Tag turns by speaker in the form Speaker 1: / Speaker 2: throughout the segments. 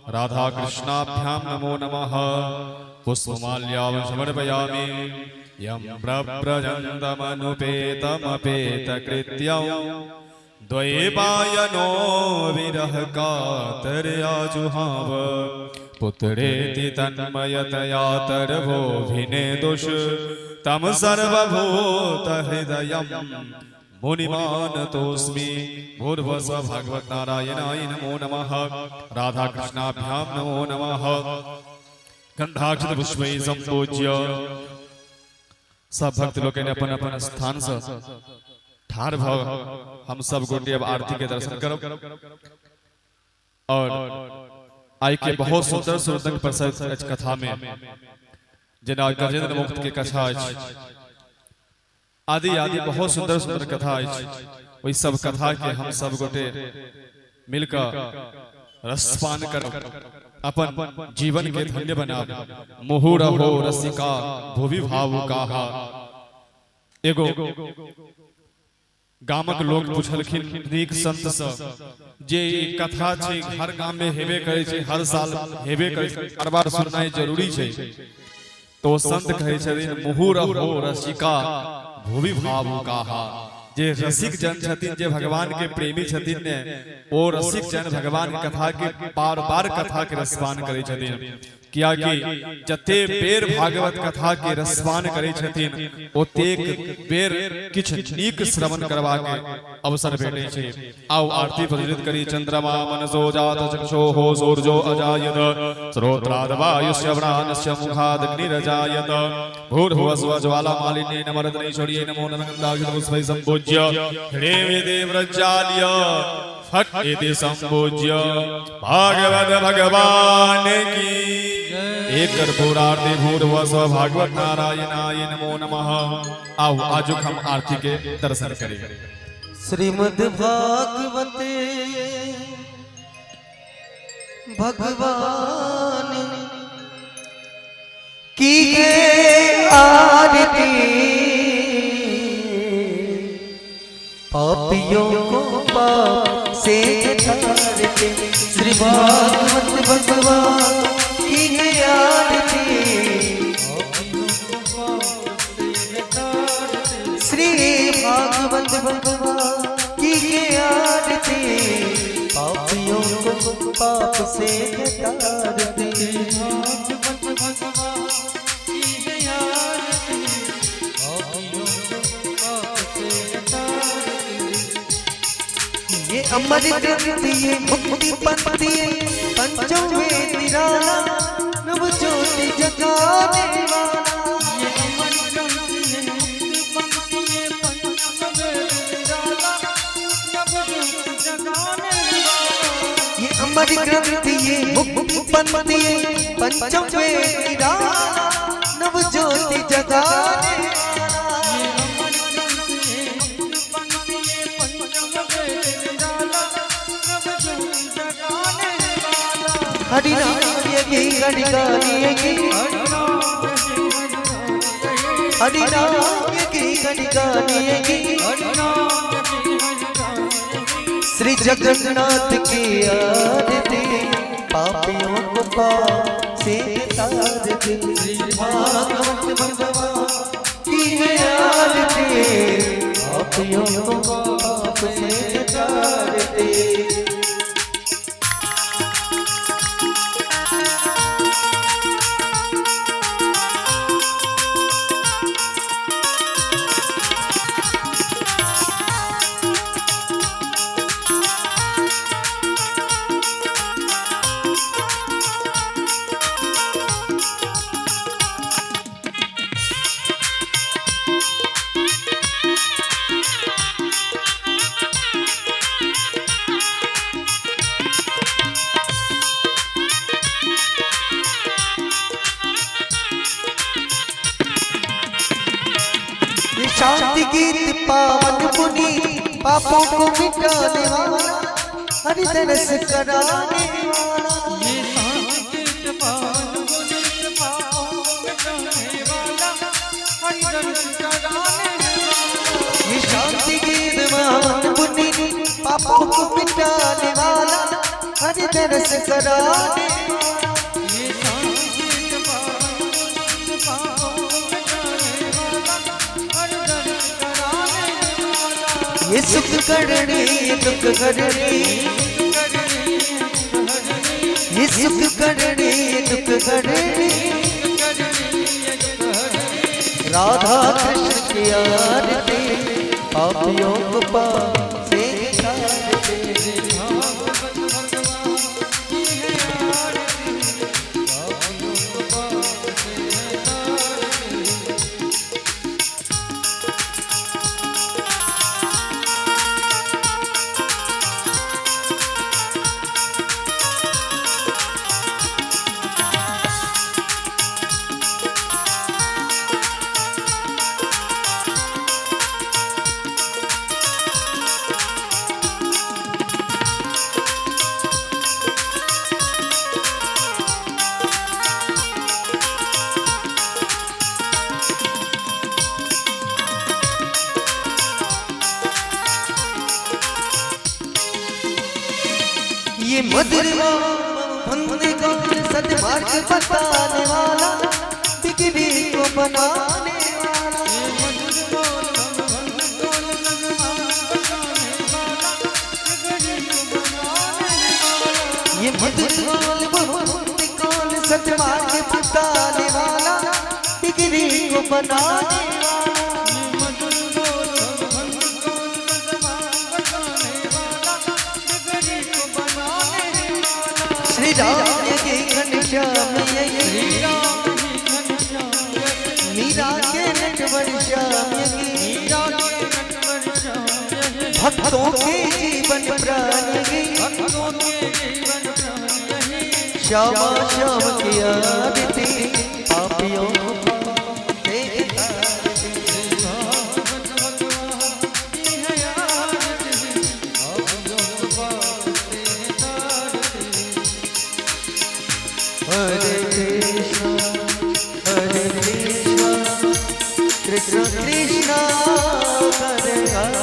Speaker 1: राधा कृष्णाभ्यां नमो नमः। पुष्पमाल्यां समर्पयामि। यं प्रव्रजन्तमनुपेतमपेतकृत्यं द्वैपायनो विरह कातरया जुहाव पुत्रेति तन्मयतया तरवोऽभिनेदुष तं सर्वभूतहृदयं मुनिमानतोऽस्मि। भूर्भुवस्सुः भगवत नारायणाय नमो नमः। राधा कृष्णाभ्यां नमो नमः। गंधाक्षत पुष्पैः संपूज्य सब भक्त लोकनि अपन अपन स्थान से ठाढ़ भऽ हम सब गोटे अब आरती के दर्शन करब। और आइ के बहुत सुंदर सुंदर प्रसंग अछि कथा में, जेना गजेंद्र मुक्त के कथा अछि आदि आदि बहुत सुंदर सुंदर कथा अछि। ओहि सब कथा के हम सब गोटे मिलकर रसपान करब, अपन जीवन के धन्य बनाब। मुहुरहो रसिका भुवि भावुकाः। एगो गामक लोक पुछलखिन नीक संत से जे ई कथा छै हर गाम में हेबे करै छै, हर साल हेबे करै छै, बार बार सुननाइ जरूरी छै। तो संत कहै छथिन मुहुरहो रसिका भुवि भावुकाः। जे रसिक जन छथिन, जे भगवान के प्रेमी छथिन ने, ओ रसिक जन भगवान के कथा के बार बार कथा के रसपान करै छथिन। कियाकि जते बेर भागवत कथा के रसपान करै छथिन ओतेक बेर किछु नीक श्रवण करबाक अवसर भेटै छै। आउ आरती प्रज्वलित करी। चंद्रमा मनसो जात चक्षोः सूर्यो अजायत श्रोत्राद वायुश्च प्राणस्य मुखादग्निरजायत भूर्भुवस्व ज्वाला मालिन्ये नमरत्नेश्वर्यै नमो नमः। गन्धाक्षत संपूज्य ह्रीं व्रजाल्य फट इति संपूज्य भागवत भगवान की एक कर्पूरारती भूर्भुवस्व भागवत नारायणाय नमो नमः। आओ आजुक हम आरती के दर्शन करें।
Speaker 2: श्रीमद् भागवत भगवान की है आरती, पापियों को पाप से तारते। श्री भागवत भगवान की है आरती, श्री भागवत भगवान की है आरती, पापियों को पाप से तारते।
Speaker 3: भागवत भगवान की है आरती, पापियों को पाप से तारते।
Speaker 2: ये अमर ग्रंथ ये मुक्ति पंथ ये पंचों में निराला नव ज्योति जगाने वाला।
Speaker 3: ये अमर ग्रंथ ये मुक्ति पंथ ये पंचम वेद निराला नव ज्योति जगाने वाला।
Speaker 2: ये अमर ग्रंथ ये मुक्ति पंथ ये पंचम वेद निराला नव ज्योति जगाने वाला।
Speaker 3: ये अमर ग्रंथ ये मुक्ति पंथ ये पंचम वेद निराला नव ज्योति जगाने वाला।
Speaker 2: हरि नाम यही हरि गानी
Speaker 3: हरि राम रहे हरि राम रहे
Speaker 2: हरि नाम यही हरि गानी
Speaker 3: हरि राम रहे हरि राम रहे।
Speaker 2: श्री जगन्नाथ की आरती, पापियों को पाप से तारते।
Speaker 3: श्री भागवत भगवान
Speaker 2: की है आरती, पापियों को पाप से तारते। ये शांति गीत पावन पुनीत पापों को मिटाने वाला हरि दरस कराने वाला।
Speaker 3: ये शांति गीत पावन पुनीत पापों को मिटाने वाला हरि दर्श कराने वाला।
Speaker 2: ये शांति गीत पावन पुनीत पापों को मिटाने वाला हरि दरस कराने सुख करणी ये दुख हरणी, ये सुख करणी ये दुख हरणी, राधा कृष्ण की आरती पापियों को पाप से तारती।
Speaker 3: भागवत भगवान की है आरती, पापियों को पाप से है तारती।
Speaker 2: ये मधुर कौन सदमार्ग बताने वाला, बिगड़ी को बनाने वाला।
Speaker 3: ये मधुर बोल भगवंत कौन सदमार्ग बताने वाला, बिगड़ी को बनाने वाला।
Speaker 2: ये मधुर बोल भगवंत कौन सदमार्ग बताने वाला, बिगड़ी को बनाने वाला।
Speaker 3: ये मधुर बोल भगवंत कौन सदमार्ग बताने वाला, बिगड़ी को बनाने वाला।
Speaker 2: श्री राम ये घनश्याम ये,
Speaker 3: श्री राम ही घनश्याम यही,
Speaker 2: मीरा के नटवर श्याम ये,
Speaker 3: मीरा के नटवर श्याम यही,
Speaker 2: भक्तों के जीवन प्राण ये,
Speaker 3: भक्तों के जीवन प्राण यही।
Speaker 2: श्यामा श्याम की आरती पापियों को पाप से तारती।
Speaker 3: भागवत भगवान की है आरती, पापियों को पाप से तारती।
Speaker 2: हरे कृष्णा हरे कृष्णा कृष्ण कृष्ण हरे हरे,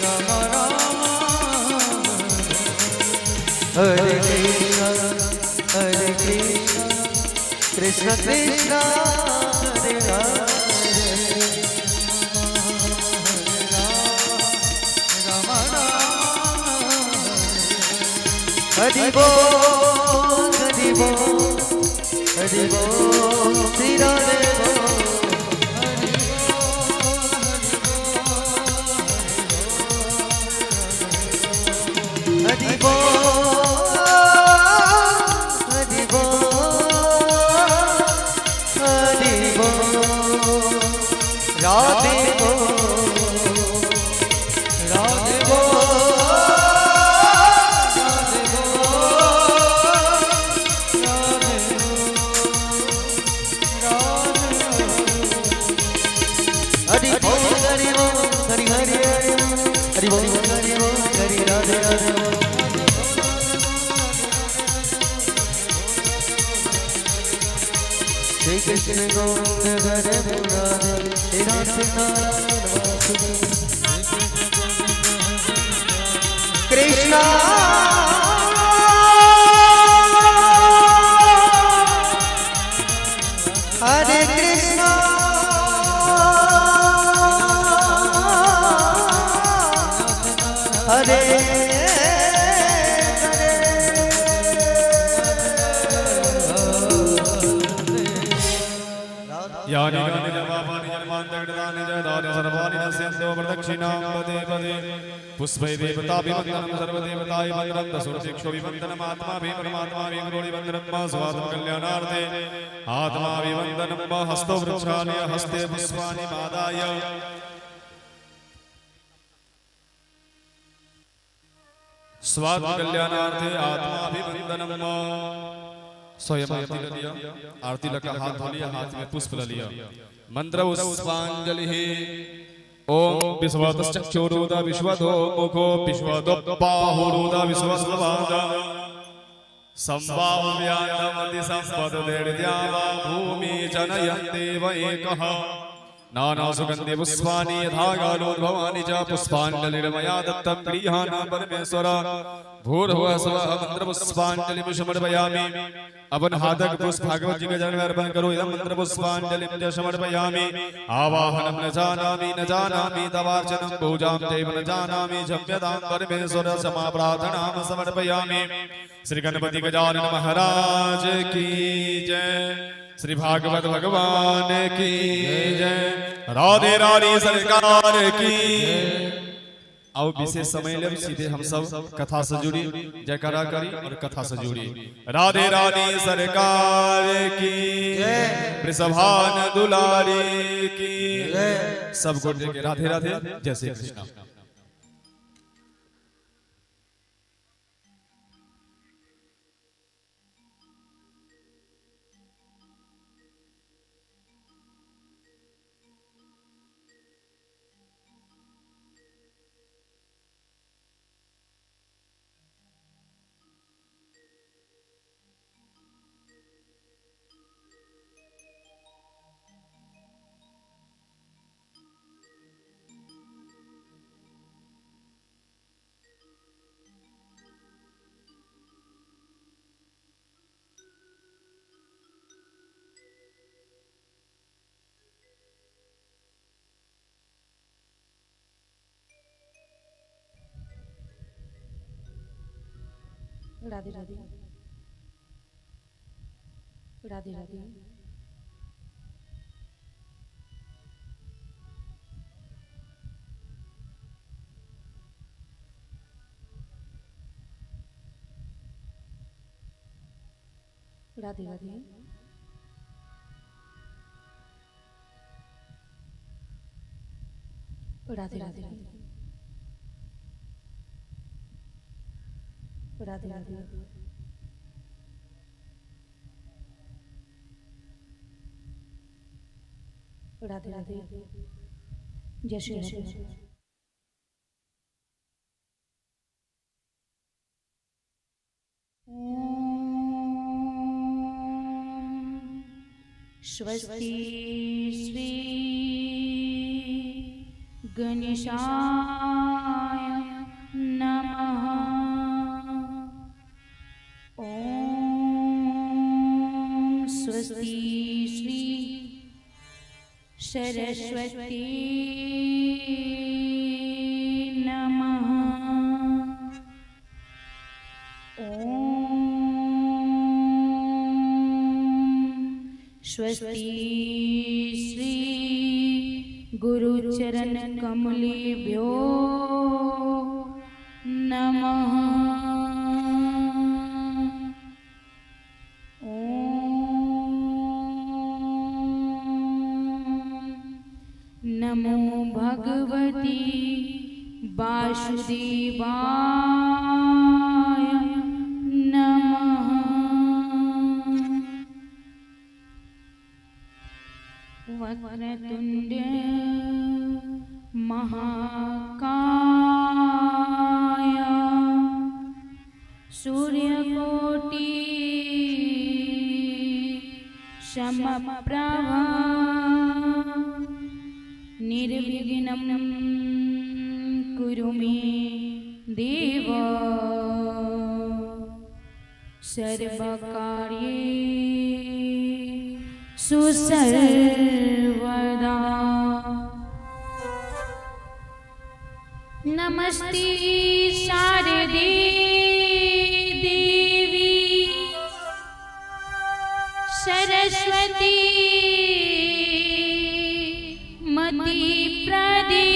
Speaker 3: राम राम
Speaker 2: हरे कृष्णा हरे कृष्णा कृष्ण कृष्ण हरे हरे।
Speaker 3: राम राम
Speaker 2: हरि बोल हरि बोल हरि बोल श्री राधे बोल। हरि बोल हरि बोल हरि बोल राधे बोल
Speaker 3: राधे बोल राधे बोल राधे राधे
Speaker 2: हरि बोल हरि बोल हरि हरि हरि हरि बोल हरि बोल हरि राधे राधे बोल। श्री कृष्ण गोविंद हरे मुरारे, हे नाथ नारायण वासुदेव। कृष्णा हरे कृष्णा हरे
Speaker 1: यानि कानि जवापानि जन्मान्तकृतानि च दानि सर्वाणि नश्यन्तो प्रदक्षिणां पदे पदे। पुष्पै देवताभिवन्दनं सर्वदेवताय वन्दनं दशुर्दीक्षोभिवन्दनम् आत्माभिपरमात्माभि गुरोभिवन्दनं मा स्वात्मकल्याणार्थे आत्माभिवन्दनं मा हस्तौ वृक्षाणि हस्ते पुष्पाणि पादाय। स्वात्मकल्याणार्थे आत्माभिवन्दनं मा। स्वयं आरती ल लिया, आरती लगा हाथ धो लिया, हाथ में पुष्प ल लिया। मंत्र पुष्पांजलि ओम विश्वतश्चक्षुरुद विश्वतो मुखो विश्वतो बाहुरुद विश्वस्वाद संभाव्यानमति संपददेर्द्यावा भूमि जनयन्ते वैकः नाना सुगंधि पुष्पाणि यथा कालोद्भवानि च पुष्पाञ्जलिर्मया दत्तं गृहाण परमेश्वर। भूर्भुवः स्वः मंत्र पुष्पांजलि समर्पयामि। अपन हाथक पुष्प भागवत जी के चरण में अर्पण करो। इदं मंत्र पुष्पांजलि च समर्पयामि। आवाहनं न जानामि न जानामि तवार्चनं पूजां चैव न जानामि क्षम्यतां परमेश्वर। क्षमा प्रार्थनां समर्पयामि। श्री गणपति गजानन महाराज की जय। श्री भागवत भगवान की जय। राधे रानी सरकार की। आओ विशेष समय लेब, सीधे हम सब कथा से जुड़ी, जयकारा करी और कथा से जुड़ी। राधे रानी सरकार की, वृषभान दुलारी की। सब गोटे के राधे राधे, जय श्री कृष्ण।
Speaker 4: राधे राधे, राधे राधे। राधे राधे। राधे राधे। राधे राधे। राधे राधे। जय श्री राधे। स्वस्ति श्री गणेशाय नमः। ॐ स्वस्ति श्री सरस्वती नमः। ॐ स्वस्ति श्री गुरुचरण कमलेभ्यो नमः। ॐ नमो भगवती वासुदेवाय नमः। वक्रतुण्ड महाकाय सूर्यकोटि समप्रभा निर्विघ्नं कुरु मे देव सर्वकार्येषु सर्वदा। नमस्ते शारदे देवी सरस्वती मति प्रदे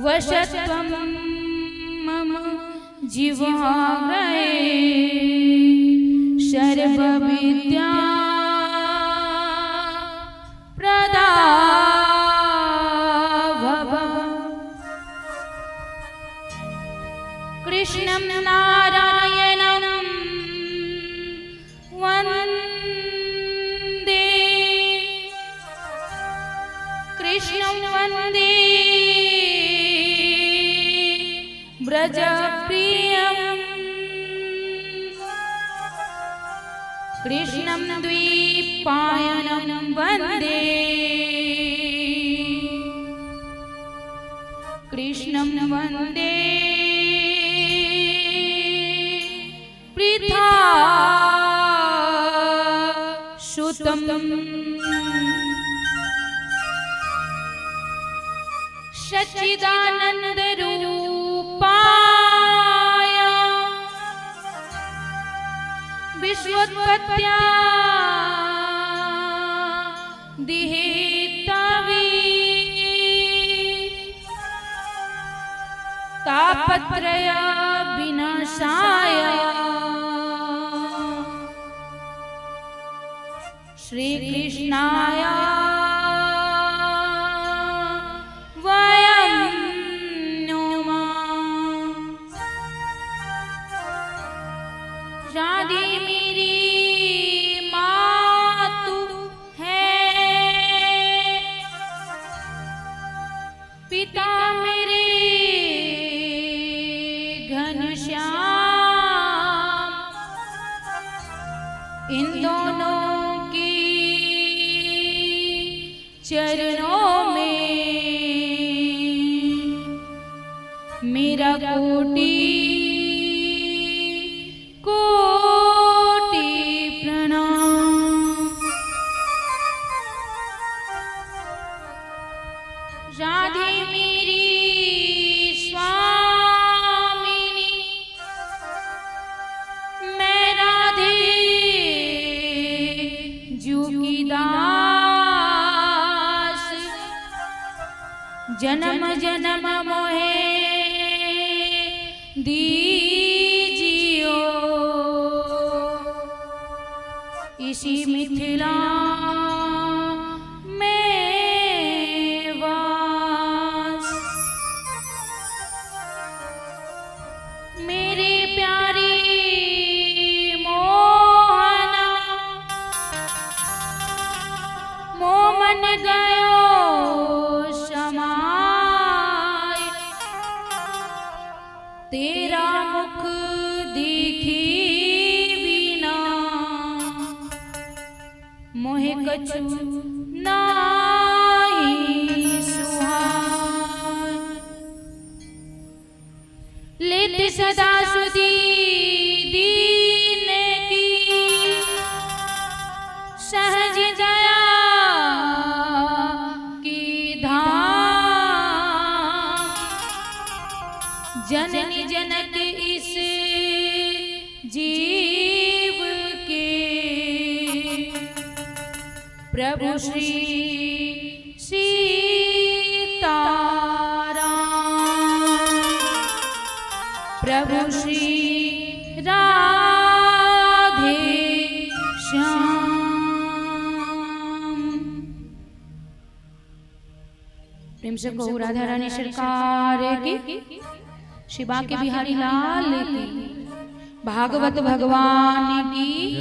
Speaker 4: वशत्वं मम जिह्वाग्रे सर्वविद्या प्रदा भव। कृष्णं नारायणं वन्दे, कृष्णं वन्दे व्रजप्रियम्, कृष्णं द्वीपायनं द्वैपायनं वन्दे कृष्णं वन्दे पृथा सुतम् सच्चिदानंद रूपाय विश्वोत्पत्त्या दिहेतवे तापत्रय विनाशाय श्री कृष्णाय वयं नुमः। राधे मेरी मातु है, पिता मेरे घनश्याम, इन दोनों की चरणों में मेरा कोटि कोटि प्रणाम। राधे मेरी स्वामिनी, मैं राधे जू की दास, जन्म जन्म मोहे दीजियो इसी मिथिला में वास। मेरे प्यारे मोहना, मोमन गयो समाय, तेरा मुख देखी बिना मोहे कछु नाही सुहाय। लेत सदा सुधी दीन की सहज दया की धाम, जननी जनक इस जीव के प्रभु श्री सीताराम, प्रभु श्री राधे श्याम। प्रेम से कहू राधा रानी सरकार की, शिवा के बिहारी लाल की, भागवत भगवान की,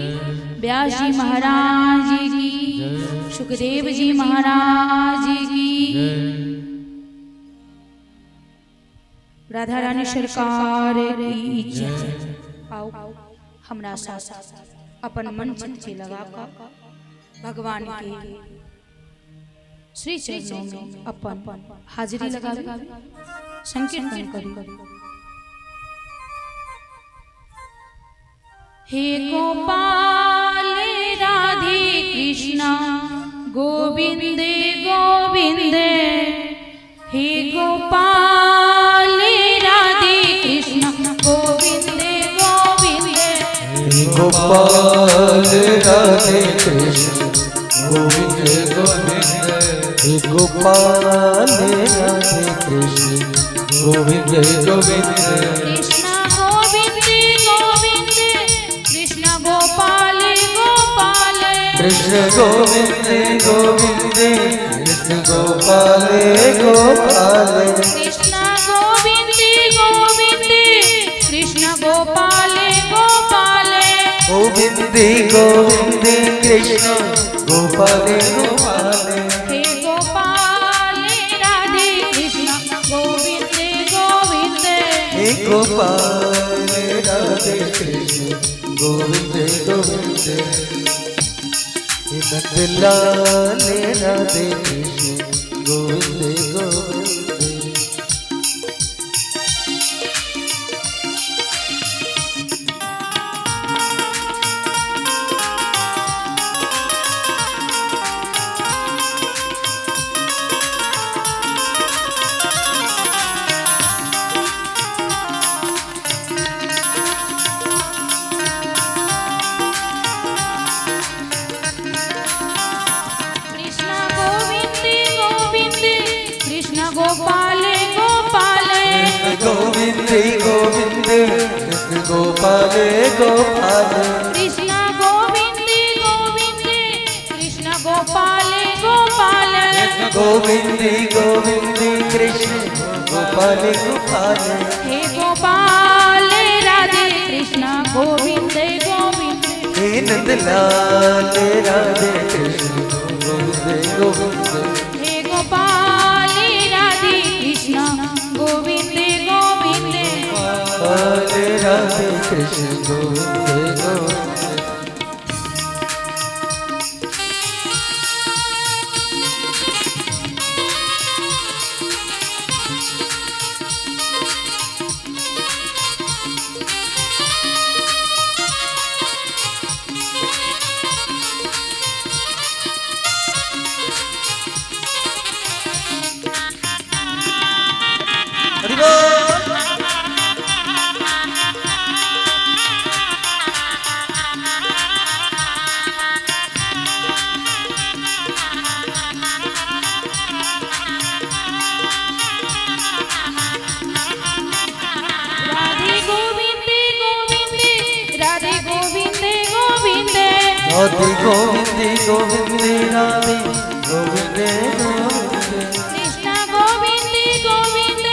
Speaker 4: व्यास जी महाराज की, सुखदेव जी महाराज की, राधा रानी सरकार की जय। आओ हमरा साथ अपन मन चित्त से लगा कर भगवान के श्री चरणों में अपन हाजिरी लगा संकीर्तन करी। हे गोपाल राधे कृष्णा गोविंद गोविंद, हे गोपाल राधे कृष्णा गोविंद गोविंद,
Speaker 5: हे गोपाल राधे कृष्ण गोविंद गोविंद, हे गोपाल राधे कृष्ण गोविंद गोविंद,
Speaker 4: कृष्ण गोविंद गोविंद कृष्ण गोपाल गोपाल,
Speaker 5: कृष्ण गोविंद गोविंद कृष्ण गोपाल गोपाल,
Speaker 4: कृष्ण गोविंद गोविंद कृष्ण गोपाल गोपाल,
Speaker 5: गोविंद गोविंद कृष्ण गोपाल गोपाल,
Speaker 4: हे गोपाल राधे कृष्ण गोविंद गोविंद,
Speaker 5: हे गोपाल राधे कृष्ण गोविंद गोविंद, हे
Speaker 2: नंदलाल राधे कृष्ण गोविंद गोविंद।
Speaker 4: कृष्ण गोविंद गोविंद कृष्ण गोपाल गोपाल।
Speaker 2: गोविंद गोविंद कृष्ण गोपाल गोपाल।
Speaker 4: कृष्ण गोविंद गोविंद कृष्ण गोपाल गोपाल।
Speaker 2: गोविंद गोविंद कृष्ण गोपाल गोपाल।
Speaker 4: हे गोपाल राधे कृष्ण गोविंद गोविंद।
Speaker 2: हे नंदलाल राधे कृष्ण गोविंद गोविंद।
Speaker 4: हे गोपाल राधे कृष्ण गोविंद गोविंद।
Speaker 2: गोपाल राधे कृष्ण गोविंद गोविंद। हरि बोल।
Speaker 4: राधे गोविंद गोविंद राधे गोविंद गोविंद।
Speaker 2: राधे गोविंद गोविंद राधे गोविंद गोविंद।
Speaker 4: कृष्ण गोविंद गोविंद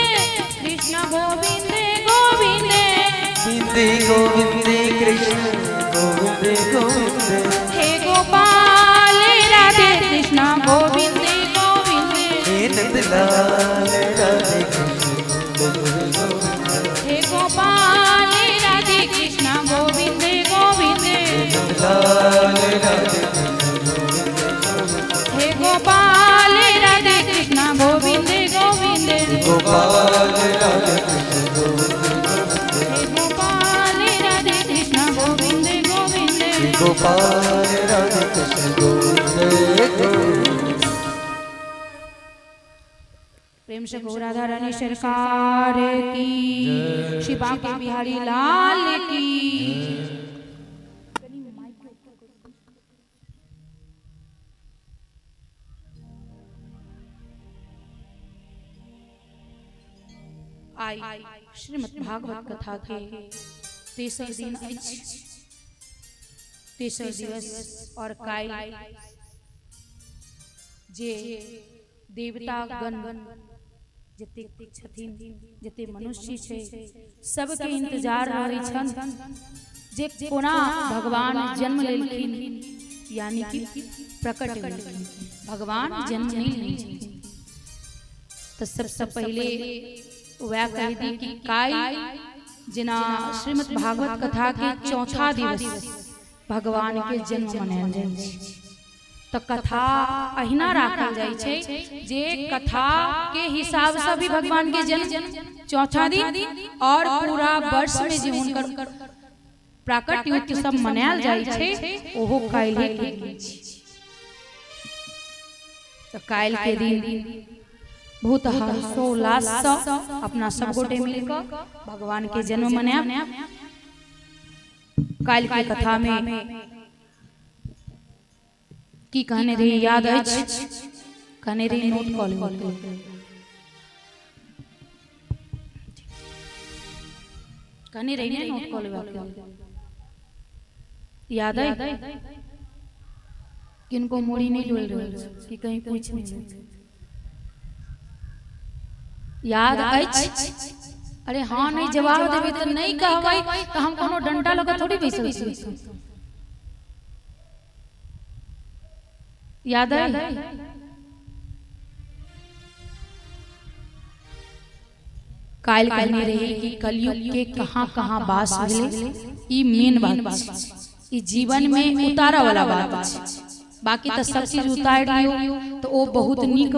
Speaker 4: कृष्ण गोविंद गोविंद।
Speaker 2: गोविंद गोविंद कृष्ण गोविंद गोविंद।
Speaker 4: हे गोपाल राधे कृष्ण गोविंद गोविंद।
Speaker 2: हे नंदलाल राधे कृष्ण गोविंद गोविंद।
Speaker 4: हे गोपाल राधे कृष्ण गोविंद गोविंद।
Speaker 2: नंदलाल राधे कृष्ण गोविंद गोविंद।
Speaker 4: हे गोपाल राधे कृष्ण गोविंद गोविंद।
Speaker 2: गोपाल राधे कृष्ण गोविंद गोविंद।
Speaker 4: हे गोपाल राधे कृष्ण गोविंद गोविंद।
Speaker 2: गोपाल राधे कृष्ण गोविंद गोविंद।
Speaker 4: प्रेम से गौ राधा रानी सरकार की, श्री बांके बिहारी लाल की। आई श्रीमद् भागवत कथा के तेसर दिन अछि, तेसर दिवस और काल्हि जे देवतागण जतेक छथिन, जते मनुष्य छै, सबके इंतजार रहै छन जे कोना भगवान जन्म लेलखिन, यानी कि प्रकट भेलखिन। भगवान जन्म नहीं लेने छथिन। तऽ सबसँ पहिले वएह कहि दी कि काल्हि जेना श्रीमद् भागवत कथा के चौथा दिवस भगवान के जन्म मनायल जाइ छै, तऽ कथा अहिना राखल जाइ छै जे कथा के हिसाब से भी भगवान के जन्म चौथा दिन और पूरा वर्ष में जे हुनकर प्राकट्य उत्सव मनायल जाइ छै ओहो काल्हि के दिन छै। तऽ काल्हि के दिन बहुत हर्षोल्लास से अपना सब गोटे मिलकर भगवान के जन्म मनायब। काल्हि के कथा में की कहने रही याद अछि? कहने रही नोट कऽ लेब। कहने रही ने नोट कऽ लेबाक, याद अइ? किनको मूड़ी नहि डोलि रहल छै कि कहीं पूछि नहि लै। याद अछि? अरे हाँ नहीं जवाब देबै तऽ नहि कहबै तऽ हम कोनो डंडा लऽ कऽ थोड़ी बैसल छी। याद अइ? काल्हि कहने रही कि कलयुग के कहाँ कहाँ वास भेलै, ई मेन बात छै, ई जीवन में उतारऽ वाला बात छै। बाकी तऽ सब चीज उतारि लियौ तऽ ओ बहुत नीक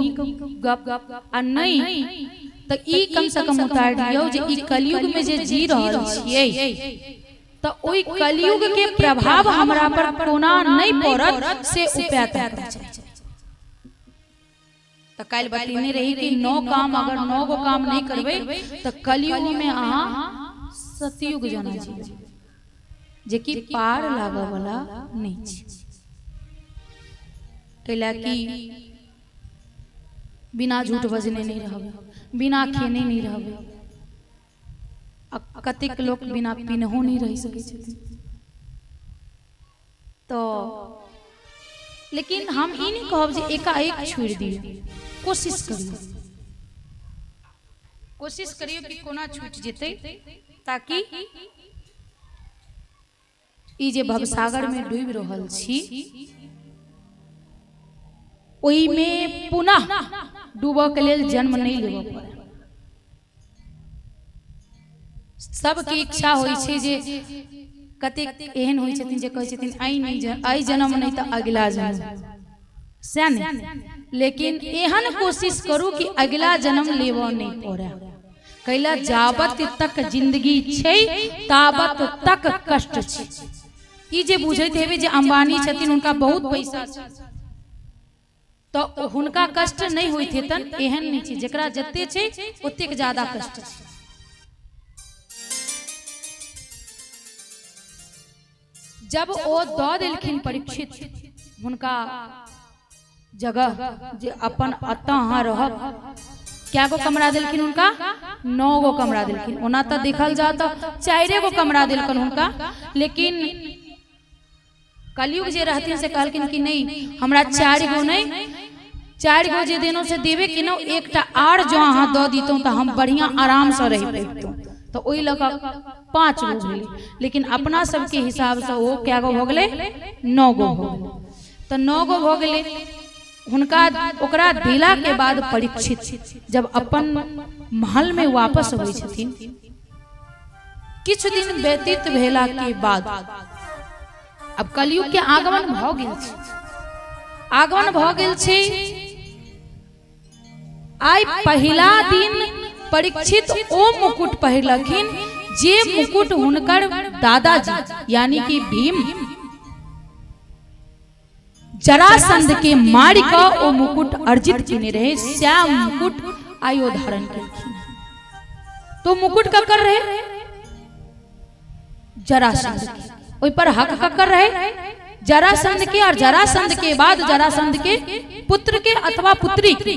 Speaker 4: गप आ नहि तऽ ई कम से कम उतारि लियौ जे ई कलयुग में जे जी रहल छियै तऽ ओहि कलयुग के प्रभाव हमरा पर कोना नहि पड़त से उपाय ताकऽ चाही। तऽ काल्हि बतेने रही कि 9 काम अगर 9 गो काम नहि करबै तऽ कलयुग में अहाँ सतयुग जाना जीबै, जेकि पार लागऽ वाला नहि छै। कैला कि बिना झूठ बजने नहि रहबै, बिना खेने नहि रहबै, आ कतेक लोक बिना पीनहो नहि रहि सकै छथिन। तो लेकिन हम ई नहीं कहब जे एकाएक छोड़ि दियौ, कोशिश करियौ, कोशिश करियौ कि कोना छूटि जेतै, ताकि ई जे भवसागर में डूबि रहल छी ओहिमे पुनः डूबऽ के लेल जन्म नहीं लेबऽ पड़े। सबके इच्छा होइ छै जे कतेक एहन होइ छथिन जे कहै छथिन आइ नहि आइ जन्म नहि तऽ अगिला जन्म, सएह ने। लेकिन एहन कोशिश करू कि अगिला जन्म लेबऽ नहि पड़े, कैला जाबत तक जिंदगी छै ताबत तक कष्ट छै। ई जे बुझैत हेबै जे अंबानी छथिन हुनका बहुत पैसा छै तऽ हुनका कष्ट नहि होइत हेतनि, एहन नहि छै। जकरा जते छै ओतेक ज्यादा कष्ट छै। जब ओ दऽ देलखिन परीक्षित हुनका जगह जे अपन अतऽ अहाँ रहब, क्या गो कमरा देलखिन हुनका? 9 गो कमरा देलखिन। ओना तऽ देखल जाओ तऽ 4 गो कमरा देलकन हुनका, लेकिन कलयुग जे रहथिन से कहलखिन कि नहीं हमरा 4 गो नहीं, 4 गो जे देनौ से देबे केलहुँ, एकटा आर जो अहाँ दऽ दितहुँ तऽ हम बढ़िआँ आरामसँ रहि पबितहुँ। तऽ ओहि लऽ कऽ 5 गो भेलै, लेकिन अपना सबके हिसाबसँ ओ कए गो भऽ गेलै? 9 गो भऽ गेलै। तऽ 9 गो भऽ गेलै हुनका। ओकरा देला के बाद परीक्षित जब अपन महल में वापस अबै छथिन, किछु दिन व्यतीत भेला के बाद अब कलयुग के आगमन भऽ गेल छै, आगमन भऽ गेल छै। आइ पहिला दिन परीक्षित ओ मुकुट पहिरलखिन जे मुकुट हुनकर दादाजी यानी कि भीम जरासंध के मारि कऽ ओ मुकुट अर्जित केने रहे, श्याम मुकुट आइ ओ धारण केलखिन। तो मुकुट ककर रहे? जरासंध के। ओहि पर हक ककर रहे? जरासंध के। और जरासंध के बाद जरासंध के पुत्र के अथवा पुत्री के।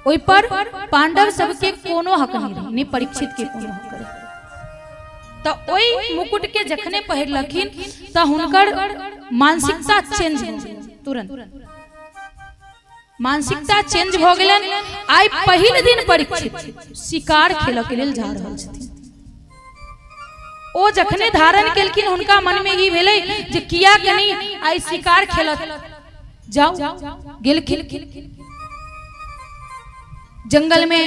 Speaker 4: ओहि पर पांडव सबके कोनो हक नहीं रहे, नहीं परीक्षित के कोनो हक रहे। तऽ ओहि मुकुट के जखने पहिरलखिन तऽ हुनकर मानसिकता चेंज भऽ गेल, तुरंत मानसिकता चेंज भऽ गेलनि। आइ पहिल दिन परीक्षित शिकार खेलऽ के लेल जा रहल छथिन। ओ जखने धारण केलखिन हुनका मन में ई भेलै जे किया कनी आइ शिकार खेलत जाउ। गेलखिन जंगल में,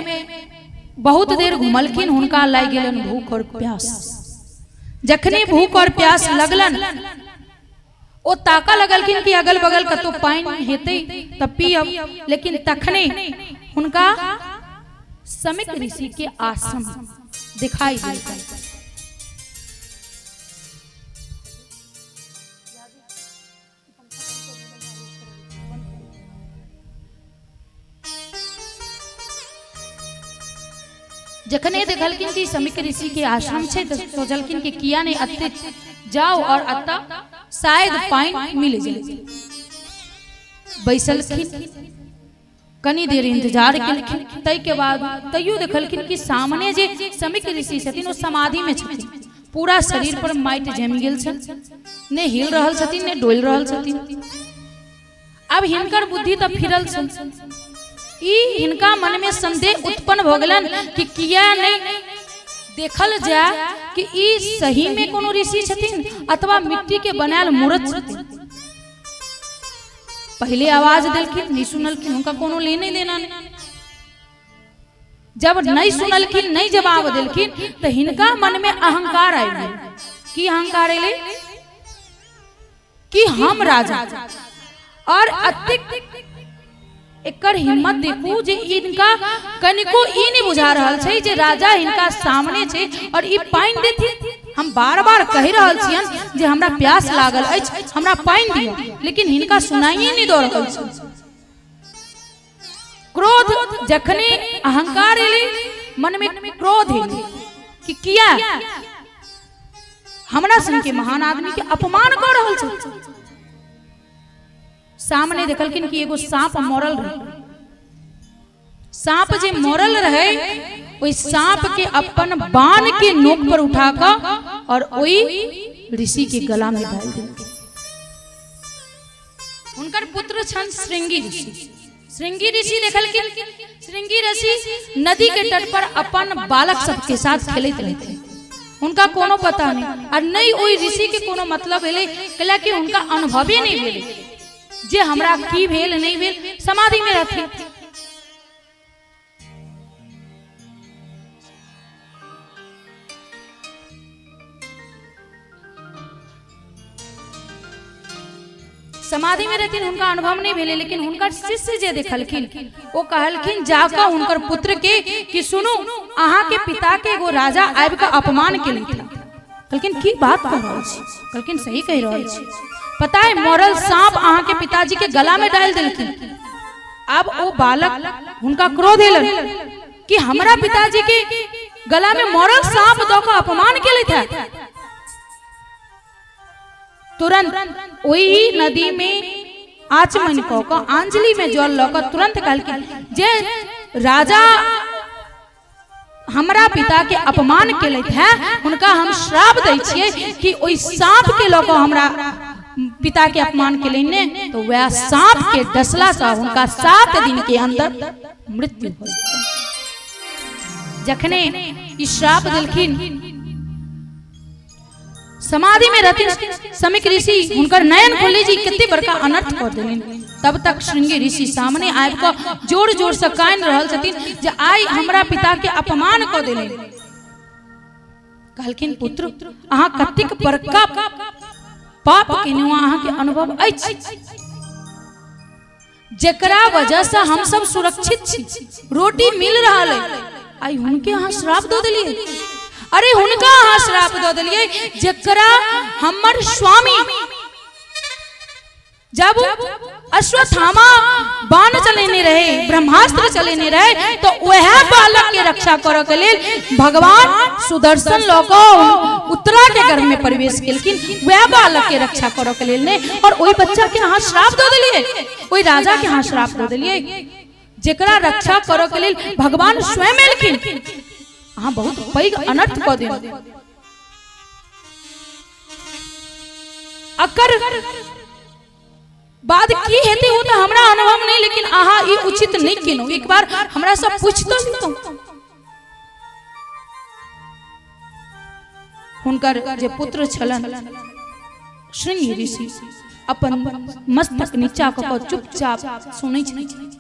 Speaker 4: बहुत देर घुमलखिन, हुनका लागि गेलनि भूख और प्यास। जखने भूख और प्यास लगलन ओ ताका लगलखिन कि अगल बगल कतौ पानि हेतै तऽ पियब, लेकिन तखने हुनका समिक ऋषि के आश्रम दिखाई देलकनि। जखने देखलखिन कि समिक ऋषि के आश्रम छै तऽ सोचलखिन कि किया नहीं अते जाओ और अतः शायद पानि मिल जाए। बैसलखिन, कनी देर इंतजार केलखिन, ताहि के बाद तैयो देखलखिन कि सामने जे समिक ऋषि छथिन ओ समाधि में छथिन, पूरा शरीर पर माटि जमि गेल छनि, ने हिल रहल छथिन ने डोलि रहल छथिन। अब हिनकर बुद्धि तऽ फिरल छनि, ई हिनका मन में संदेह उत्पन्न भऽ गेलनि कि किया नहीं देखल जाय कि ई सही में कोनो ऋषि छथिन अथवा मिट्टी के बनायल मूर्त छथिन। पहले आवाज देलखिन, नहीं सुनलखिन, हुनका कोनो लेने देना नहीं। जब नहीं सुनलखिन, नहीं जवाब देलखिन तो हिनका मन में अहंकार आबि गेल। की अहंकार एलै? कि हम राजा, और अतिक एकर हिम्मत देखू जे इनका कनिको ई नहीं बुझा रहल छै जे राजा हिनका सामने छै और ई पानि देथिन। हम बार बार कहि रहल छियन जे हमरा प्यास लागल अछि, हमरा पानि दिअ, लेकिन हिनका सुनाइए नहीं दऽ रहल छै। क्रोध जखने अहंकार एलै, मन में क्रोध एलै कि किया हमरा सन के महान आदमी के अपमान कऽ रहल छै। सामने देखलखिन कि एगो सांप मरल रहे। सांप जे मरल रहे ओहि सांप के अपन बाण के नोक पर उठा कऽ और ओहि ऋषि के गला में डाल देलखिन। हुनकर पुत्र छन श्रृंगी ऋषि। श्रृंगी ऋषि देखलखिन, श्रृंगी ऋषि नदी के तट पर अपन बालक सबके साथ खेलैत रहथिन, हुनका कोनो पता नहीं और नहीं ओहि ऋषि के कोनो मतलब भेलै, कैला कि हुनका अनुभवे नहीं भेलै जे हमरा की भेल नहीं भेल, समाधि में रहथिन। समाधि में रहथिन, हुनका अनुभव नहीं भेलै, लेकिन हुनकर शिष्य जे देखलखिन ओ कहलखिन जाकऽ हुनकर पुत्र के कि सुनू अहाँ के पिता के एगो राजा आबि कऽ अपमान केलखिन। कहलखिन की बात कह रहल छी? कहलखिन सही कहि रहल छी, पता है मरल सांप अहाँ के पिताजी के गला में डालि देलखिन। आब ओ बालक हुनका क्रोध एलन कि हमरा पिताजी के गला में मरल सांप दऽ कऽ अपमान केलथि है। तुरंत ओहि नदी में आचमन कऽ कऽ अंजलि में जल लऽ कऽ तुरंत कहलखिन जे राजा हमरा पिता के अपमान केलथि है, हुनका हम श्राप दै छियै कि ओहि सांप के लऽ कऽ हमरा पिता के अपमान केलनि ने, तो वएह सांप के डसला से हुनका 7 दिन के अंदर मृत्यु भऽ जेतनि। जखने ई श्राप देलखिन, समाधि में रहथिन समीक ऋषि, हुनकर नयन खोले जी कते बड़का अनर्थ कर देलनि। तब तक श्रृंगी ऋषि सामने आबि कऽ जोर जोर से कानि रहल छथिन जे आइ हमरा पिता के अपमान कऽ देलनि। कहलखिन पुत्र अहाँ कतेक बड़का पाप केलहुँ, अहाँके अनुभव अछि जेकरा वजह से हम सब सुरक्षित छी, रोटी मिल रहल है, आई हुनके अहाँ श्राप दऽ देलियै। अरे हुनका अहाँ श्राप दऽ देलियै जेकरा हमर स्वामी जब अश्वत्थामा बाण चलेने रहे, ब्रह्मास्त्र चलेने रहे, तो वह बालक के रक्षा करऽ के लेल भगवान सुदर्शन लऽ कऽ उत्तरा के गर्भ में प्रवेश केलखिन, वह बालक के रक्षा करऽ के लेल ने, और ओहि बच्चा के अहाँ श्राप दऽ देलियै, ओहि राजा के अहाँ श्राप दऽ देलियै जेकरा रक्षा करऽ के लेल भगवान स्वयं एलखिन। अहाँ बहुत पैघ अनर्थ कऽ देलियै। अकर बाद की हेतै ओ तऽ हमरा अनुभव नहि, लेकिन अहाँ ई उचित नहि केलहुँ, एक बार हमरा से पूछि तऽ लितहुँ। हुनकर जे पुत्र छलन श्रृंगी ऋषि अपन मस्तक नीचा कऽ कऽ चुपचाप सुनै छथिन।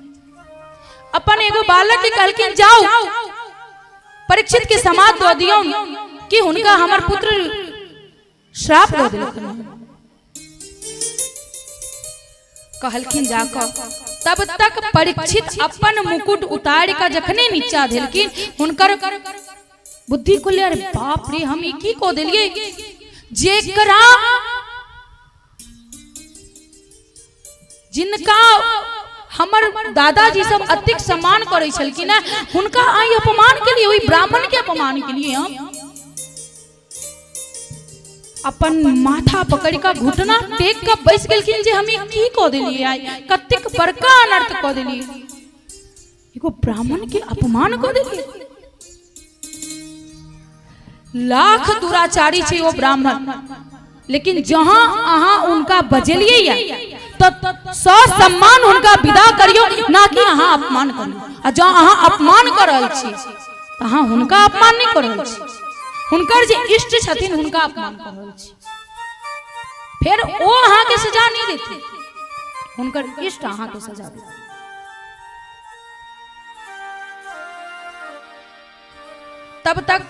Speaker 4: अपन एगो बालक के कहलखिन जाउ परीक्षित के समाद दऽ दियौ कि हुनका हमर पुत्र श्राप दऽ देलखिन। कहलखिन जाकऽ, तब तक परीक्षित अपन मुकुट उतारि कऽ जखने नीचा देलखिन हुनकर बुद्धि खुलले, अरे बाप रे हम ई की कऽ देलियै, जेकरा जिनका हमर दादाजी सब अतिक सम्मान करै छलखिन हैं हुनका आइ अपमान केलियै, ओहि ब्राह्मण के अपमान केलियै। हम अपन माथा पकड़ि कऽ घुटना टेक कऽ बैस गेलखिन जे हम ई की कऽ देलियै, आइ कतेक बड़का अनर्थ कऽ देलियै, एगो ब्राह्मण के अपमान कऽ देलियै। लाख दुराचारी छै ओ ब्राह्मण, लेकिन जहां अहाँ उनका बजेलियै या तो ससम्मान हुनका विदा करियौ, ना कि अहाँ अपमान करियौ। आ जँ अहाँ अपमान कऽ रहल छी तऽ अहाँ हुनका अपमान नहि कऽ रहल छी, हुनकर जे इष्ट छथिन हुनका अपमान कऽ रहल छी। फेर ओ अहाँके सजा नहि देथिन, हुनकर इष्ट अहाँके सजा देथिन। तब तक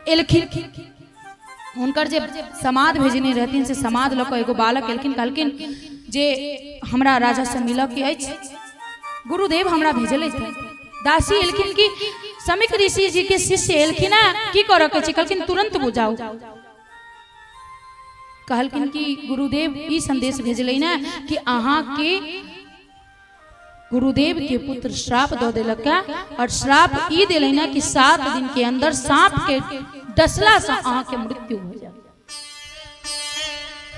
Speaker 4: एलखिन हुनकर जे समाद भेजने रहथिन से समाद लऽ कऽ एगो बालक एलखिन, कहलखिन जे हमरा राजासँ मिलऽके अछि, गुरुदेव हमरा भेजले थे। दासी एलखिन कि शमीक ऋषि जी के शिष्य एलखिन है, की करऽ के छै? कहलखिन तुरंत बुझाउ। कहलखिन कि गुरुदेव ई संदेश भेजले ने कि अहाँ के गुरुदेव के पुत्र श्राप दऽ देलक है, और श्राप ई देले ने कि 7 दिन के अंदर सांप के डसला से अहाँ के मृत्यु हो जाए।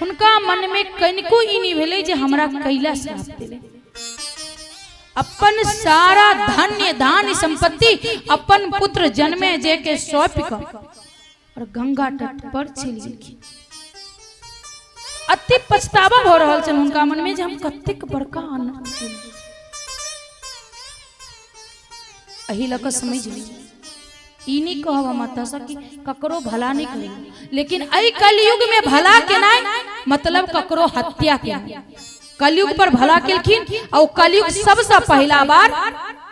Speaker 4: हुनका मन में कनिको ई नहीं भेलै जे हमरा कैला श्राप देले। अपन सारा धन्य धान्य संपत्ति अपन पुत्र जन्मे जे के सौंप कऽ और गंगा तट पर चलि गेलखिन। अति पछतावा भऽ रहल छनि हुनका मन में जे हम कतेक बड़का अनर्थ केलहुँ। एहि लऽ कऽ समझि ली, ई नहि कहब हम एतऽसँ कि ककरो भला नहि करियौ, लेकिन एहि कलयुग में भला केनाइ मतलब ककरो हत्या केनाइ। कलयुग पर भला केलखिन आ ओ कलयुग सबसँ पहिला बार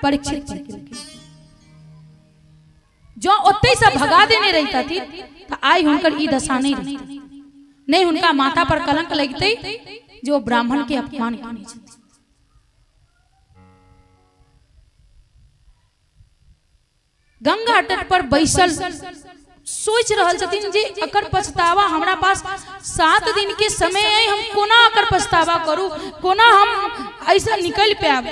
Speaker 4: परीक्षित पर केलखिन। जँ ओतहिसँ भगा देने रहितथिन तऽ आइ हुनकर ई दशा नहि रहितै, नहि हुनका माथा पर कलंक लगितै जे ओ ब्राह्मण के अपमान केने छथिन। गंगा तट पर बैसल सोच रहल छथिन जे एकर पछतावा हमरा पास 7 दिन के समय है, हम कोना एकर पछतावा करू, कोना हम ऐसा निकलि पायब।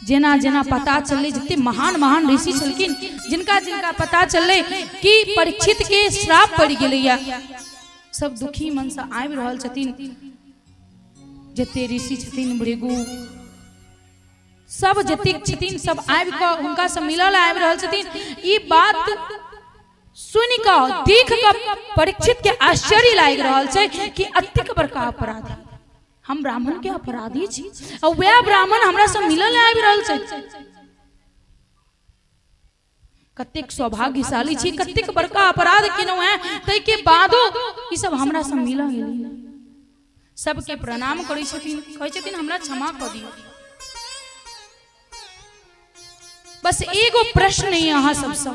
Speaker 4: जेना जेना पता चललै, जते महान महान ऋषि छलखिन, जिनका जिनका पता चललै कि परीक्षित के श्राप पड़ि गेलैया, सब दुखी मन से आबि रहल छथिन। जते ऋषि छथिन, भृगु सब जतेक छथिन, सब आबि कऽ हुनका से मिलल आबि रहल छथिन। ई बात सुनि कऽ देख कऽ परीक्षित के आश्चर्य लागि रहल छै कि अतेक बड़का अपराधी, हम ब्राह्मण के अपराधी छी आ वएह ब्राह्मण हमरा से मिलल आबि रहल छै। कतेक सौभाग्यशाली छी, कतेक बड़का अपराध केलहुँ हैं, ताहिके बादो ई सब हमरा से मिलल एलै। सबके प्रणाम करै छथिन, कहै छथिन हमरा क्षमा कऽ दियौ। बस एगो प्रश्न है अहाँ सबसँ,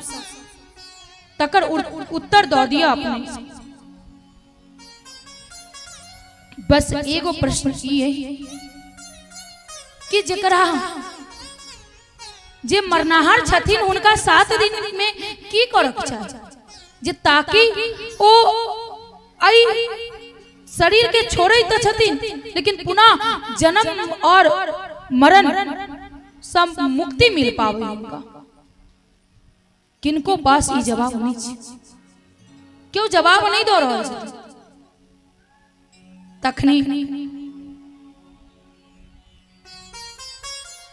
Speaker 4: तकर उत्तर दऽ दिअ अपने। बस एगो प्रश्न ई है कि जकरा जे मरनाहार छथिन हुनका 7 दिन में की करक चाही जे ताकि ओ एहि शरीर के छोड़े तऽ छथिन लेकिन पुनः जन्म और मरण से मुक्ति मिल पावे हुनका। किनको पास ई जवाब नहीं छै, केओ जवाब नहीं दऽ रहल छै। तखनी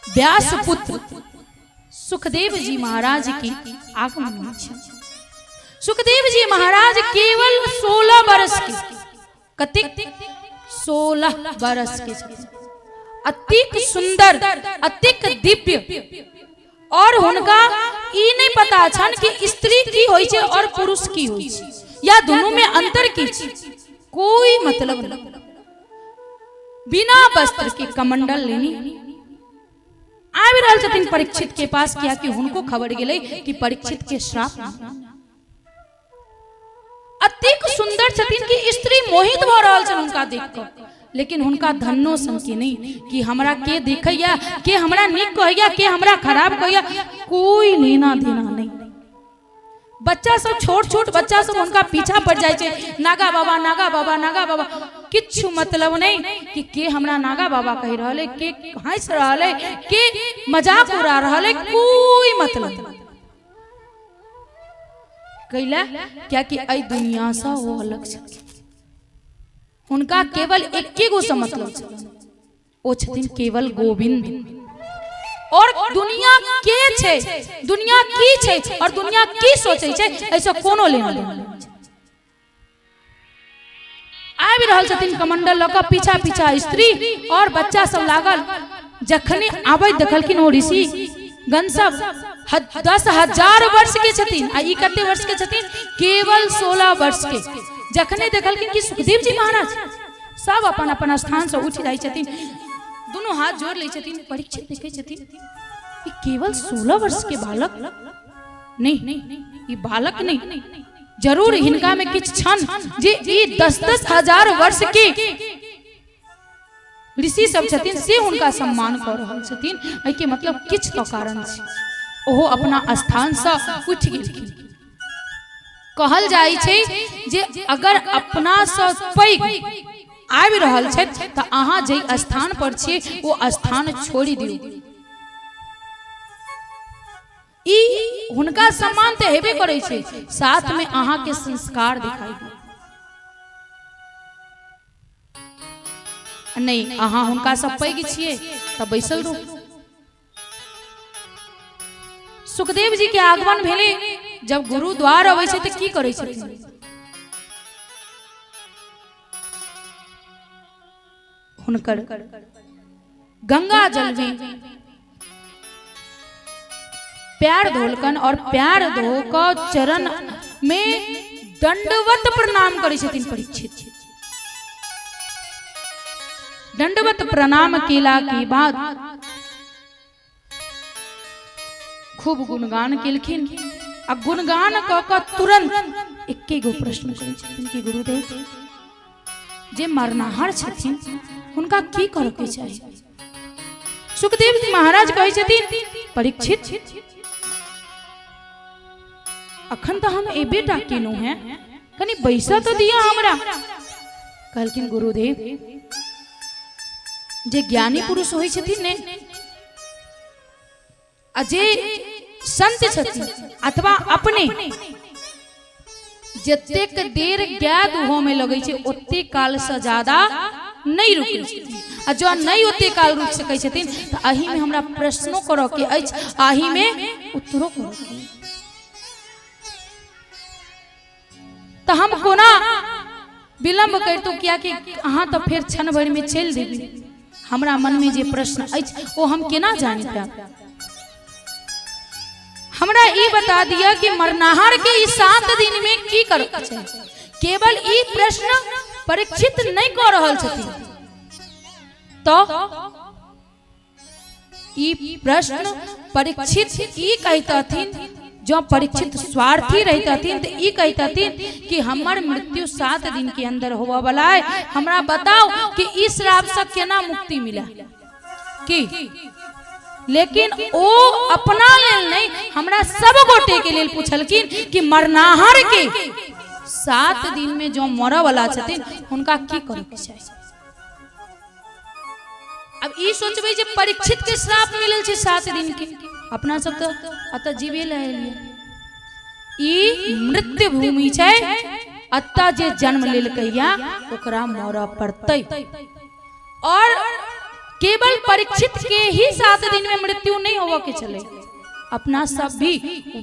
Speaker 4: व्यास पुत्र सुखदेव जी महाराज की आगमन होइ छै। सुखदेव जी महाराज केवल 16 वर्ष के, कतेक 16 वर्ष के छथिन, अतिक सुंदर अतिक दिव्य, और हुनका ई नहीं पता छन कि स्त्री की होइ छै और पुरुष की होइ छै या दोनों में अंतर की छै, कोई मतलब नहीं। बिना वस्त्र के कमंडल लेनी आबि रहल छथिन परीक्षित के पास, कियाकि हुनको खबर गेलै कि परीक्षित के श्राप अतिक सुंदर छथिन कि स्त्री मोहित भऽ रहल छनि हुनका देख कऽ, लेकिन हुनका धन्नो सनके नहीं कि हमरा के देखैया, के हमरा नीक कहैया, के हमरा खराब कहैया, कोई लेना देना नहीं। बच्चा सब, छोट छोट बच्चा सब हुनका पीछा पड़ जाइ छै, नागा बाबा नागा बाबा नागा बाबा, किछु मतलब नहीं कि के हमरा नागा बाबा कहि रहल है, के हंस रहल है, के मजाक उड़ा रहल है, कोई मतलब नहीं। कैला कियाकि एहि दुनिया से ओ अलग छथिन, हुनका केवल एके गो से मतलब छथिन, ओ छथिन केवल गोविंद। और दुनिया के छै, दुनिया की छै और दुनिया की सोचै छै, ऐसा कोनो लेना देना नहि छै। आबि रहल छथिन कमंडल लऽ कऽ, पीछा पीछा स्त्री और बच्चा सब लागल। जखने आबैत देखलखिन ओ ऋषि गण सब 10,000 वर्ष के छथिन आ ई कते वर्ष के छथिन, केवल 16 वर्ष के। जखने देखलखिन कि सुखदेव जी महाराज सब अपन अपन स्थान से उठि जाइ छथिन, दुनू हाथ जोड़ लै छथिन। परीक्षित देखै छथिन ई केवल 16 वर्ष के बालक नहीं, ई बालक नहीं, जरूर हिनका में किछु छन जे ई 10-10 हजार वर्ष के ऋषि सब छथिन से हुनका सम्मान कऽ रहल छथिन। एहिके मतलब किछु तऽ कारण छै। ओहो अपना स्थानसँ उठि गेलखिन। कहल जाइ छै जे अगर अपनासँ पैघ आबि रहल छथि तऽ अहाँ जाहि स्थान पर छियै ओ स्थान छोड़ि दियौ। ई हुनका सम्मान तऽ हेबे करै छै, साथमे अहाँके संस्कार दिखाई दे। नहि, अहाँ हुनकासँ पैघ छियै तऽ बैसल रहू। सुखदेव जी के आगमन भेलै। जब गुरु द्वार अबै छै तऽ की करै छथिन? हुनकर गंगा जल में प्यार धोलकन और प्यार धो कऽ चरण में दंडवत प्रणाम करै छथिन परीक्षित। दंडवत प्रणाम केला के बाद खूब गुणगान केलखिन आ गुणगान कऽ कऽ तुरंत एके गो प्रश्न करै छथिन कि गुरुदेव, जे मरनाहार छथिन हुनका की करऽ के चाही? सुखदेव जी महाराज कहै छथिन, परीक्षित, अखन तऽ हम एबे टा केलहुँ हैं, कनि बैसऽ तऽ दिअ हमरा। कहलखिन, गुरुदेव, जे ज्ञानी पुरुष होइ छथिन ने आ जे संत छथिन अथवा अपने, जतेक देर गाय दुहो में लगै छै ओते काल से ज्यादा नहि रुकै छथिन। आ जँ नहि ओते काल रुकि सकै छथिन तऽ एहि में हमरा प्रश्नो करऽ के अछि, एहि में उत्तरो करऽ के अछि। तऽ हम कोना विलम्ब करितहुँ, कियाकि अहाँ तऽ फेर क्षण भरिमे चलि देबै। हमरा मनमे जे प्रश्न अछि ओ हम केना जानि पायब? हमरा ई बता दिअ कि मरनाहार के ई 7 दिन में की करक छै। केवल ई प्रश्न परीक्षित नहि कऽ रहल छथिन, तऽ ई प्रश्न परीक्षित ई कहितथिन, जँ परीक्षित स्वार्थी रहितथिन तऽ ई कहितथिन कि हमर मृत्यु 7 दिन के अंदर होबऽ वाला है, हमरा बताउ कि ई श्राप से केना मुक्ति मिला की। लेकिन ओ अपना लेल नहीं, हमरा सब गोटे के लेल पूछलखिन कि मरनाहर के 7 दिन में जो मरऽ वाला छथिन हुनका की करऽ के चाही। अब ई सोचबै जे परीक्षित के श्राप मिलल छै 7 दिन के, अपना सब तऽ अतऽ जीवे लए एलियै। ई मृत्यु भूमि छै, अतऽ जे जन्म लेलकैया ओकरा मरऽ पड़तै। और केवल परीक्षित के ही 7 दिन में मृत्यु नहीं होबऽ के छलै, अपना सब भी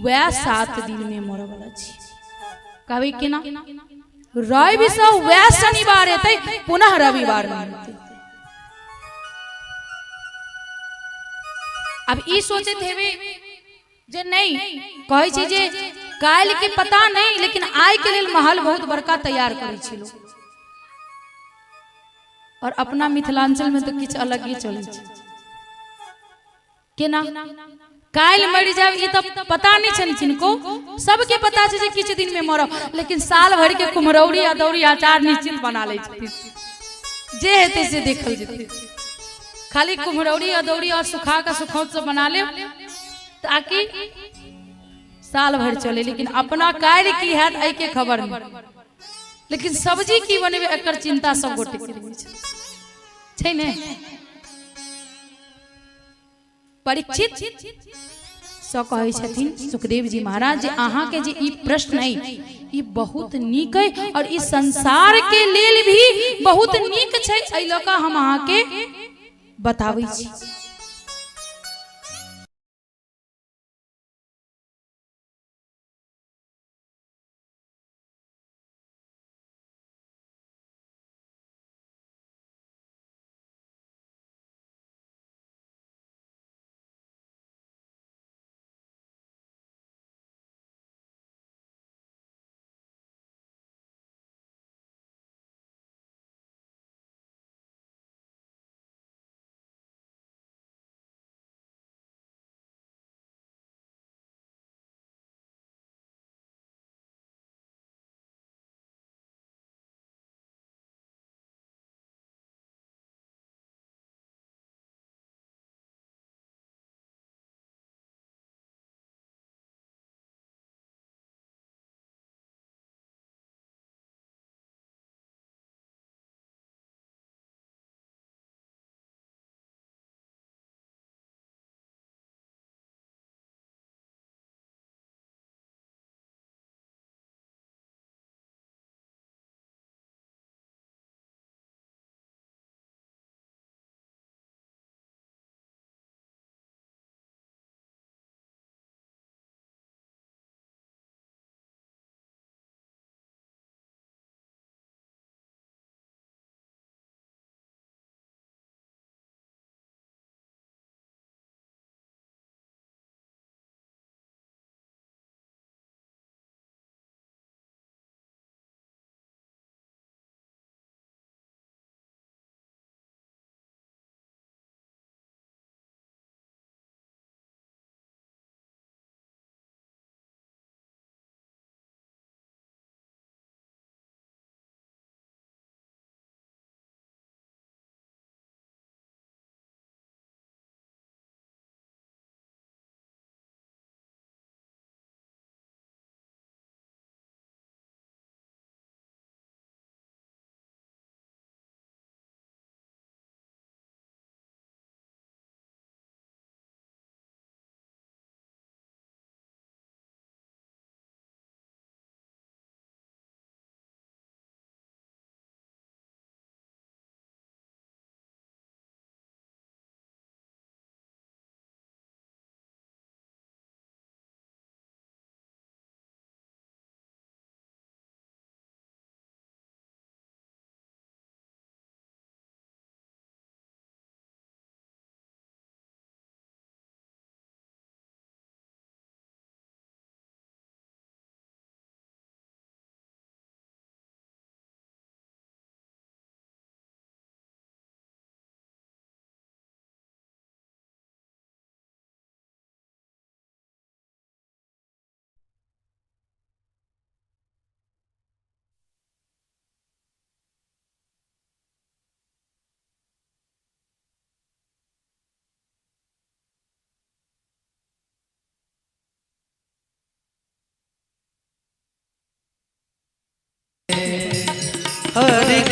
Speaker 4: वएह 7 दिन में मरऽ वाला छी। कहबै केना? रवि से वएह शनिवार एतै, पुनः रविवार नहीं हेतै। अब ई सोचैत हेबै जे नहीं, कहै छै जे काल्हि के पता नहीं, लेकिन आइ के लेल महल बहुत बड़का तैयार करै छै लोक। और अपना मिथिलांचल में तऽ किछु अलगे चलै छै। केना काल्हि मरि जायब ई तऽ पता नहि छनि किनको, सबके पता छै जे किछु दिन में मरब, लेकिन साल भरि के कुम्हरौरी अदौरी अचार निश्चित बना लै छथिन, जे हेतै से देखल जेतै। खाली कुम्हरौरी अदौरी और सुखा कऽ सुखौत सब बना लेब ताकि साल भरि चले, लेकिन अपना काल्हि की हैत एहिके खबर नहि, लेकिन सब्जी की बनेबै एकर चिंता सब गोटे के रहै छै, छै ने? परीक्षित सँ कहै छथिन सुखदेव जी महाराज जे अहाँके जे ई प्रश्न अइ ई बहुत नीक अइ और ई संसार के लेल भी बहुत नीक छै, एहि लऽ कऽ हम अहाँके बताबै छी।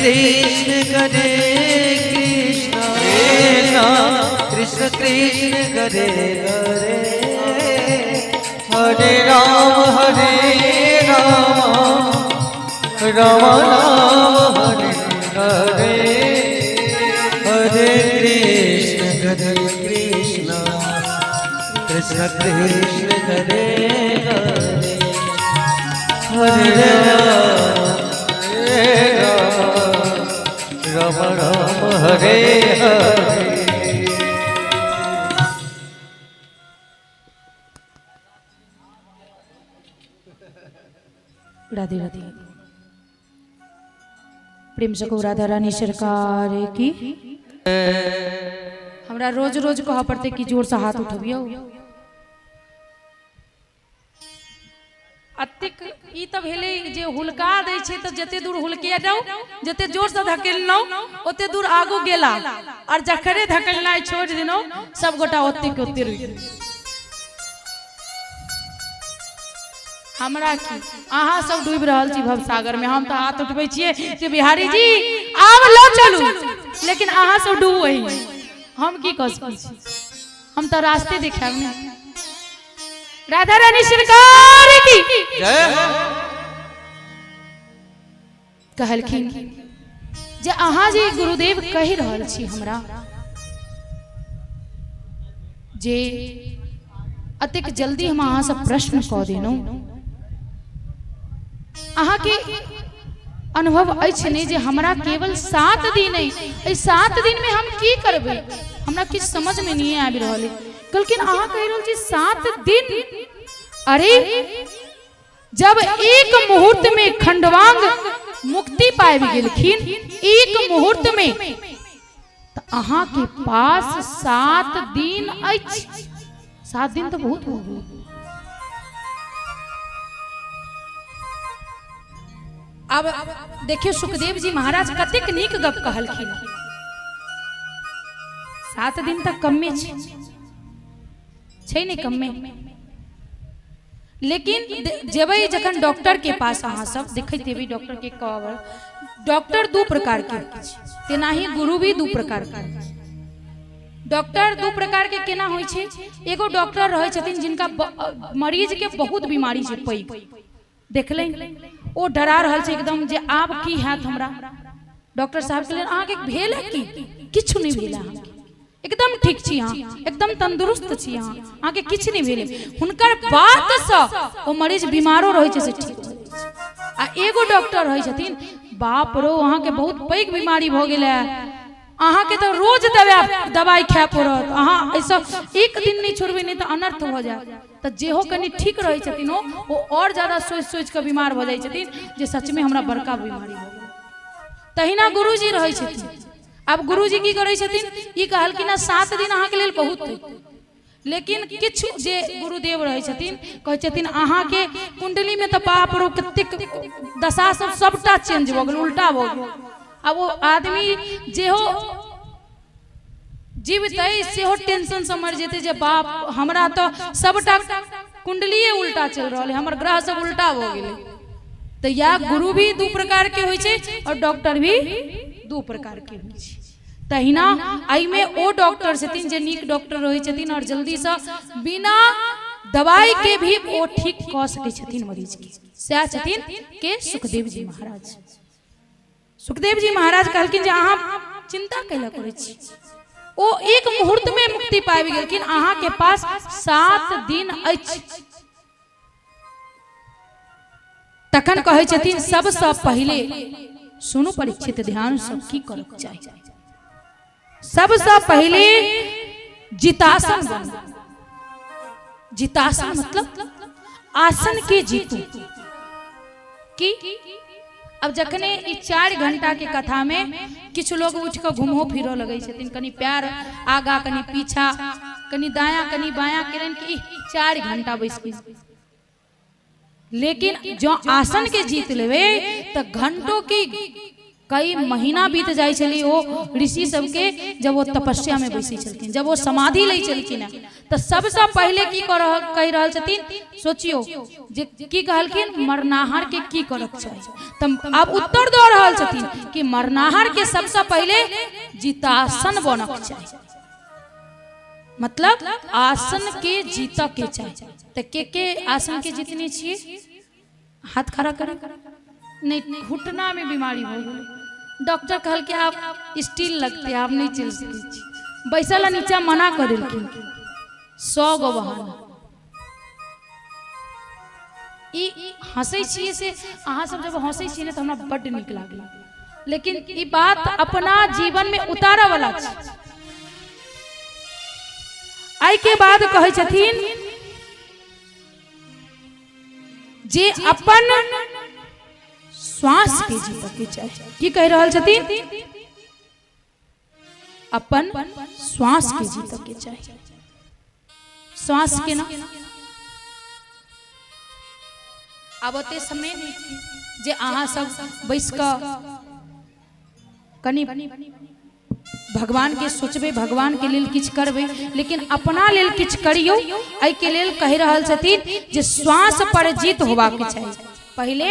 Speaker 2: कृष्ण हरे कृष्ण
Speaker 5: कृष्ण
Speaker 2: कृष्ण कृष्ण हरे हरे
Speaker 5: हरे राम हरे राम राम राम हरे हरे हरे कृष्ण हरे कृष्ण कृष्ण कृष्ण हरे हरे हरे राम हरे राम राम राम हरे हरे।
Speaker 4: राधे राधे। प्रेम से कहू राधा रानी सरकार की। हमरा रोज रोज कह पड़ते कि जोर से हाथ उठबियौ। अतेक ई तऽ भेलै जे हुलका दै छै तऽ जते दूर हुलकेलहुँ, जते जोर से धकेललहुँ ओते दूर आगू गेला, और जखने धकेलनाइ छोड़ि देलहुँ सब गोटा ओते के ओते रुकि गेल। हमरा की अहाँ सब डूबि रहल छी भवसागर में, हम तऽ हाथ उठबै छियै जे बिहारी जी आब लऽ चलू, लेकिन अहाँ सब डूबू एहि, हम की कऽ सकै छी, हम तऽ रास्ते देखायब ने। राधा रानी सरकार की
Speaker 5: जय।
Speaker 4: कहलखिन जे अहाँ जे गुरुदेव कहि रहल छी हमरा जे अतेक जल्दी हम अहाँ से प्रश्न कऽ देलहुँ, अहाँके अनुभव अछि नहि जे हमरा केवल 7 दिन अइ, एहि 7 दिन में हम की करबै, हमरा किछु समझ में नहीं आबि रहल अइ। कहलखिन अहाँ कहि रहल छी 7 दिन, अरे जब एक मुहूर्त में खंडवांग मुक्ति पाबि गेलखिन एक मुहूर्त में, तऽ अहाँ के पास 7 दिन अछि। 7 दिन तऽ बहुत हो गेल। अब देखियौ सुखदेव जी महाराज कतेक नीक गप कहलखिन। 7 दिन तक कमे छै, छै नहि कमे, लेकिन जेबै जखन डॉक्टर के पास, अहाँ सब देखैत हेबै डॉक्टर के कवर, डॉक्टर 2 प्रकार के होइ छै, तेनाही गुरु भी 2 प्रकार के होइ छै। डॉक्टर 2 प्रकार के केना होइ छै, एगो डॉक्टर रहै छथिन जिनका मरीज के बहुत बीमारी छै पैघ, देखलनि ओ डरा रहल छै एकदम जे आब की हैत हमरा। डॉक्टर साहब कहलनि अहाँके भेल है की? किछु नहि भेल अहाँके, एकदम ठीक छी अहाँ, एकदम तंदुरुस्त छी अहाँ, अहाँके किछु नहि भेल। हुनकर बातसँ ओ मरीज बीमारो रहै छै से ठीक भऽ जाइ छै। आ एगो डॉक्टर रहै छथिन, बाप रो अहाँके बहुत पैघ बीमारी भऽ गेल है, अहाँके तऽ रोज दवाइ खाय पड़त, अहाँ एहिसँ एक दिन नहि छोड़बै नहि तऽ अनर्थ भऽ जायत। तऽ जेहो कनि ठीक रहै छथिन ओ आओर ज्यादा सोचि सोचि कऽ बीमार भऽ जाइ छथिन जे सचमे हमरा बड़का बीमारी भऽ गेल। तहिना गुरुजी रहै छथिन। आब गुरुजी की करै छथिन, ई कहलखिन हँ 7 दिन अहाँके लेल बहुत है, लेकिन किछु जे गुरुदेव रहै छथिन कहै छथिन अहाँके कुंडलीमे तऽ बाप रो कतेक दशा सब सबटा चेंज भऽ गेल, उल्टा भऽ गेल। आब ओ आदमी जेहो जीवतै सेहो टेंशन से मरि जेतै जे बाप हमरा तऽ सबटा कुंडलिए उल्टा चलि रहल है, हमर ग्रह सब उल्टा भऽ गेलै। तऽ या गुरु भी 2 प्रकार के होइ छै और डॉक्टर भी 2 प्रकार के होइ छै। तहिना एहिमे ओ डॉक्टर छथिन जे नीक डॉक्टर रहै छथिन और जल्दीसँ बिना दवाई के भी ओ ठीक कऽ सकै छथिन मरीज के, सएह छथिन के सुखदेव जी महाराज। सुखदेव जी महाराज कहलखिन जे अहाँ चिंता कैला करै छी, ओ एक मुहूर्त में मुक्ति पाबि गेलखिन, अहाँ के पास 7 दिन अछि। तखन कहै छथिन सबसँ पहिले सुनू परीक्षित ध्यान से की करक चाही। सबसँ पहिले जितासन बनू। जितासन मतलब आसन के जीतू। की अब जखने ई 4 घंटा के कथा में किछु लोग उठ के घूमहो फिरो लगै छथिन, कनि पैर आगा कनि पीछा कनि दायां कनि बायां केलनि कि 4 घंटा बैस गेल। लेकिन जो आसन के जीत लेवे तो घंटों की कई महीना बीत जाइ छलै ओ ऋषि सबके जब ओ तपस्या में बैसै छलखिन, जब ओ समाधि लै छलखिन हेँ, तऽ सबसँ पहिले की कहि रहल छथिन, सोचियौ जे की कहलखिन, मरनाहर के की करक चाही। तऽ आब उत्तर दऽ रहल छथिन कि मरनाहर के सबसँ पहिले जितासन बनक चाही, मतलब आसन के जीतऽ के चाही। तऽ के आसन के जीतने छियै? हाथ खड़ा करी। नहीं, घुटना में बीमारी हो गेलै, डॉक्टर कहलकै आप स्टील लगते, आप नहीं चलि सकै छी। बैसल नीचा मना कऽ देलखिन, 100 गो बहाना। ई हंसै छियै से अहाँ सब जब हंसै छियै ने तऽ हमरा बड्ड नीक लागल, लेकिन ई बात अपना जीवन में उतारऽ वाला छै। एहि के बाद कहै छथिन जे अपन श्वास के जीतऽ के चाही। की कहि रहल छथिन? अपन श्वास के जीतऽ के चाही। श्वास के ना आब ओते समय नहि छै जे अहाँ सब बैस कऽ कनि भगवान के सोचबै, भगवान के लेल किछु करबै, लेकिन अपना लेल किछु करियौ। एहिके लेल कहि रहल छथिन जे श्वास पर जीत होबाक चाही। पहिले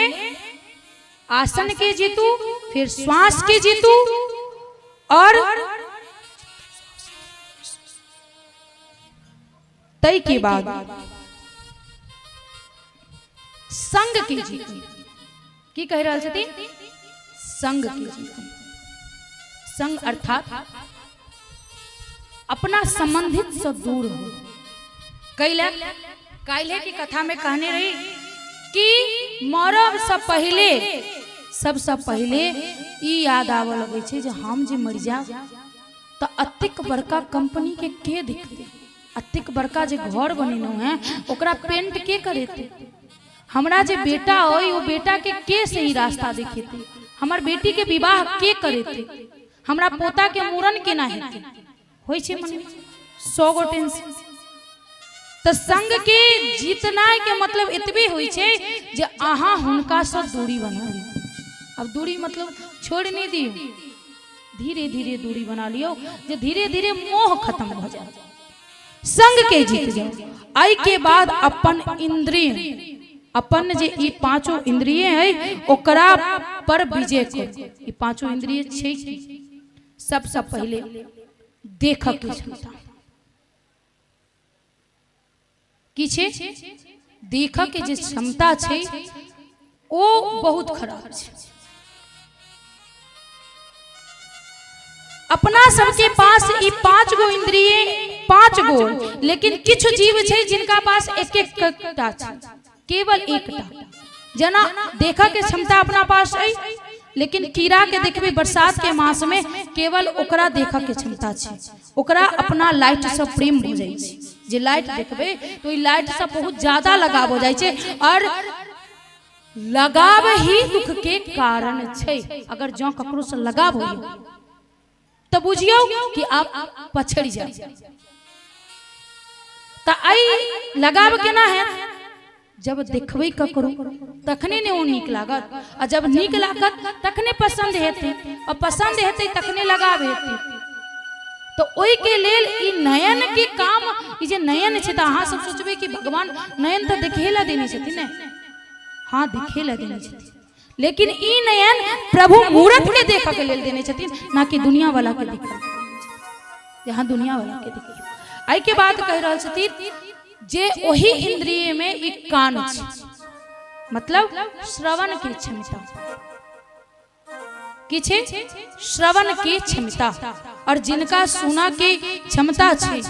Speaker 4: आसन के जीतू, फिर श्वास के जीतू, और तय के बाद संग के जीतू। की कहि रहल छथिन? संग के जीतू। संग अर्थात अपना संबंधित से दूर हो। कैले काल्हे की कथा में कहने रही कि मरब से पहले सबसे पहले ई याद आबऽ लगै छै जे हम जे मरि जायब तऽ अतेक बड़का कंपनी के देखतै, अतेक बड़का जे घर बनेलहुँ हेँ ओकरा पेंट के करेतै, हमरा जे बेटा अइ ओ बेटा के सही रास्ता देखेतै, हमर बेटी के विवाह के करेतै, हमरा पोता के मूड़न केना हेतै। होइ छै मन में 100 गो टेंशन। तऽ संग के जीतनाइ के मतलब एतबे होइ छै जे अहाँ हुनकासँ दूरी बना लियौ। आब दूरी मतलब छोड़ि नहि दियौ, धीरे धीरे दूरी बना लियौ जे धीरे धीरे मोह खत्म भऽ जायत, संग के जीत जाओ। एहि के बाद अपन इंद्रिय, अपन जे ई पांचो इंद्रिय है ओकरा पर विजय करू। ई पांचो इंद्रिय छै की? सबसँ पहिले देखऽ के क्षमता की छै? देखऽ के जे क्षमता छै ओ बहुत खराब छै। अपना सबके पास ई 5 गो इंद्रिय, 5 गो, लेकिन किछु जीव छै जिनका पास एक एक टा छै, केवल एकटा। जेना देखऽ के क्षमता अपना पास अछि, लेकिन कीड़ा के देखबै बरसात के मास में केवल ओकरा देखऽ के क्षमता छै, ओकरा अपना लाइट से प्रेम भऽ जाइ छै। जे लाइट देखबै तो ई लाइट से बहुत ज्यादा लगाव हो जाइ छै, और लगाव ही दुख के कारण छै। अगर जँ ककरो से लगाव होइए तऽ बुझियौ कि आप पछड़ि जायब। तऽ एहि लगाव केना हैत? जब देखबै ककरो तखने ने ओ नीक लागत, आ जब नीक लागत तखने पसन्द हेतै, आ पसन्द हेतै तखने लगाव हेतै। तऽ ओहिके लेल ई नयन के काम, ई जे नयन छै, तऽ अहाँ सब सोचबै कि भगवान नयन तऽ देखे ला देने छथिन ने। हाँ, देखे ला देने छथिन, लेकिन ई नयन प्रभु मूरत के देखऽ के लेल देने छथिन, ना कि दुनिया वाला के देखऽ। यहाँ दुनिया वाला के देखियौ। एहि के बाद कहि रहल छथिन जे ओही इंद्रिय में ई कान छै, मतलब श्रवण के क्षमता की छै? श्रवण के क्षमता। और जिनका सुना के क्षमता छै,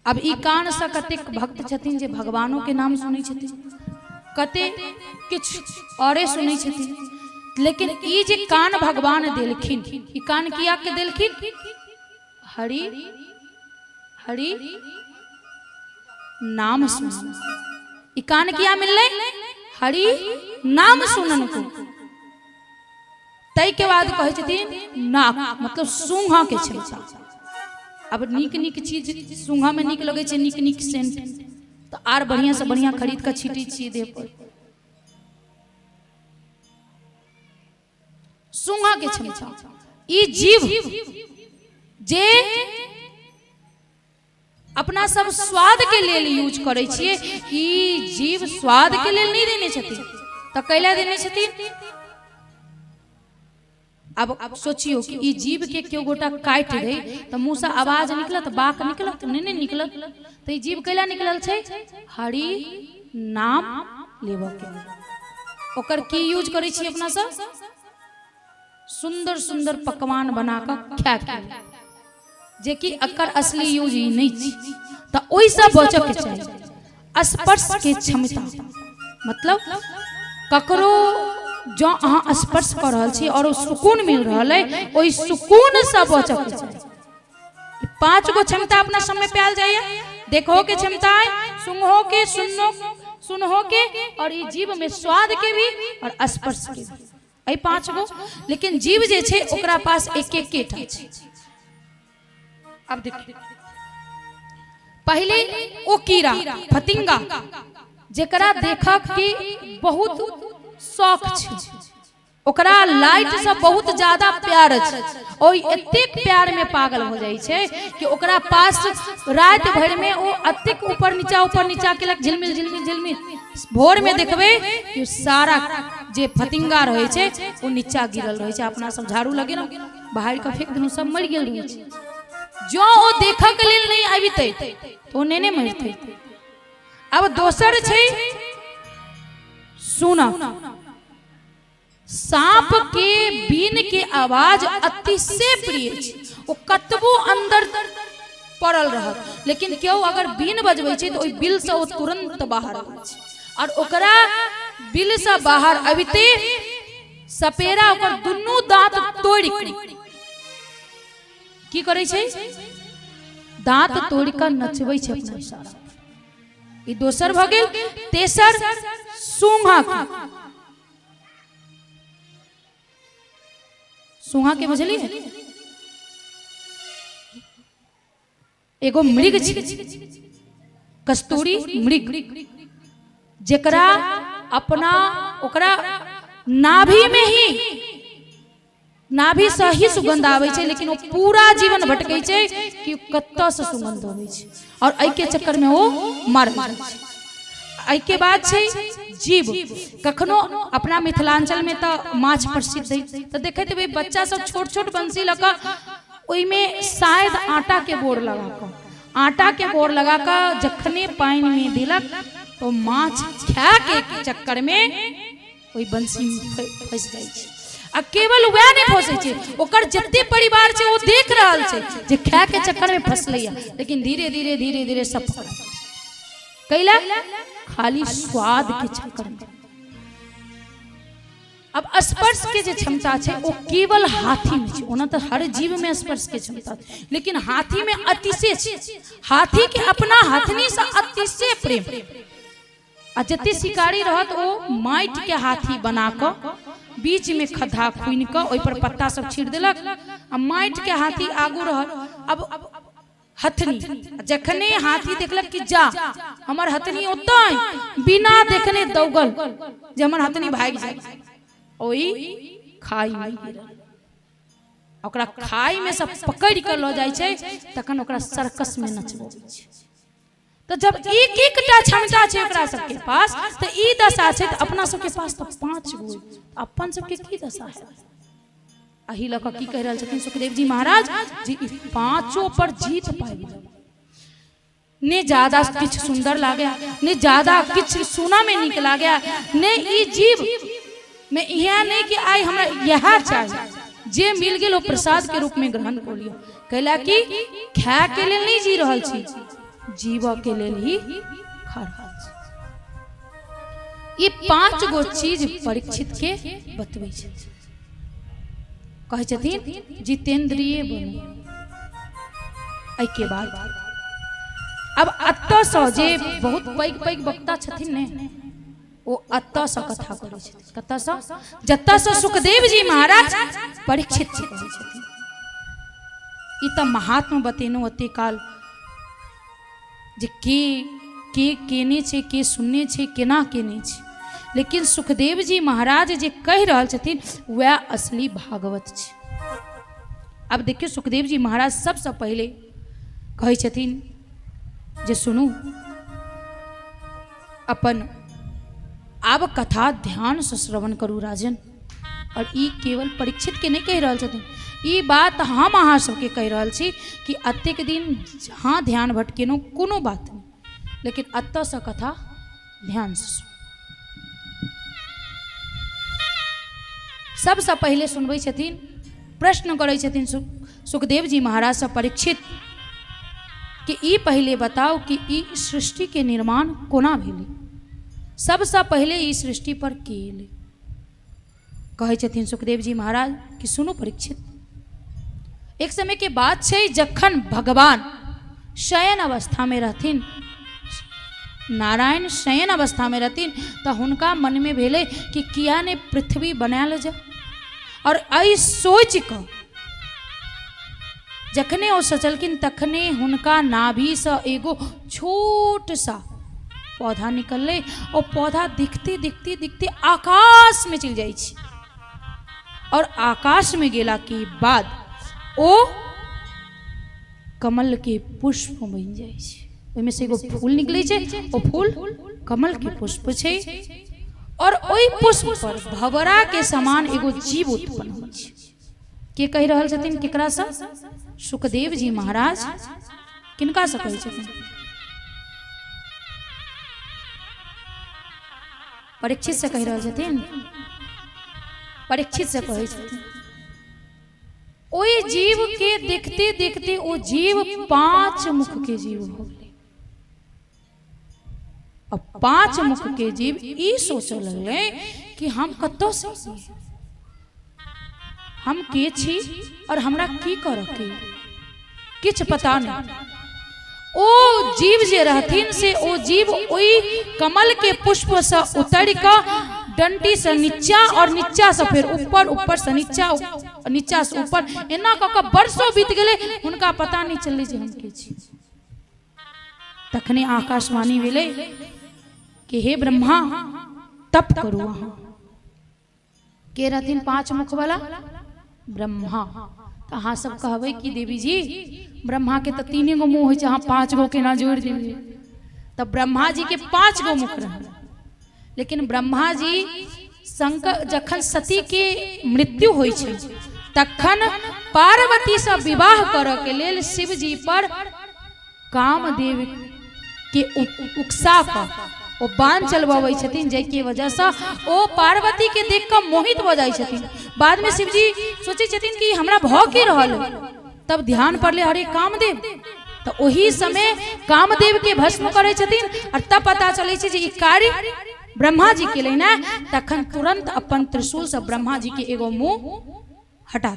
Speaker 4: अब ई कान से कतेक भक्त छथिन जे भगवानों के नाम सुनै छथिन, कते किछु औरे सुनै छथिन, लेकिन ई जे कान भगवान देलखिन, ई कान किया के देलखिन? हरि हरि नाम सुन। ई कान किया मिललै? हरि नाम सुनन को। ताहि के बाद कहै छथिन नाक, मतलब सूंघऽ के क्षमता। अब नीक नीक चीज सूंघऽ में नीक लगै छै, नीक नीक सेंट तऽ आर बढ़िया से बढ़िया खरीद कऽ छीटै छियै देह पर। सूंघऽ के क्षमता ई जीव जे अपना सब स्वाद के लेल यूज करै छियै, ई जीव स्वाद के लेल नहि देने छथिन, तऽ कैला देने छथिन? अब सोचियो कि ई जीव के केओ गोटा काटि दे तऽ मुँह से आवाज निकलत, बाक निकलत? नहि नहि निकलत। तऽ ई जीव कैला निकलल छै? हरि नाम लेबऽ के। ओकर की यूज करै छी अपना सब? सुन्दर सुन्दर पकवान बना कऽ खाय के, जेकि एकर असली यूज ई नहि छै। तऽ ओहिसँ बचऽ के चाही। स्पर्श के क्षमता मतलब ककरो जँ अहाँ स्पर्श कऽ रहल छी आओर ओ सुकून मिल रहल अइ, ओहि सुकूनसँ बचऽ के चाही। पांच गो क्षमता अपना समय पे आयल जाइए, देखो के क्षमता है, सुंघो के, सुनो सुनहो के, और ई जीव में स्वाद के भी और स्पर्श के भी, एहि पांच गो। लेकिन जीव जे छै ओकरा पास एक एक टा छै। अब देखिए, पहले ओ कीड़ा फतिंगा जेकरा देखक के बहुत शौक छै, ओकरा लाइट से बहुत ज्यादा प्यार छै, ओहि एतेक प्यार में पागल हो जाइ छै कि ओकरा पास राति भरि में ओ एतेक ऊपर नीचा ऊपर नीचा केलक, झिलमिल झिलमिल झिलमिल। भोर में देखबै कि सारा जे फतिंगा रहै छै ओ नीचा गिरल रहै छै। अपना सब झाड़ू लगेलहुँ, बाहर के फेंक देलहुँ, सब मरि गेल रहै छै। जँ ओ देखऽ के लेल नहि अबितै तऽ ओ नहि मरितै। अब दोसर छै सुना, साँप के बीन के आवाज अतिशय प्रिय छै। ओ कतबो अंदर पड़ल रहत, लेकिन केओ अगर बीन बजबै छै तऽ ओहि बिल से ओ तुरंत बाहर अबै छै, और ओकरा बिल से बाहर अबिते सपेरा ओकर दुनू दांत तोड़ि कऽ की करै छै? दांत तोड़ि कऽ नचबै छै अपना इशारा। ई दोसर भऽ गेल। तेसर सूंघा के, सूंघा के बुझलियै? एगो मृग छै, कस्तूरी मृग, जेकरा अपना ओकरा नाभि में ही, नाभि से ही सुगंध आबै छै, लेकिन ओ पूरा जीवन भटकै छै कि कतऽ से सुगंध अबै छै, और एहि के चक्कर में ओ मर जाइ छै। एहिके बाद छै जीव। कखनो अपना मिथिलांचल में तऽ माछ प्रसिद्ध है, तऽ देखैत हेबै बच्चा सब छोट छोट बंसी लऽ कऽ ओहिमे शायद आटा के बोर लगा कऽ, आटा के बोर लगा कऽ जखने पानि में देलक तो माछ खाय के चक्कर में ओहि बंसी में फंसि जाइ छै। आ केवल वएह नहि फंसै छै, ओकर जते परिवार छै ओ देख रहल छै जे खाय के चक्कर में फंसलैया, लेकिन धीरे धीरे धीरे धीरे सब पकड़ा जाइ छै। कैला? खाली स्वाद के चक्कर में। अब स्पर्श के जे क्षमता छै ओ केवल हाथी में छै। ओना तऽ हर जीव में स्पर्श के क्षमता छै, लेकिन हाथी में अतिशय छै। हाथी के अपना हथनी से अतिशय प्रेम, आ जते शिकारी रहत ओ माटि के हाथी बना कऽ बीच में खद्धा खुनि कऽ ओहि पर पत्ता सब छीट देलक, आ माटि के हाथी आगू रहल। अब हथनी जखने हाथी देखलक कि जा हमर हथनी ओतय, बिना देखने दौगल जे हमर हथनी भागि जाय, ओहि खाई में गिरल। ओकरा खाई में सब पकड़ि कऽ लऽ जाइ छै, तखन ओकरा सर्कस में नचबै छै। तऽ जब एक एकटा क्षमता छै ओकरा सबके पास तऽ ई दशा छै, तऽ अपना सबके पास तऽ 5 गो, अपन सबके की दशा है? एहि लऽ कऽ की कहि रहल छथिन सुखदेव जी महाराज जी? ई पांचों पर जीत पाबि ने ज्यादा किछु सुंदर लागे, ने ज्यादा किछु सुनऽ में नीक लागे, ने ई जीव में इएह नहि कि आइ हमरा इएह चाही, जे मिल गेल ओ प्रसाद के रूप में ग्रहण कऽ लिअ। कैला कि खाय के लेल नहि जी रहल छी, जीवऽ के लेल ही खा रहल छी। ई 5 गो चीज परीक्षित के बतबै छै, कहै छथिन जितेंद्रिय बनू। एहिके बाद अब एतऽसँ जे बहुत पैघ पैघ वक्ता छथिन ने, ओ एतऽसँ कथा करै छथिन। कतऽसँ? जतऽसँ सुखदेव जी महाराज परीक्षित जी कहै छथिन। ई तऽ महात्मा बतेलहुँ ओते काल जे के के केने छै, के सुनने छै, केना केने छै, लेकिन सुखदेव जी महाराज जे कहि रहल छथिन वएह असली भागवत छै। आब देखियौ, सुखदेव जी महाराज सबसँ पहिले कहै छथिन जे सुनू अपन आब कथा ध्यानसँ श्रवण करू राजन। और ई केवल परीक्षित के नहीं कहि रहल छथिन, ई बात हम अहाँ सबके कहि रहल छी कि अतेक दिन जहाँ ध्यान भटकेलहुँ कोनो बात नहीं, लेकिन एतऽसँ कथा ध्यानसँ सुनू। सबसँ पहिले सुनबै छथिन, प्रश्न करै छथिन सुखदेव जी महाराजसँ परीक्षित कि ई पहिले बताउ कि ई सृष्टिके निर्माण कोना भेलै, सबसँ पहिले ई सृष्टि पर के एलै। कहै छथिन सुखदेव जी महाराज कि सुनू परीक्षित, एक समय के बात छै जखन भगवान शयन अवस्था में रहथिन, नारायण शयन अवस्था में रहथिन, तऽ हुनका मनमे भेलै कि किया ने पृथ्वी बनायल जाए। और एहि सोचि कऽ जखने ओ सोचलखिन तखने हुनका नाभिसँ एगो छोट सा पौधा निकललै। ओ पौधा दिखते दिखते दिखते आकाशमे चलि जाइ छै और आकाशमे गेलाके बाद ओ कमलके पुष्प बनि जाइ छै। ओहिमे से एगो फूल निकलै छै, ओ फूल कमलके पुष्प छै और ओहि पुष्प पर भवराके समान एगो जीव उत्पन्न होइ छै। के कहि रहल छथिन? केकरासँ? सुखदेव जी महाराज किनकासँ कहै छथिन? परीक्षित से कहि रहल छथिन, परीक्षित से कहै छथिन। ओहि जीव के देखते देखते ओ जीव पांच मुख के जीव भऽ गेलै। आ पांच मुख के जीव ई सोचऽ लगलै कि हम कतऽ से एलियै, हम के छी और हमरा की करऽ के, किछु पता नहीं। ओ जीव जे रहथिन से ओ जीव ओहि कमल के पुष्प से उतरि कऽ डंटी से नीचा और नीचा से फेर ऊपर, ऊपर से नीचा, नीचा से ऊपर, एना कऽ कऽ वर्षो बीत गेलै, हुनका पता नहीं चललै जे हम के छी। तखने आकाशवाणी भेलै कि हे ब्रह्मा तप करू अहाँ। के रहथिन पांच मुख वाला? ब्रह्मा। तऽ अहाँ सब कहबै कि देवी जी ब्रह्मा के तऽ तीने गो मुँह होइ छै, अहाँ 5 गो केना जोड़ि देलियै? तऽ ब्रह्मा जी के 5 गो मुख रहनि, लेकिन ब्रह्मा जी शंकर जखन सती के मृत्यु होइ छै तखन पार्वतीसँ विवाह करऽ के लेल शिव जी पर कामदेव के उकसा कऽ ओ बाण चलबबै छथिन, जाहिके वजहसँ ओ पार्वती के देख कऽ मोहित भऽ जाइ छथिन। बादमे शिवजी सोचै छथिन कि हमरा भऽ की रहल है, तब ध्यान पड़लै अरे कामदेव, तऽ ओही समय कामदेव के भस्म करै छथिन और तब पता चलै छै जे ई कार्य ब्रह्मा जी केलनि ने। तखन तुरंत अपन त्रिशूलसँ ब्रह्मा जी के एगो मुँह हटा।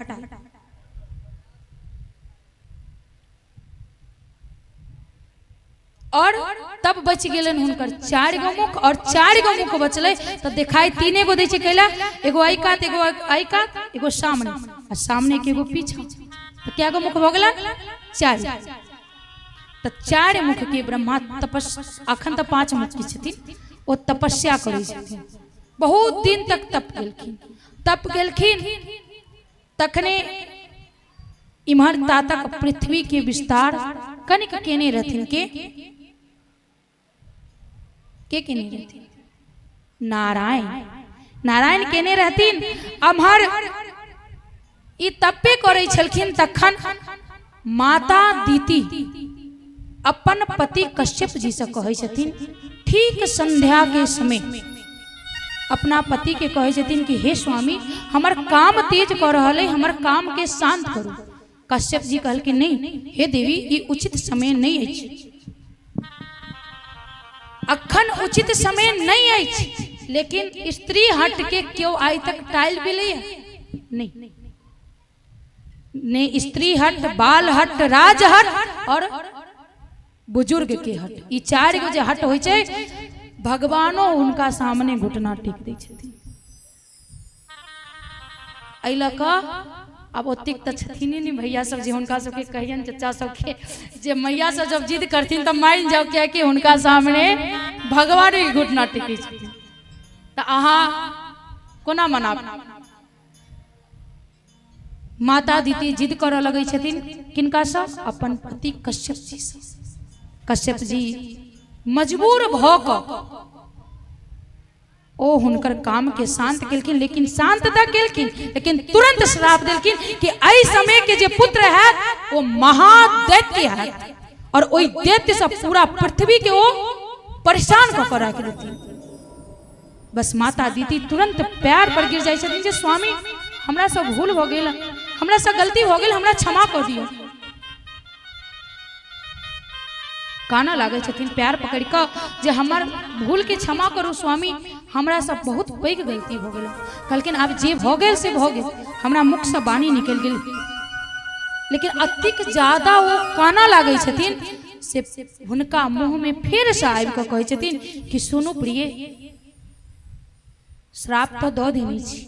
Speaker 4: और तब बचि गेलनि हुनकर 4 गो मुख, और 4 गो मुख बचलै तऽ देखाइ 3 गो दै छै कैला, एगो एहि कात, एगो एहि कात, एगो सामने, आ सामने के एगो पीछा, तऽ कै गो मुख भऽ गेलनि? 4। तऽ 4 मुख के ब्रह्मा तपस, अखन तऽ 5 मुख के छथिन, ओ तपस्या करै छथिन, बहुत दिन तक तप गेलखिन, तप गेलखिन। तखने इम्हर तातक पृथ्वी के विस्तार कनिक केने रहथिन, के के केने रहथिन? नारायण, नारायण केने रहथिन। अम्हर ई तपे करै छलखिन तखन माता दीति अपन पति कश्यप जी से कहै छथिन, ठीक संध्या के समय अपना पति के कहै छथिन कि हे स्वामी हमर काम तेज कऽ रहल है, हमर काम के शांत करू। कश्यप जी कहलखिन नहीं हे देवी, ई उचित समय नहीं अछि, अखन उचित समय नहीं अछि, लेकिन स्त्री हट के क्यों आइ तक टाइल भेलै नहीं, ने स्त्री हट, बाल हट, राज हट और बुजुर्ग के हट, ई 4 गो जे हट होइ छै भगवानो हुनका सामने घुटना टेक दै छथिन। एहि लऽ कऽ आब ओतेक तऽ छथिन नहि भैया सब जे हुनका सबके कहियनि चचा सबके जे मैया सब जब जिद करथिन तऽ मानि जाउ, कियाकि हुनका सामने भगवान भी घुटना टेकै छथिन। तऽ अहाँ कोना मनाब? माता दीदी जिद करऽ लगै छथिन किनकासँ? अपन पति कश्यप जी सँ। कश्यप जी मजबूर भऽ कऽ ओ हुनकर काम के शांत केलखिन, लेकिन शांत तऽ केलखिन लेकिन तुरंत श्राप देलखिन कि एहि समय के जे पुत्र हैत ओ महादैत्य हैत और ओहि दैत्य से पूरा पृथ्वी के ओ परेशान कऽ कऽ राखि देथिन। बस माता दीदी तुरंत पैर पर गिर जाइ छथिन जे स्वामी हमरा से भूल भऽ गेल, हमरा से गलती भऽ गेल, हमरा क्षमा कऽ दियौ। कानऽ लागै छथिन पैर पकड़ि कऽ जे हमर भूलके क्षमा करू स्वामी, हमरा से बहुत पैघ गलती भऽ गेल। कहलखिन आब जे भऽ गेल से भऽ गेल, हमरा मुखसँ वाणी निकलि गेल। लेकिन अतिक ज्यादा ओ कानऽ लागै छथिन से हुनका मुँहमे फेरसँ आबि कऽ कहै छथिन कि सुनू प्रिय, श्राप तऽ दऽ देने छी,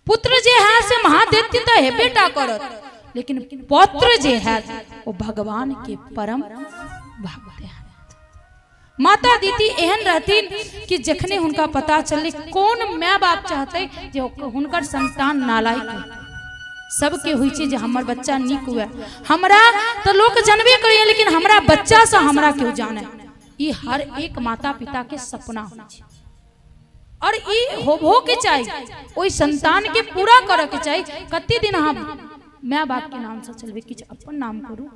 Speaker 4: पुत्र जे है से महादैत्य तऽ हेबे टा करत, लेकिन पौत्र जे हैत ओ भगवान के परम भक्त हैत। माता दीदी एहन रहथिन कि जखने हुनका पता चललै, कोन माय बाप चाहतै जे हुनकर संतान नालायक हो? सबके होइ छै जे हमर बच्चा नीक हुए। हमरा तऽ लोक जानबे करैए, लेकिन हमरा बच्चासँ हमरा केओ जाने, ई हर एक माता पिता के सपना होइ छै और ई होबो के चाही, ओहि संतान के पूरा करऽ के चाही। कते दिन अहाँ माय बाप के नाम से चलबै? किछु अपन नाम करू।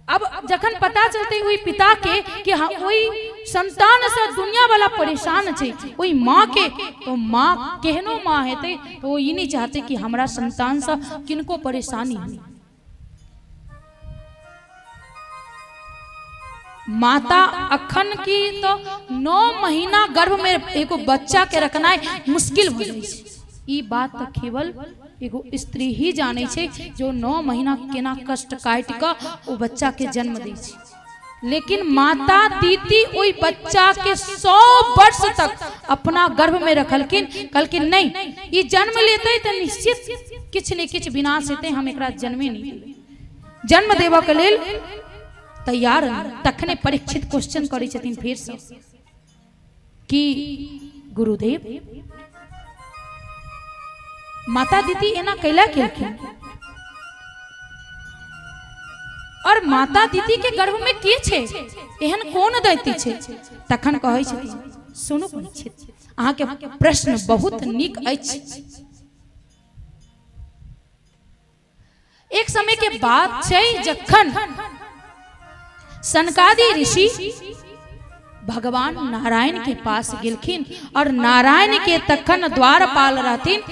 Speaker 4: अब जखन पता चलते ओहि पिता के कि हाँ ओहि संतान से दुनिया वाला परेशान छै, ओहि माँ के तो माँ केहनो माँ हेतै तो ओ ई नहीं चाहते कि हमरा संतान से किनको परेशानी हो। माता अखन की तो 9 महीना गर्भ में एगो बच्चा के रखनाइ मुश्किल हो जाइ छै। ई बात तऽ केवल एगो स्त्री ही जानै छै जो 9 महीना केना कष्ट काटि कऽ ओ बच्चा के जन्म दै छै। लेकिन माता दीदी ओहि बच्चा के 100 वर्ष तक अपना गर्भ में रखलखिन, कहलखिन नहीं ई जन्म लेतै तऽ निश्चित किछु ने किछु विनाश हेतै, हम एकरा जन्मे नहीं देबै। जन्म देबऽ के लेल तैयार नहि। तखने परीक्षित क्वेश्चन करै छथिन फेरसँ कि गुरुदेव माता दीदी एना कैला केलखिन और माता दीदी के गर्भ में के छै, एहन कोन दैत्य छै? तखन कहै छथिन सुनू परीक्षित, अहाँके प्रश्न बहुत नीक अछि। एक समय के बात छै जखन सनकादि ऋषि भगवान नारायण के पास गेलखिन और नारायण के तखन द्वारपाल रहथिन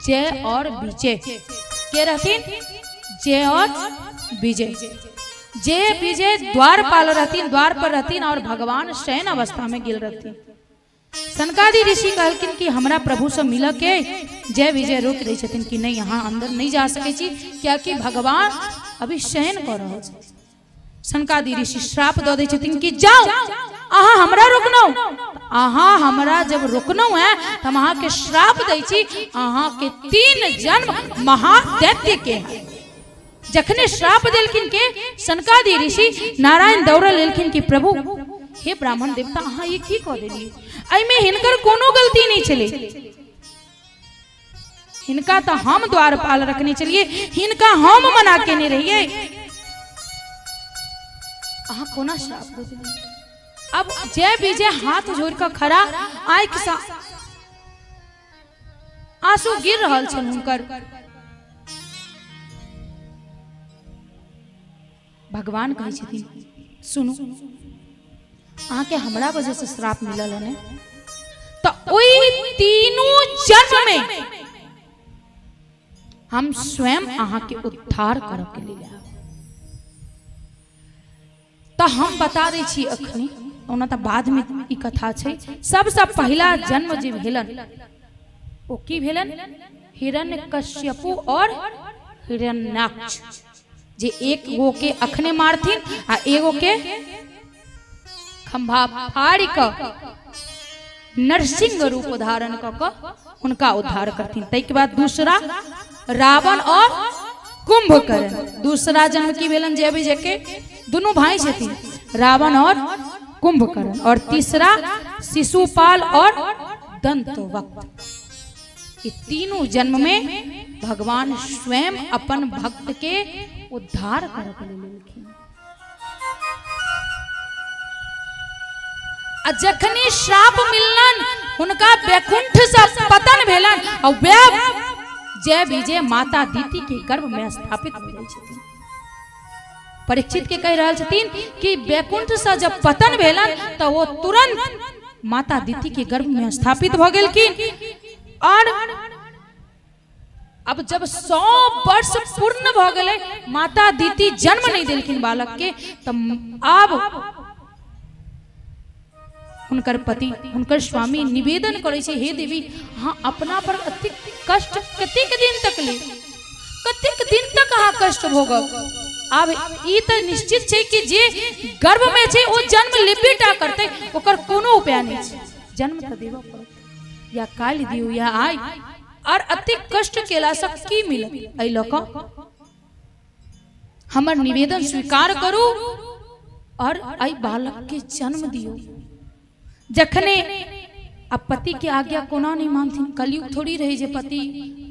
Speaker 4: जय और विजय। के रहथिन? जय और विजय। जय विजय द्वारपाल रहथिन, द्वार पर रहथिन और भगवान शयन अवस्था में गेल रहथिन। सनकादि ऋषि कहलखिन कि हमरा प्रभु से मिलऽ के। जय विजय रोक दै छथिन कि नहीं, यहाँ अंदर नहीं जा सकै छी, कियाकि भगवान अभी शयन कऽ रहल छथिन। सनकादि ऋषि श्राप दऽ दै छथिन कि जाओ, अहाँ हमरा रोकनौ, अहाँ हमरा जब रोकनौ है तऽ हम अहाँके श्राप दै छी, अहाँके 3 जन्म महादैत्य के है। जखने श्राप देलखिन के सनकादि ऋषि, नारायण दौड़ल एलखिन कि प्रभु हे ब्राह्मण देवता, अहाँ ई की कऽ देलियै? एहिमे हिनकर कोनो गलती नहि छलै, हिनका तऽ हम द्वारपाल रखने छलियै, हिनका हम मना केने रहियै, अहाँ कोना श्राप दऽ देलियै? अब जय विजय हाथ जोड़ कऽ खड़ा, आँखि सँ आंसू गिर रहल छल हुनकर। भगवान कहै छथिन सुनू, अहाँके हमरा वजह से श्राप मिलल है ने, तऽ ओहि तीनू जन्म में हम स्वयं अहाँके उद्धार करऽ के लेल आयब। तऽ हम बता दै छी अखनी, ओना तऽ बादमे ई कथा छै। सबसँ पहिला जन्म जे भेलन ओ की भेलन? हिरण्यकश्यपु और हिरण्याक्ष, जे एक गो के अखने मारथिन आ एगो के खंभा फाड़ि कऽ नरसिंह रूप धारण कऽ कऽ हुनका उद्धार करथिन। ताहिके बाद दूसरा रावण और कुंभकर्ण। दूसरा जन्म की भेलन? जे अभी जेके दुनू भाई छथिन, रावण और कुंभकर्ण और तीसरा शिशुपाल और दंतवक्त्र। ये तीनों जन्म में भगवान स्वयं अपन भक्त के उद्धार करके लेलखिन। आ जखनी श्राप मिललन हुनका वैकुंठ से पतन भेलन और वह जय विजय माता दीति के गर्भ में स्थापित हो जाइ छथिन। परीक्षित के कहि रहल छथिन कि वैकुंठ से जब पतन भेलन तो वो तुरंत माता दीति के गर्भ में स्थापित भ गेलखिन। और अब जब 100 वर्ष पूर्ण भ गेलै, माता दीति जन्म नहीं देलखिन बालक के, तब आब हुनकर पति हुनकर स्वामी निवेदन करै छै, हे देवी अहाँ अपना पर अति कष्ट कतेक दिन तक ले, कतेक दिन तक अहाँ कष्ट भोगब। आब ई तऽ निश्चित छै कि जे गर्भ में छै ओ जन्म लेबे टा करतै, ओकर कोनो उपाय नहि छै, जन्म तऽ देबऽ पड़त, या काल्हि दियौ या आइ। और अति कष्ट केलासँ की मिलत? एहि लऽ कऽ हमर निवेदन स्वीकार करू और एहि बालक के जन्म दियौ। जखने आ पति के आज्ञा कोना नहीं मानथिन, कलयुग थोड़ी रहे जे पति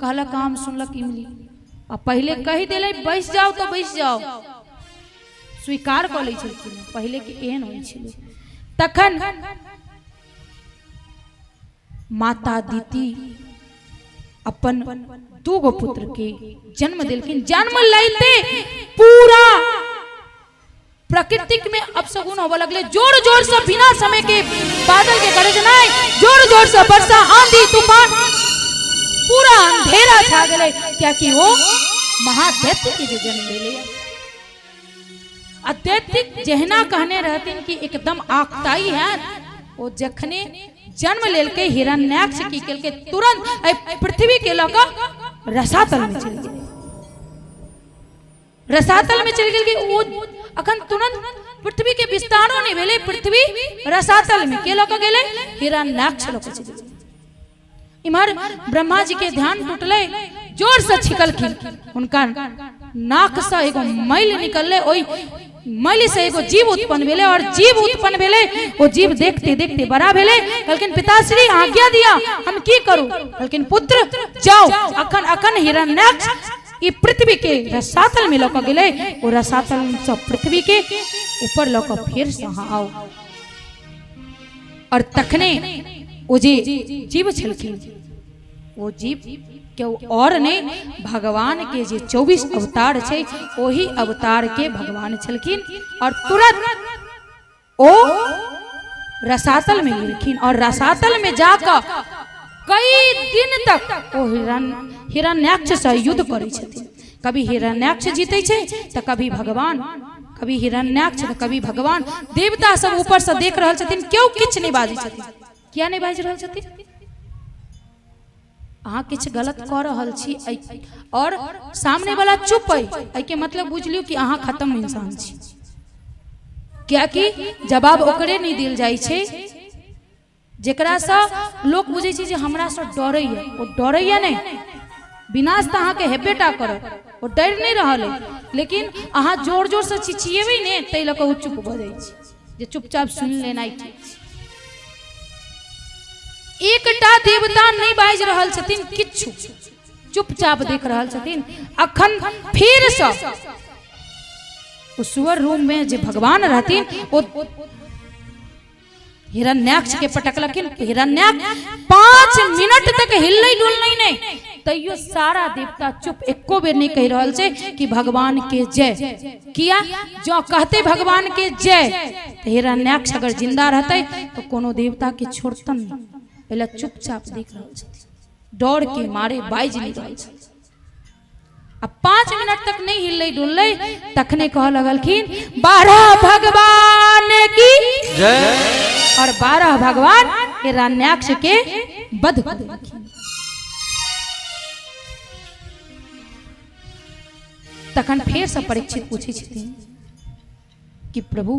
Speaker 4: कहलक आम सुनलक इमली, आ पहले कहि देले बैस जाओ तो बैस जाओ, स्वीकार कऽ लै छलखिन। पहले के एहन होइ छलै। तखन माता दीति अपन दूगो पुत्र के जन्म देलखिन। जन्म लैते पूरा प्रकृतिक में अपशगुन होबऽ लगले, जोर जोर से बिना समय के बादल के गरजनाइ, जोर जोर से वर्षा, आंधी तूफान, पूरा अंधेरा छा गेलै, कियाकि वो महादैत्य के जे जन्म भेलै। आ दैत्य जहिना कहने रहथिन कि एकदम आकताई है, ओ जखने जन्म लेलकै हिरण्याक्ष की केलकै, तुरंत एहि पृथ्वी के लऽ कऽ रसातल में चलि गेलै। रसातल में चलि गेल ओ अखन तुरंत पृथ्वी के विस्तारो नहीं भेलै, पृथ्वी रसातल में के लऽ कऽ गेलै, हिरण्याक्ष लऽ कऽ चलि गेलै। इम्हर ब्रह्मा जी के ध्यान टूटलै, जोर से छिकलखिन, हुनका नाक से एगो मैल निकललै, ओहि मैल से एगो जीव उत्पन्न भेलै और जीव उत्पन्न भेलै, ओ जीव देखते देखते बड़ा भेलै। कहलखिन पिताश्री आज्ञा दिया, हम की करू? कहलखिन पुत्र जाओ, अखन अखन हिरण्याक्ष ई पृथ्वी के रसातल में लऽ कऽ गेलै, ओ रसातल से पृथ्वी के ऊपर लऽ कऽ फेर से अहाँ आओ। और तखने ओ जे जीव छलखिन ओ जीव केओ और नहीं, भगवान के जे 24 अवतार छै ओही अवतार के भगवान छलखिन। और तुरंत ओ रसातल में गेलखिन और रसातल में जाकर कई दिन तक ओ हिरण्याक्ष से युद्ध करै छथिन। कभी हिरण्याक्ष जीते छै तऽ कभी भगवान, कभी हिरण्याक्ष तऽ कभी भगवान। देवता सब ऊपर से देख रहल छथिन, केओ किछु नहि बाजै छथिन। किया नहि बाजि रहल छथिन? अहाँ किछु गलत कऽ रहल छी और सामने वाला चुप अइ, एहिके मतलब बुझि लियौ कि अहाँ खत्म इंसान छी। कियाकि जवाब ओकरे नहि देल जाइ छै जेकरासँ लोक बुझै छै जे हमरासँ डरैया। ओ डरैया नहि, विनाश तऽ अहाँके हेबे टा करत, ओ डरि नहि रहल अइ, लेकिन अहाँ जोर जोरसँ चिचिएबै ने ताहि लऽ कऽ ओ चुप भऽ जाइ छै, जे चुपचाप सुनि लेनाइ ठीक छै। एकटा देवता नहि बाजि रहल छथिन किछु, चुपचाप देख रहल छथिन। अखन फेरसँ ओ सुअर रूम में जे भगवान रहथिन ओ हिरण्याक्ष के पटकलखिन। हिरण्याक्ष 5 मिनट तक हिललै डुललै नहि, तैयो सारा देवता चुप, एको बेर नहि कहि रहल छै कि भगवान के जय। किया? जो कहते भगवान के जय तऽ हिरण्याक्ष अगर जिंदा रहते तो कोनो देवता के छोड़तन नहीं। पहले चुपचाप देख रहल छथिन, डर के मारे बाजि नहि रहल छथिन। आ 5 मिनट तक नहीं हिललै डुललै, तखने कह लगलखिन 12 भगवान की
Speaker 5: जय।
Speaker 4: और 12 भगवान हिरण्याक्ष के वध कर देलखिन। तखन फेर से परीक्षित पूछै छथिन कि प्रभु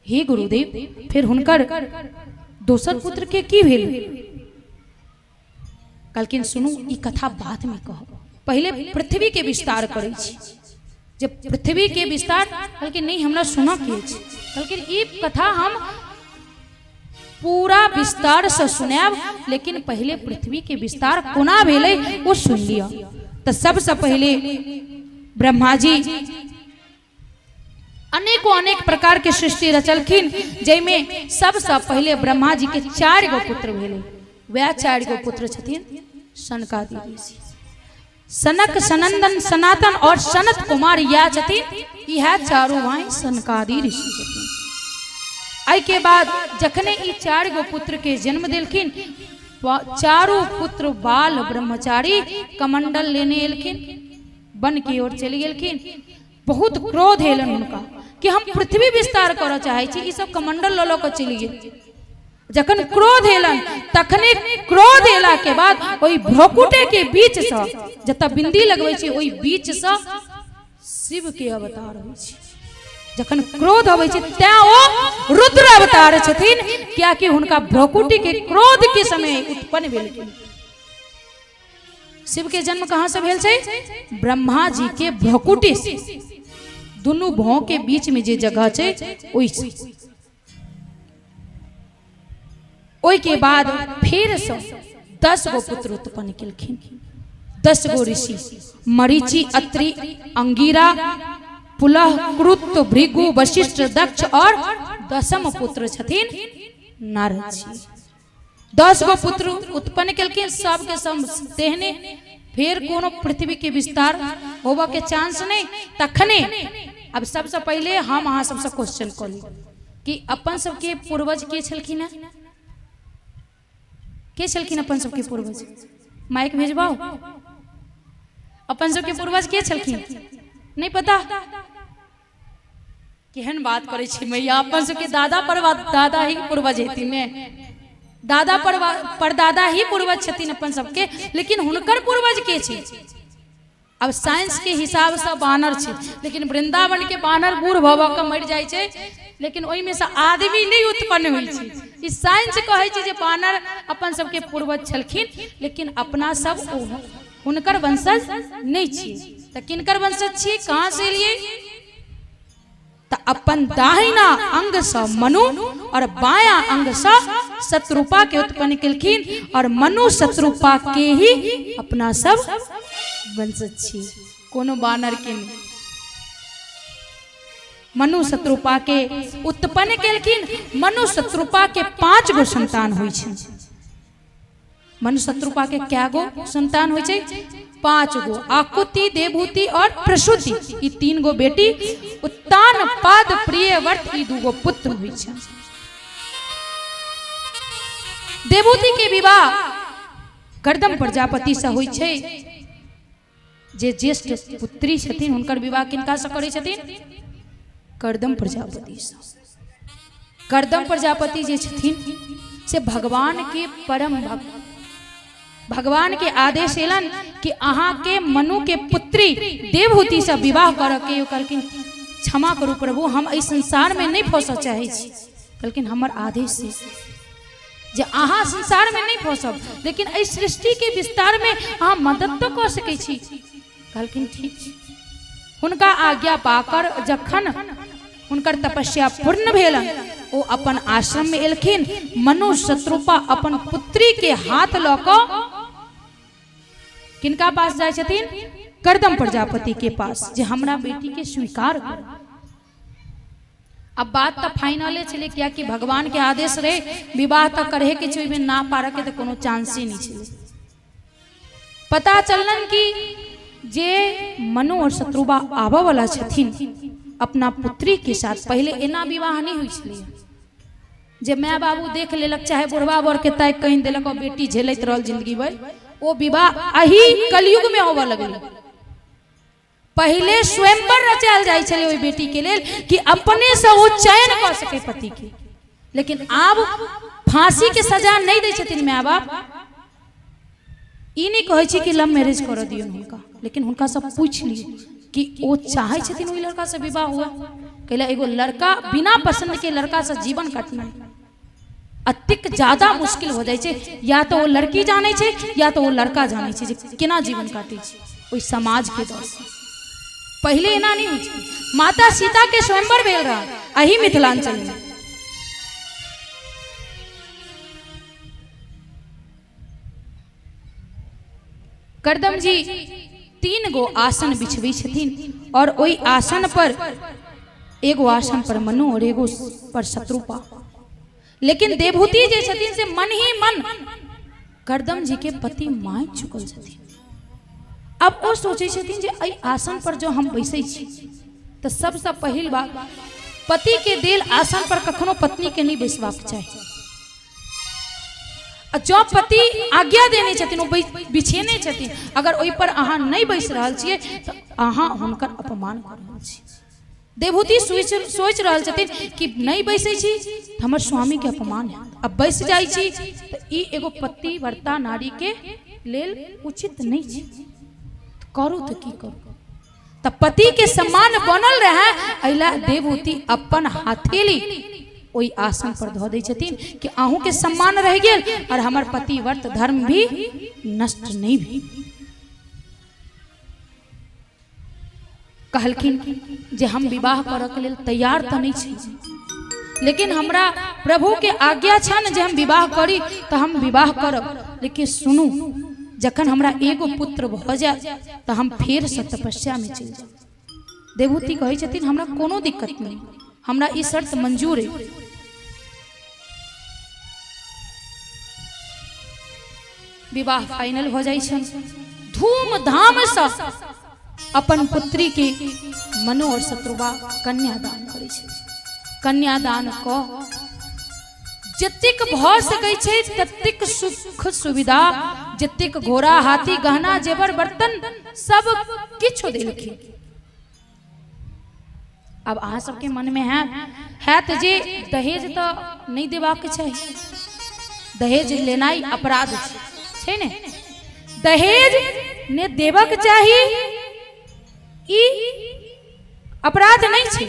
Speaker 4: हे गुरुदेव, फेर हुनकर दोसर पुत्र के की भेल? कहलखिन सुनू, ई कथा बाद में कहब, पहिले पृथ्वी के विस्तार करै छी। जब पृथ्वी के विस्तार, कहलखिन नहीं हमरा सुनऽ के अछि। कहलखिन ई कथा हम पूरा विस्तार से सुनायब, लेकिन पहले पृथ्वी के विस्तार कोना भेलै ओ सुन लिअ। तऽ सबसे पहले ब्रह्मा जी अनेको अनेक प्रकार के सृष्टि रचलखिन, जाहिमे सबसे पहले ब्रह्मा जी के 4 गो पुत्र भेलै। वएह 4 गो पुत्र छथिन सनकादि ऋषि, सनक, सनंदन, सनातन और सनत कुमार इएह छथिन। इएह चारू भाई सनकादि ऋषि छथिन। एहि के बाद जखने ई 4 गो पुत्र के जन्म देलखिन, चारू पुत्र बाल ब्रह्मचारी कमंडल लेने एलखिन, वन की ओर चलि गेलखिन। बहुत क्रोध एलन हुनका कि हम पृथ्वी विस्तार करऽ चाहै छी, ई सब कमंडल लऽ लऽ कऽ चलि गेल। जखन क्रोध एलन तखने क्रोध एला के बाद ओहि भ्रकुटे के बीच से जतऽ बिंदी लगबै छै ओहि बीच से शिव के अवतार होइ छै। जखन क्रोध अबै छै तैं ओ रुद्र अवतार छथिन, कियाकि हुनका भ्रकुटी के क्रोध के समय उत्पन्न भेलखिन। शिव के जन्म कहाँ से भेल छै? ब्रह्मा जी के भ्रकुटी से, दुनू भौं के बीच में जे जगह छै ओहि से। ओहि के बाद फिर से 10 गो पुत्र उत्पन्न केलखिन, 10 गो ऋषि, मरीचि, अत्रि, अंगिरा, पुलह, क्रुत, भृगु, वशिष्ठ, दक्ष और 10म पुत्र छथिन नारद जी। 10 गो पुत्र उत्पन्न केलखिन, सबके सब तेहने फिर कोनो पृथ्वी के विस्तार होबऽ के चांस नहीं। तखने अब सबसे पहले हम अहाँ सबसे क्वेश्चन कऽ ली कि अपन सबके पूर्वज के छलखिन हैं? के छलखिन अपन सबके पूर्वज? माइक भेजबाओ। अपन सबके पूर्वज के छलखिन? नहीं पता? केहन बात करै छी मैया, अपन सबके दादा पर दादा ही पूर्वज हेथिन ने, दादा पर परदादा ही पूर्वज छथिन अपन सबके, लेकिन हुनकर पूर्वज के छै? अब साइंस के हिसाब से बानर छै, लेकिन वृंदावन के बानर बूढ़ भऽ भऽ कऽ मरि जाइ छै, लेकिन ओहिमे से आदमी नहि उत्पन्न होइ छै। ई साइंस कहै छै जे बानर अपन सबके पूर्वज छलखिन, लेकिन अपना सब हुनकर वंशज नहि छी। तऽ किनकर वंशज छी, कहाँ से एलियै? तऽ अपन दाहिना अंग से मनु और बाया अंग से शत्रुपा के उत्पन्न केलखिन, और मनु शत्रुपा के ही अपना सब वंशज छी, कोनो बानर के नहीं। मनु शत्रुपा के उत्पन्न केलखिन। मनु शत्रुपा के 5 गो संतान होइ छै। मनु शत्रुपा के कै गो संतान होइ छै? 5 गो। आकुति, देवहूति और प्रसूति, ई 3 गो बेटी, उत्तान पाद प्रियव्रत, ई 2 गो पुत्र होइ छै। देवहूति के विवाह करदम प्रजापति से होइ छै। जे ज्येष्ठ पुत्री छथिन हुनकर विवाह किनका से करै छथिन? करदम प्रजापति से। करदम प्रजापति जे छथिन से भगवान के परम भक्त। भगवान के आदेश एलन कि अहाँ के मनु के पुत्री देवहूति से विवाह करऽ के। कहलखिन क्षमा करू प्रभु, हम एहि संसार में नहीं फंसऽ चाहै छी। कहलखिन हमर आदेश है जे अहाँ संसार में नहीं फंसब, लेकिन एहि सृष्टि के विस्तार में अहाँ मदद तो कऽ सकै छी। कहलखिन ठीक छै। हुनका आज्ञा पाकर जखन हुनकर तपस्या पूर्ण भेलन, ओ अपन आश्रम में एलखिन। मनु शत्रुपा अपन पुत्री के हाथ लऽ कऽ किनका पास जाइ छथिन? करदम प्रजापति के पास, जे हमरा बेटी के स्वीकार करू। अब बात तऽ फाइनले छलै, कियाकि भगवान के आदेश रहे विवाह तऽ करे के छै, ओहिमे ना पारऽ के तऽ कोनो चांसे नहि छलै। पता चललन कि जे मनु और शत्रुबा आबऽ वाला छथिन अपना पुत्री के साथ, पहिले एना विवाह नहि होइ छलै जे माय बाबू देख लेलक, चाहे बुढ़वा बर के ताकि कहि देलक और बेटी झेलैत रहल जिंदगी भरि। ओ विवाह एही कलयुग में होबऽ लगलै। पहिले स्वयंवर रचायल जाइ छलै ओहि बेटी के लेल कि अपने से ओ चयन कऽ सकै पति के, लेकिन आब फांसी के सजा नहि दै छथिन माय बाप। ई नहि कहै छी कि लव मैरिज करऽ दियौ हुनका, लेकिन हुनका से पूछि लियौ कि ओ चाहै छथिन ओहि लड़का से विवाह हुए। कैला एगो लड़का बिना पसंद के लड़का से जीवन काटनाइ अतेक ज्यादा मुश्किल हो जाइ छै। या तऽ ओ लड़की जानै छै या तऽ ओ लड़का जानै छै जे केना जीवन काटै छै ओहि समाजके डरसँ। पहिले एना नहि होइ छै। माता सीता के स्वयंवर भेल रहा एही मिथिलांचल में। करदम जी 3 गो आसन बिछबै छथिन और ओहि आसन पर एगो आसन पर मनु और एगो पर शत्रुपा। लेकिन देवहूति जे छथिन से मन ही मन करदम जी के पति मानि चुकल छथिन। अब ओ सोचै छथिन जे एहि आसन पर जो हम बैसै छी तऽ सबसँ पहिल बात पति के देल आसन पर कखनो पत्नी के नहीं बैसबाक चाही। आ जँ पति आज्ञा देने छथिन, ओ बिछेने छथिन, अगर ओहि पर अहाँ नहीं बैस रहल छियै तऽ अहाँ हुनकर अपमान कऽ रहल छी। देवहूति सोचि रहल छथिन कि नहीं बैसै छी तऽ हमर स्वामी के अपमान हैत, आ बैस जाइ छी तऽ ई एगो पतिव्रता नारी के लेल उचित नहीं छै। करू तऽ की करू, तऽ पति के सम्मान बनल रहे एहि देवहूति अपन हथेली ओहि आसन पर धऽ दै छथिन कि अहूँ के सम्मान रहि गेल और हमर पतिव्रत धर्म भी नष्ट नहीं भेल। कहलखिन जे हम विवाह करऽ के लेल तैयार तऽ नहि छी, लेकिन हमरा प्रभु के आज्ञा छनि जे हम विवाह करी तऽ हम विवाह करब, लेकिन सुनू जखन हमरा एगो पुत्र भऽ जायत तऽ हम फेरसँ तपस्यामे चलि जायब। देवहूति कहै छथिन हमरा कोनो दिक्कत नहि, हमरा ई शर्त मंजूर अइ। विवाह फाइनल भऽ जाइ छनि, धूमधामसँ अपन पुत्री के मनु और शत्रुबा कन्यादान करै छै। कन्यादान कऽ जतेक भऽ सकै छै ततेक सुख सुविधा, जतेक घोड़ा हाथी गहना जेवर बर्तन सब किछु देलखिन। अब अहाँ सबके मनमे हैत जे दहेज तऽ नहि देबाक चाही, दहेज लेनाइ अपराध छै ने, दहेज ने देबक चाही, ई अपराध नहि छै,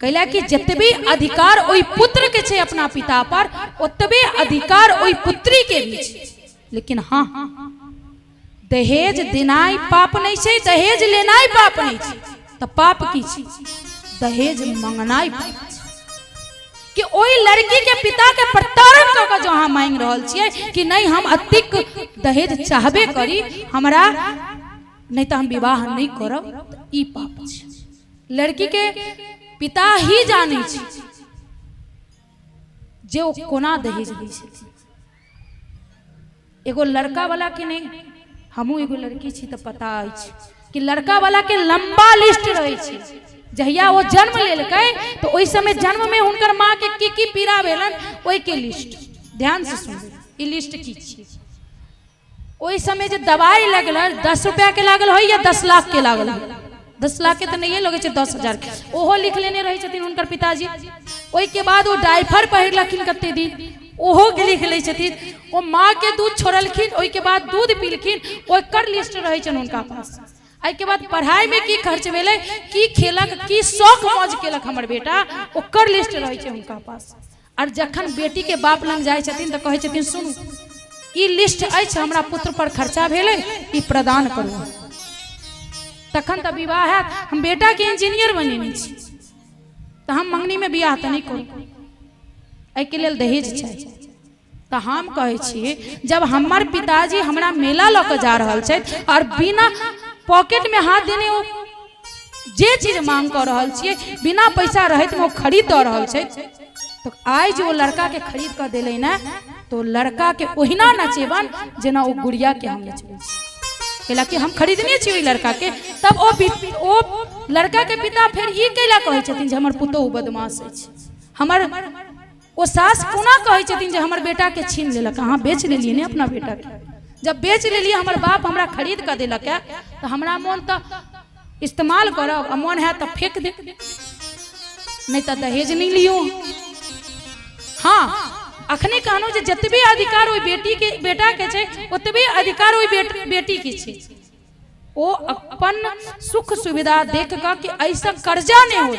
Speaker 4: कैला कि जतबे अधिकार ओहि पुत्र के छै अपना पिता पर, ओतबे अधिकार ओहि पुत्री के भी छै। लेकिन हाँ, दहेज देनाइ पाप नहि छै, दहेज लेनाइ पाप नहि छै, तऽ पाप की छै? दहेज मंगनाइ पाप छै। कि ओहि लड़की के पिता के प्रताड़न कऽ के जो अहाँ मांगि रहल छियै कि नहि हम अतिक दहेज चाहबे करी हमरा, नहि तऽ हम विवाह नहि करब, तऽ ई पाप छै। लड़की के पिता ही जानै छै जे ओ कोना दहेज दै छथिन। एगो लड़का वाला के नहीं, हमहूँ एगो लड़की छी तऽ पता अछि कि लड़का वाला के लंबा लिस्ट रहै छै। जहिया ओ जन्म लेलकै तऽ ओहि समय जन्म में हुनकर माँ के की की पीड़ा भेलन ओहि के लिस्ट ध्यान से सुनबै, ई लिस्ट की छी। ओहि समय जे दवाई लगल 10 रुपया के लागल होय या 10 लाख के लागल होय, 10 लाख के तऽ नहिए लगै छै, 10,000 के ओहो लिख लेने रहै छथिन हुनकर पिताजी। ओहिके बाद ओ डायफर पहिरलखिन कते दिन, ओहो लिख लै छथिन। ओ माँ के दूध छोड़लखिन, ओहिके बाद दूध पीलखिन, ओकर लिस्ट रहै छनि हुनका पास। एहिके बाद पढ़ाइमे की खर्च भेलै, की खेलक, की शौक मौज केलक हमर बेटा, ओकर लिस्ट रहै छै हुनका पास। और जखन बेटी के बाप लग जाइ छथिन तऽ कहै छथिन सुनू ई लिस्ट अछि, हमरा पुत्र पर खर्चा भेलै, ई प्रदान करू, तखन तऽ विवाह हैत। हम बेटा के इंजीनियर बनेने छी तऽ हम मंगनी में बियाह तऽ नहि करू, एहिके लेल दहेज चाही। तऽ हम कहै छी जब हमर पिताजी हमरा मेला लऽ कऽ जा रहल छथि और बिना पॉकेट में हाथ देने ओ जे चीज मांग कऽ रहल छियै, बिना पैसा रहैत में ओ खरीद दऽ रहल छथि, तऽ आइ जे ओ लड़का के खरीद कऽ देलै ने, तो लड़का के ओहिना नचेबन जेना ओ गुड़िया के हम नचबै छी, कैला कि हम खरीदने छी ओहि लड़का के। तब ओ लड़का के पिता फेर ई कैला कहै छथिन जे हमर पुतोहु बदमाश अछि, हमर ओ सास कोना कहै छथिन जे हमर बेटा के छीन लेलक, अहाँ बेच लेलियै ने अपना बेटा के, जब बेच लेलियै हमर बाप हमरा खरीद कऽ देलक है तऽ हमरा मोन तऽ इस्तेमाल करब आ मोन है तऽ फेंक दे, नहीं तऽ दहेज नहीं लियो। हाँ, अखने कहलहुँ जे जतबे अधिकार ओहि बेटी के बेटा के छै ओतबे अधिकार ओहि बेटी के छै। ओ अपन सुख सुविधा देख कऽ कि एहिसँ कर्जा नहि होय।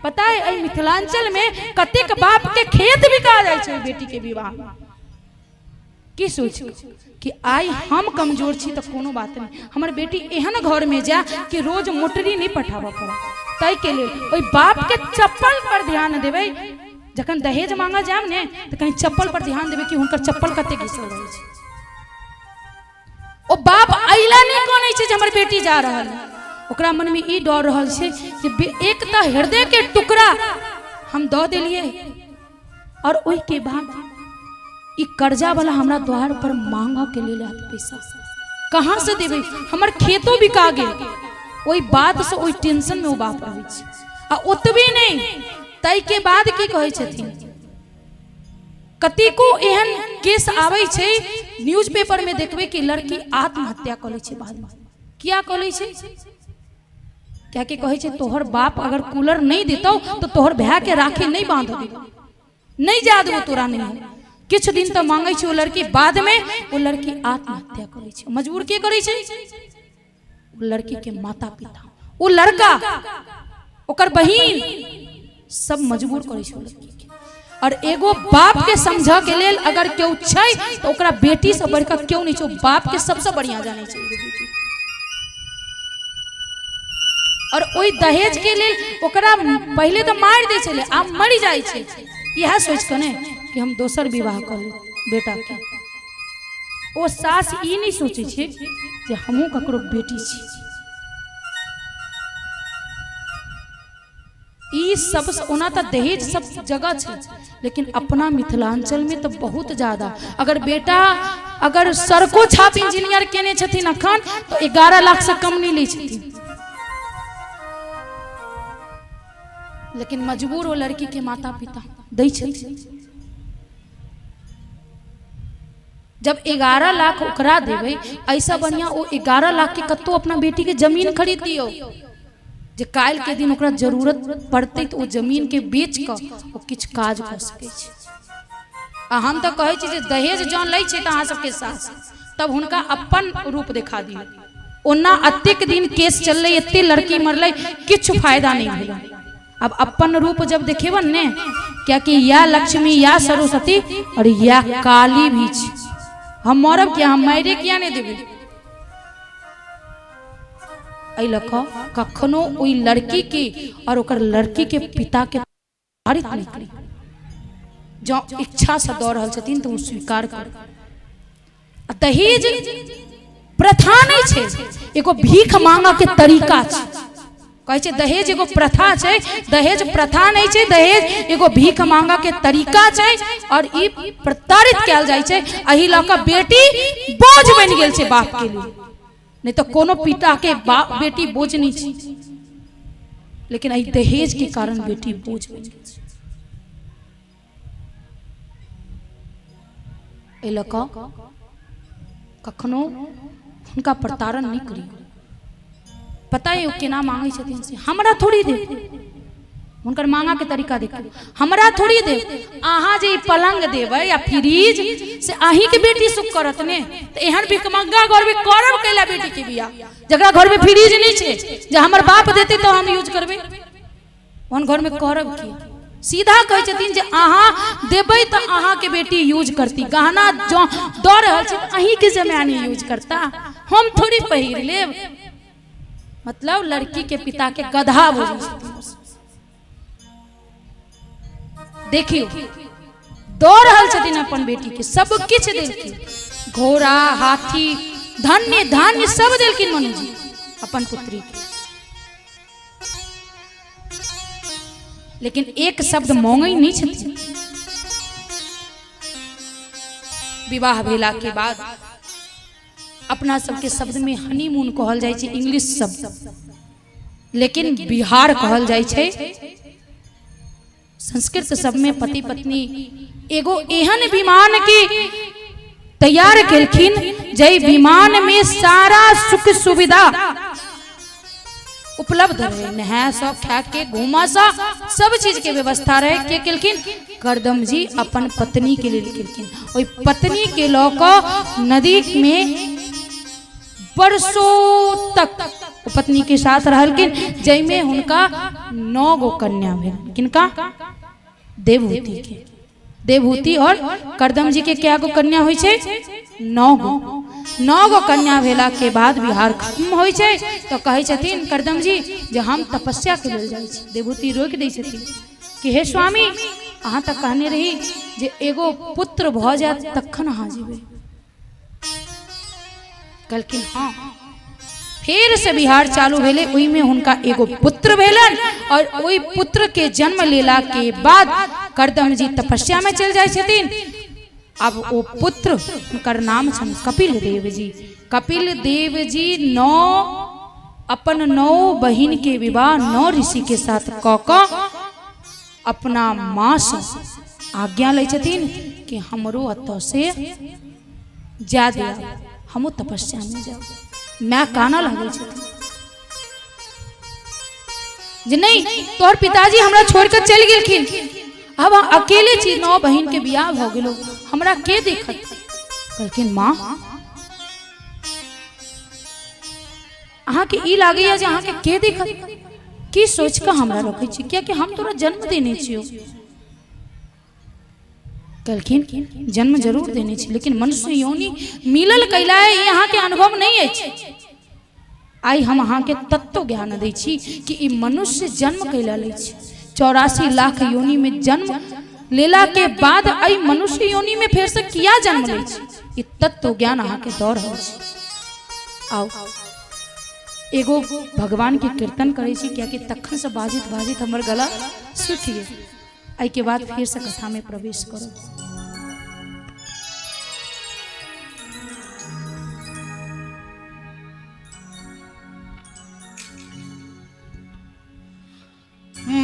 Speaker 4: पता है एहि मिथिलांचल में कतेक बाप के खेत बिका जाइ छै बेटी के विवाह में। की सोच कि आइ हम कमजोर छी तऽ कोनो बात नहि, हमर बेटी एहन घरमे जाय कि रोज मोटरी नहि पठाबऽ पड़े। ताहिके लेल ओहि बापके चप्पल पर ध्यान देबै। जखन दहेज मांगऽ जायब ने तऽ कहीं चप्पल पर ध्यान देबै कि हुनकर चप्पल कते घिसल रहै छै। ओ बाप अइला नहि कनै छै जे हमर बेटी जा रहल है, ओकरा मनमे ई डर रहल छै जे एक तऽ हृदयके टुकड़ा हम दऽ देलियै और ओहिके बाद ई कर्जा वाला हमरा द्वार पर मांगऽ के लेल आयत, पैसा कहाँ से देबै, हमर खेतो बिका गेल। ओहि बात से ओहि टेंशन में ओ बाप रहै छै। आ ओतबे नहि, ताहिके बाद की कहै छथिन, कतेको एहन केस आबै छै न्यूज पेपर में देखबै कि लड़की आत्महत्या कऽ लै छै बादमे। किया कऽ लै छै? कियाकि कहै छै तोहर बाप अगर कूलर नहि देतौ तऽ तोहर भाय के राखी नहि बांध देबौ, नहि जा देबो तोरा। नहीं किछु दिन तऽ मांगै छै ओ लड़की, बादमे ओ लड़की आत्महत्या करै छै। मजबूर के करै छै? ओ लड़की के माता पिता, ओ लड़का, ओकर बहिन, सब मजबूर करै छै ओ लड़की के। और एगो बाप के समझऽ के लेल अगर केओ छै तऽ ओकरा बेटी से बढ़िकऽ केओ नहि छै। ओ बाप के सबसे बढ़िया जानै छै एगो बेटी। और ओहि दहेज के लेल ओकरा पहिले तऽ मारि दै छलै, आब मरि जाइ छै इएह सोचि कऽ ने कि हम दोसर विवाह कऽ लेब बेटा के। ओ सास ई नहि सोचै छै जे हमहूँ ककरो बेटी छी। ई सब ओना तऽ दहेज सब जगह छै, लेकिन अपना मिथिलांचल में तऽ बहुत ज्यादा। अगर बेटा अगर सड़को छाप इंजीनियर केने छथिन अखन तऽ 11 लाख से कम नहि लै छथिन, लेकिन मजबूर ओ लड़की के माता पिता दै छथिन। जब 11 लाख ओकरा देबै, ऐसा बढ़िया ओ 11 लाख के कतौ अपना बेटी के जमीन खरीद दियौ, जे काल्हि के दिन ओकरा जरूरत पड़तै तऽ ओ जमीन के बेच कऽ ओ किछु काज कऽ सकै छै। आ हम तऽ कहै छी जे दहेज जँ लै छै तऽ अहाँ सबके सास तब हुनका अपन रूप देखा दियौ। ओना एतेक दिन केस चललै, एते लड़की मरलै, किछु फायदा नहि भेलै। अब अपन रूप जब देखेबन ने, कियाकि या लक्ष्मी या सरस्वती और या काली भी छै। हम मरब किया, हम मारे किया नहि देबै? एहि लऽ कऽ कखनो ओहि लड़की के और ओकर लड़की के पिता के प्रताड़ित नहि करी। जँ इच्छा से दऽ रहल छथिन तऽ ओ स्वीकार करू। आ दहेज प्रथा नहि छै, एगो भीख मांगऽ के तरीका छै। कहै छै दहेज एगो प्रथा छै, दहेज प्रथा नहि छै, दहेज एगो भीख मांगऽ के तरीका छै और ई प्रताड़ित कयल जाइ छै। एहि लऽ कऽ बेटी बोझ बनि गेल छै बाप के लिए। नहि तऽ कोनो पिता के बाप बेटी बोझ नहि छै, लेकिन एहि दहेज के कारण बेटी बोझ बनि गेल छै। एहि लऽ कऽ कखनो हुनका प्रताड़न नहि करियौ। पता है ओ केना मांगै छथिन से हमरा थोड़ी देब, हुनकर मांगा के तरीका देखियौ, हमरा थोड़ी देब। अहाँ जे ई पलंग देबै या फ्रिज से अहीं के बेटी सुख करत ने, तऽ एहन भिखमंगा घर में करब कैला बेटी के बियाह, जकरा घर में फ्रिज नहि छै, जे हमर बाप देतै तऽ हम यूज करबै, ओहन घर में करब की? सीधा कहै छथिन जे अहाँ देबै तऽ अहाँके बेटी यूज करती, गहना जँ दऽ रहल छी तऽ अहीँके जमाए यूज करता, हम थोड़ी पहिर लेब। मतलब लड़की के पिता के गधा बुझै छथिन। देखियौ दऽ रहल छथिन अपन बेटी के सब किछु देलखिन, घोड़ा हाथी धन्य धान्य सब देलखिन मनुजी अपन पुत्री के, लेकिन एक शब्द मांगै नहि छथिन। विवाह भेला के बाद अपना सबके शब्द में हनीमून कहल जाइ छै, इंग्लिश शब्द, लेकिन बिहार कहल जाइ छै संस्कृत सब में। पति पत्नी एगो एहन विमान के तैयार केलखिन जै विमान में सारा सुख सुविधा उपलब्ध रहे, नहाय सब खा के घूमा सब सब चीज के व्यवस्था रहे। के केलखिन? करदम जी अपन पत्नी के लेल केलखिन। ओहि पत्नी के लऽ कऽ नदी में बरसों तक ओ पत्नी के साथ रहलखिन, जाहिमे हुनका 9 गो कन्या भेल। किनका? देवहूति के। देवहूति और करदम जी के क्या गो कन्या होइ छै? 9 गो। 9 गो कन्या भेला के बाद बिहार खत्म होइ छै। तो कहै छथिन करदम जी जे हम तपस्या के लेल जाइ छी। देवहूति रोकि दै छथिन कि हे स्वामी, अहाँ तऽ कहने रही जे एगो पुत्र भऽ जायत तखन अहाँ जेबै। कहलखिन हाँ। फेर से बिहार चालू भेलै, ओहिमे हुनका एगो पुत्र भेलन और ओहि पुत्र के जन्म लेला के बाद करदम जी तपस्या में चलि जाइ छथिन। अब ओ पुत्र हुनकर नाम छनि कपिल देव जी। कपिल देव जी 9 अपन 9 बहिन के विवाह 9 ऋषि के साथ कऽ कऽ अपना माँ से आज्ञा लै छथिन कि हमरो एतऽ से जा दिया, हमहूँ तपस्या में जाओ। माय कानऽ लगै छथिन जे नहीं, तोहर पिताजी हमरा छोड़ के चलि गेलखिन, अब हम अकेले छी, 9 बहिन के बियाह भऽ गेलो, हमरा के देखत? कहलखिन माँ, अहाँके ई लागैया जे अहाँके के देखत? की सोच कऽ हमरा रखै छी? कियाकि हम तोरा जन्म देने छियौ। कहलखिन जन्म जरूर देने छी, लेकिन मनुष्य योनि मिलल कैला है ई अहाँके अनुभव नहीं अछि। आइ हम अहाँके तत्व ज्ञान दै छी कि ई मनुष्य जन्म कैला लै छै। 84 लाख योनि में जन्म लेला के बाद एहि मनुष्य योनि में फेर से किया जन्म लै छै, ई तत्व ज्ञान अहाँके दऽ रहल छी। आउ एगो भगवान के कीर्तन करै छी, कियाकि तखन से बाजैत बाजैत हमर गला सूखि गेल। एहिके बाद फेर से कथा में प्रवेश करब।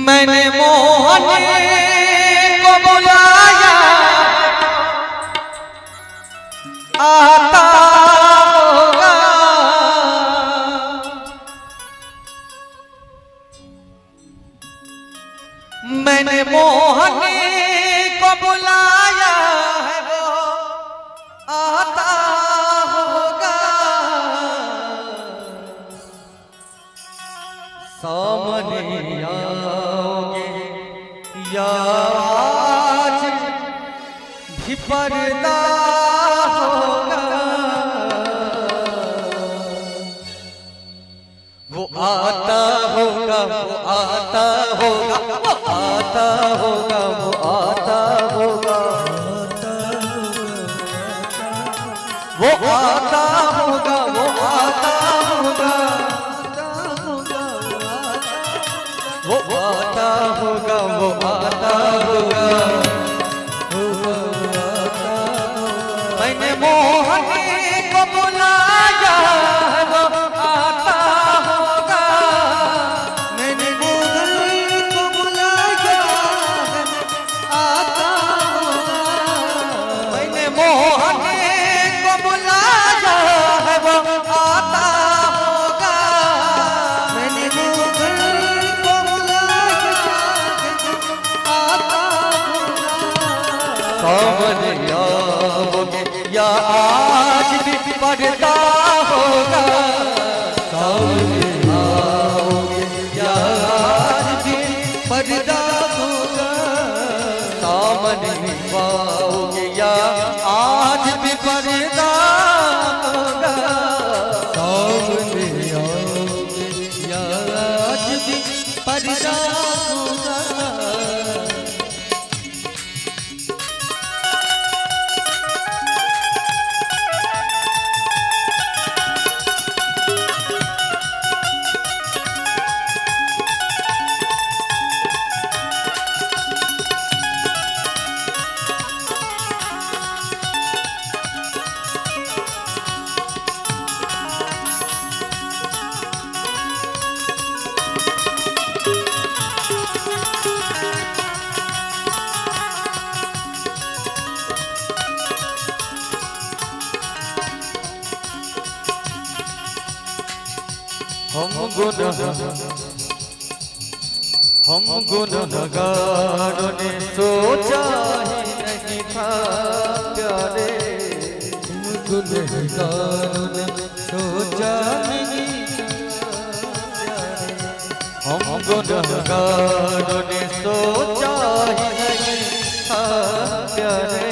Speaker 2: मैंने मोहन को बुलाया, आता होगा। मैंने मोहन को बुलाया है, वो आता होगा। सामने आओगे या आज भी पर्दा होगा। वो आता होगा, वो आता होगा, वो आता होगा, वो आता होगा, वो आता होगा, वो आता होगा, वो आता होगा, वो आता होगा। मैंने मोहन को बुलाया, वो आता होगा। मैंने मोहन को बुलाया, आता होगा। मैंने मोहन को बुलाया है, वो आता होगा। मैंने मोहन को बुलाया, आता होगा। सामने आओगे या आज भी पर्दा होगा। सामने आओगे या आज भी पर्दा होगा। सामने आओगे या आज भी पर्दा होगा। सामने आओगे या आज भी पर्दा होगा। हम गुनाह हम गुनहगारों ने सोचा ही नहीं था प्यारे, हम गुनहगारों ने सोचा नहीं था प्यारे, हम गुनहगारों ने सोचा ही नहीं था
Speaker 5: प्यारे।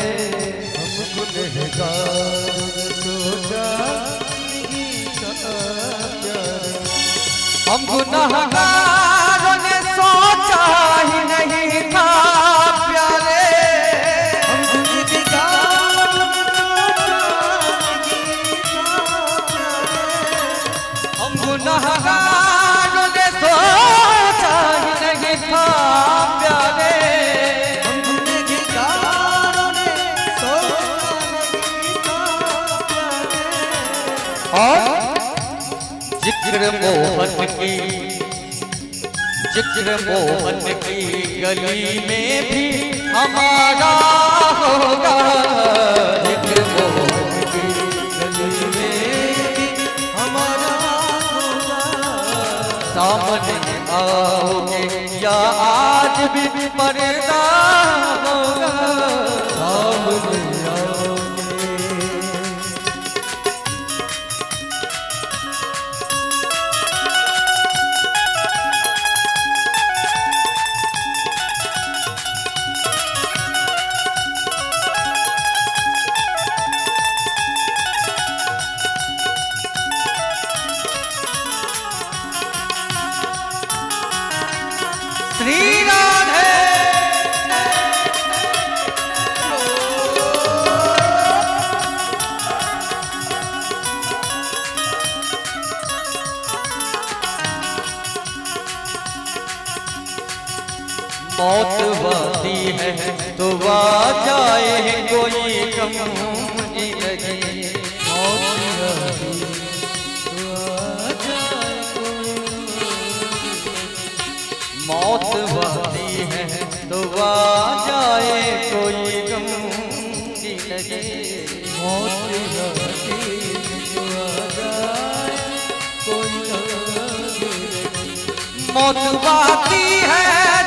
Speaker 2: हम गुनहगारों ने सोचा नहीं था प्यारे।
Speaker 5: हम गुनहगारों ने सोचा ही नहीं था प्यारे।
Speaker 2: हम गुनहगारों ने सोचा नहीं था प्यारे।
Speaker 5: हम गुनहगारों ने सोचा ही नहीं था प्यारे।
Speaker 2: हम गुनहगारों ने सोचा नहीं था प्यारे।
Speaker 5: और जिक्र मोहन की, जिक्र मोहन की गली में भी हमारा होगा। जिक्र मोहन की गली में
Speaker 2: भी हमारा होगा।
Speaker 5: सामने आओगे या आज भी पर्दा होगा।
Speaker 2: सामने आओगे।
Speaker 5: श्री राधे मौत वाती है तो आ जाए कोई गम ही नहीं।
Speaker 2: मौत आती तो आ जाए कोई।
Speaker 5: मौत वाती है तो आ जाए कोई गम ही नहीं।
Speaker 2: मौत आती तो आ जाए कोई गम नहीं।
Speaker 5: मौत वाती है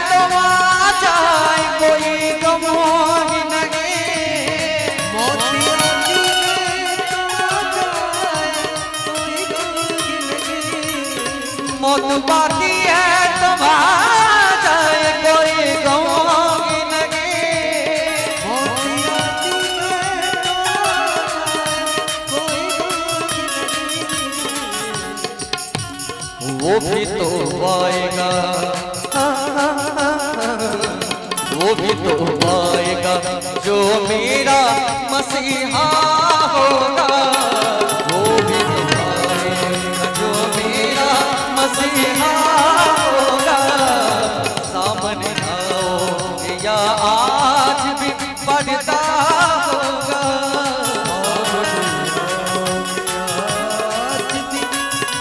Speaker 5: तो आ जाए कोई गम ही नहीं।
Speaker 2: मौत आती है तो आ जाए कोई गम नहीं।
Speaker 5: मौत वाती है तो आ जाए कोई गम ही नहीं।
Speaker 2: मौत आती है तो आ जाए कोई गम नहीं।
Speaker 5: वो भी तो आएगा, वो भी तो आएगा जो मेरा मसीहा होगा। वो भी तो आएगा जो मेरा मसीहा होगा। सामने आओ या आज भी पर्दा होगा।
Speaker 2: आज भी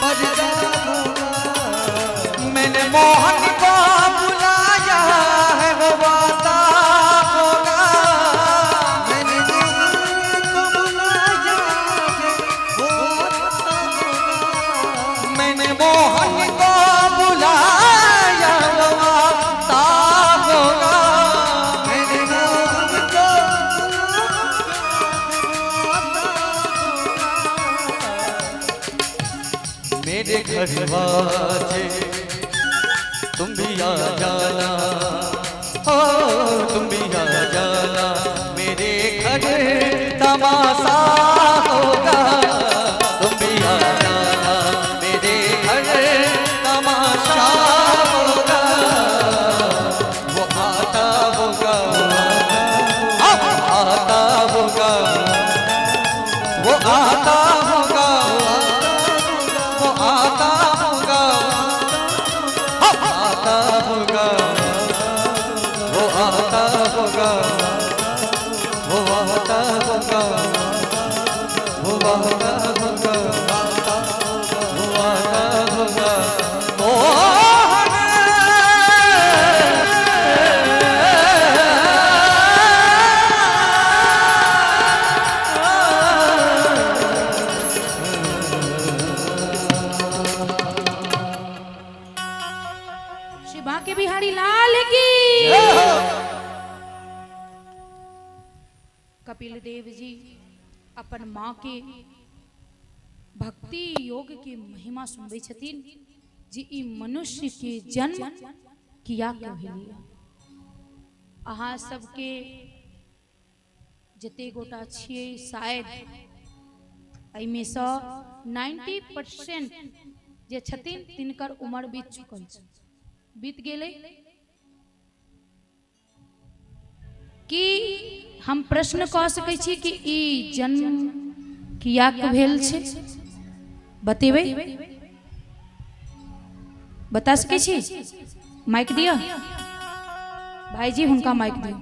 Speaker 2: पर्दा होगा।
Speaker 5: मैंने मोहन को बुलाया है वो आता होगा।
Speaker 2: मैंने मोहन को बुलाया है वो आता होगा।
Speaker 5: मैंने मोहन को बुलाया वो आता होगा।
Speaker 2: मैंने मोहन को बुलाया है वो आता होगा।
Speaker 5: मेरे घर वाले तुम भी आ जाना, हो तुम भी आ जाना, मेरे घर तमाशा होगा। तुम भी आ जाना, मेरे घर तमाशा होगा। वो आता होगा, आता होगा, वो आता होगा, वो आता होगा, आता होगा, वो आता होगा, वो आता होगा, वो आता होगा, वो आता होगा। मोहन
Speaker 4: श्री बांके बिहारी लाल की। कपिल देव जी अपन माँ के भक्ति योग के महिमा सुनबै छथिन जे ई मनुष्य के जन्म किया के भेलिए। अहाँ सबके जते गोटा छियै शायद एहिमेसँ 90% जे छथिन तिनकर उम्र बीत चुकल छै, बीत गेलै। कि हम प्रश्न कऽ सकै छी कि ई जन्म कियाक भेल छै? बतेबै? बता सकै छी? माइक दिअ भाईजी, हुनका माइक दियौ।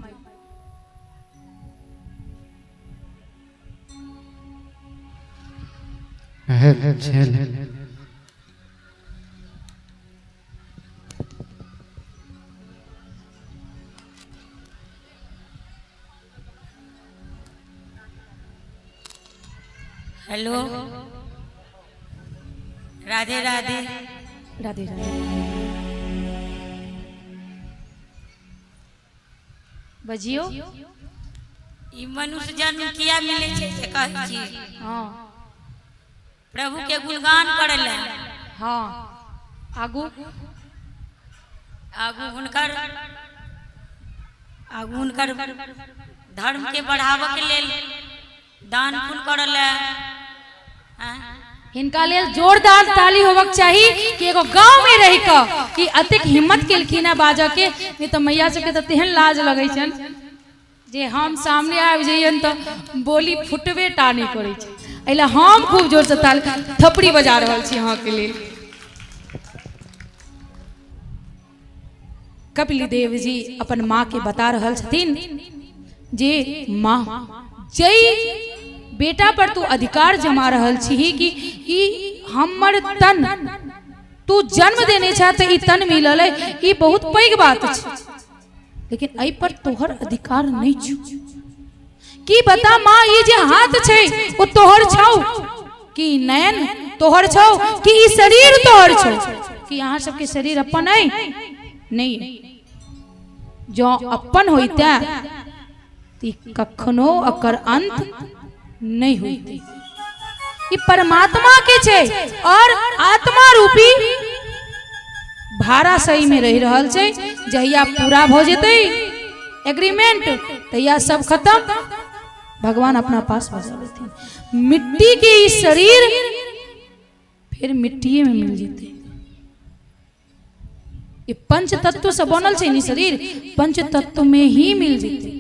Speaker 6: हेलो, राधे राधे।
Speaker 4: राधे राधे। बजियौ।
Speaker 6: ई मनुष्य जन्म किया मिलै छै से कहै छी?
Speaker 4: हँ।
Speaker 6: प्रभु के गुणगान करै लए।
Speaker 4: हँ, आगू?
Speaker 6: आगू हुनकर धर्म के बढ़ाबऽ के लेल दान पुण्य करऽ लए।
Speaker 4: हिनका लेल जोरदार ताली होबक चाही कि एगो गांव में रहि कऽ कि अतेक हिम्मत केलखिन है बाजऽ के। नहीं तऽ मैया सबके तऽ तेहन लाज लगै छनि जे हम सामने आबि जइयनि तऽ बोली फुटबे टा नहि करै छै। एहि लए हम खूब जोरसँ ताली थपड़ी बजा रहल छी अहाँके लेल। कपिल देव जी अपन माँ के बता रहल छथिन जे माँ, जै बेटा पर तू अधिकार जमा रहल छी कि ई हमर तन तू जन्म देने छह तऽ ई तन मिलल है, ई बहुत पैघ बात छै, लेकिन एहि पर तोहर अधिकार नहीं छौ। की बता माँ, ई जे हाथ छै ओ तोहर छौ कि नयन तोहर छौ कि ई शरीर तोहर छौ? कि अहाँ सबके शरीर अपन अइ? नहीं। जँ अपन होइते तऽ ई कखनो अकर अंत नहीं होइते। ई परमात्मा के छै और आत्मा रूपी भाड़ा सही में रहि रहल छै। जहिया पूरा भऽ जेतै एग्रीमेंट तहिया सब खत्म, भगवान अपना पास बजा लेथिन। मिट्टी के ई शरीर फिर मिट्टिए में मिल जेतै। ई पंच तत्व से बनल छै नी शरीर, पंच तत्व में ही मिल जेतै।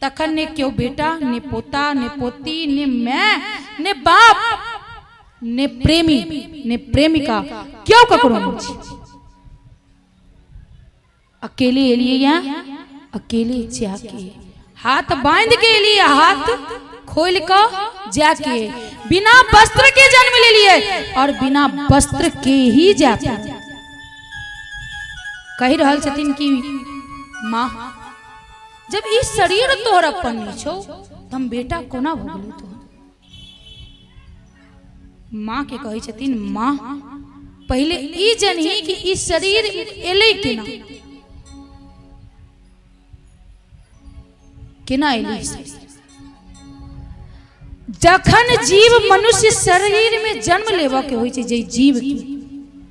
Speaker 4: तखन ने केओ बेटा, ने पोता, ने पोती, ने मैं, ने बाप, ने प्रेमी, ने प्रेमिका, केओ ककरो नहीं छै। अकेले एलिए यहाँ, अकेले जाके, हाथ बांध के एलिए, हाथ खोल के जाके, बिना वस्त्र के जन्म ले लिए और बिना वस्त्र के ही जाके। कहि रहल छथिन कि माँ, जब ई शरीर तोहर अपन नहीं छौ तऽ हम बेटा कोना भऽ गेलौ तोहर? माँ के कहै छथिन, माँ पहिले ई जनही कि ई शरीर एलै केना, केना एलै ई शरीर? जखन जीव मनुष्य शरीर में जन्म लेबऽ के होइ छै, जे जीव के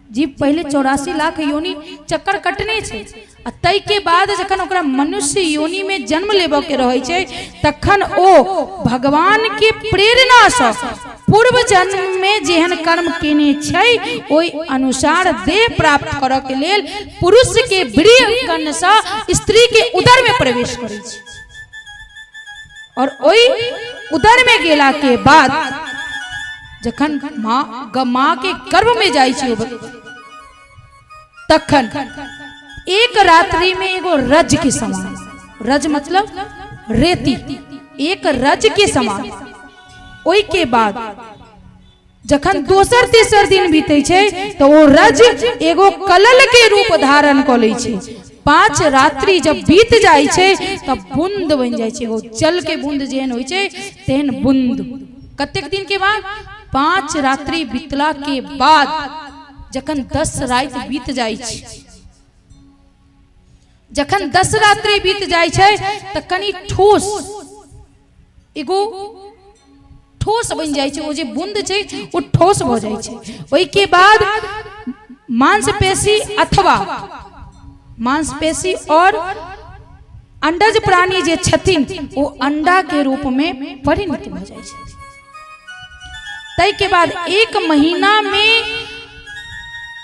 Speaker 4: जीव पहिले 84 लाख योनि चक्कर कटने छै आ ताहि के बाद जखन ओकरा मनुष्य योनि में जन्म लेबऽ के रहै छै तखन ओ भगवान के प्रेरणा सँ पूर्व जन्म में जेहन कर्म केने छै ओहि अनुसार देह प्राप्त करऽ के लेल पुरुष के वीर्य सँ स्त्री के उदर में प्रवेश करै छै और ओहि उदर में गेला के बाद जखन माँ के गर्भ में जाइ छै तखन एक रात्रि में एगो रज के समान, रज मतलब रेती, एक रज के समान। ओहि के बाद जखन दोसर तेसर दिन बीते छै तो ओ रज एगो कलल के रूप धारण कऽ लै छै। 5 रात्रि जब बीत जाइ छै तब बूंद बनि जाइ छै, एगो जल के बूंद जेहन होइ छै तेहन बूंद। कतेक दिन के बाद? 5 रात्रि बीतला के बाद जखन 10 राति बीत जाइ छै, जखन 10 रात्रि बीत जाइ छै तऽ कनि ठोस एगो ठोस बनि जाइ छै, ओ जे बूंद छै ओ ठोस भऽ जाइ छै। ओहिके बाद मांसपेशी अथवा मांसपेशी और अंडज प्राणी जे छथिन ओ अंडा के रूप में परिणत भऽ जाइ छथिन। ताहिके बाद 1 महीना में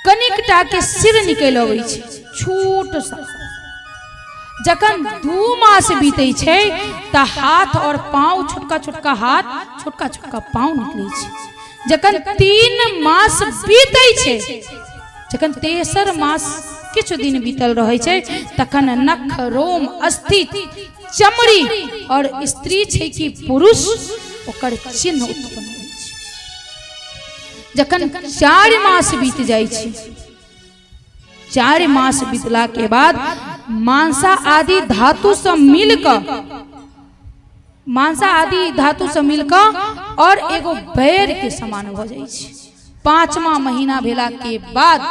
Speaker 4: कनिकटा के सिर निकलि अबै छै, छोट सा। जखन 2 मास बीतै छै तऽ हाथ और पाँव, छोटका छोटका हाथ, छोटका छोटका पाँव निकलै छै। जखन 3 मास बीतै छै, जखन तेसर मास किछु दिन बीतल रहै छै, तखन नख, रोम, अस्थि, चमड़ी और स्त्री छै कि पुरुष, ओकर चिन्ह उत्पन्न होइ छै। जखन 4 मास बीत जाइ छै, 4 मास बीतला के बाद मांसा आदि धातु से मिलकर, मांसा आदि धातु से मिलकर और एगो बैर के समान भऽ जाइ छै। 5वां महीना भेला के बाद,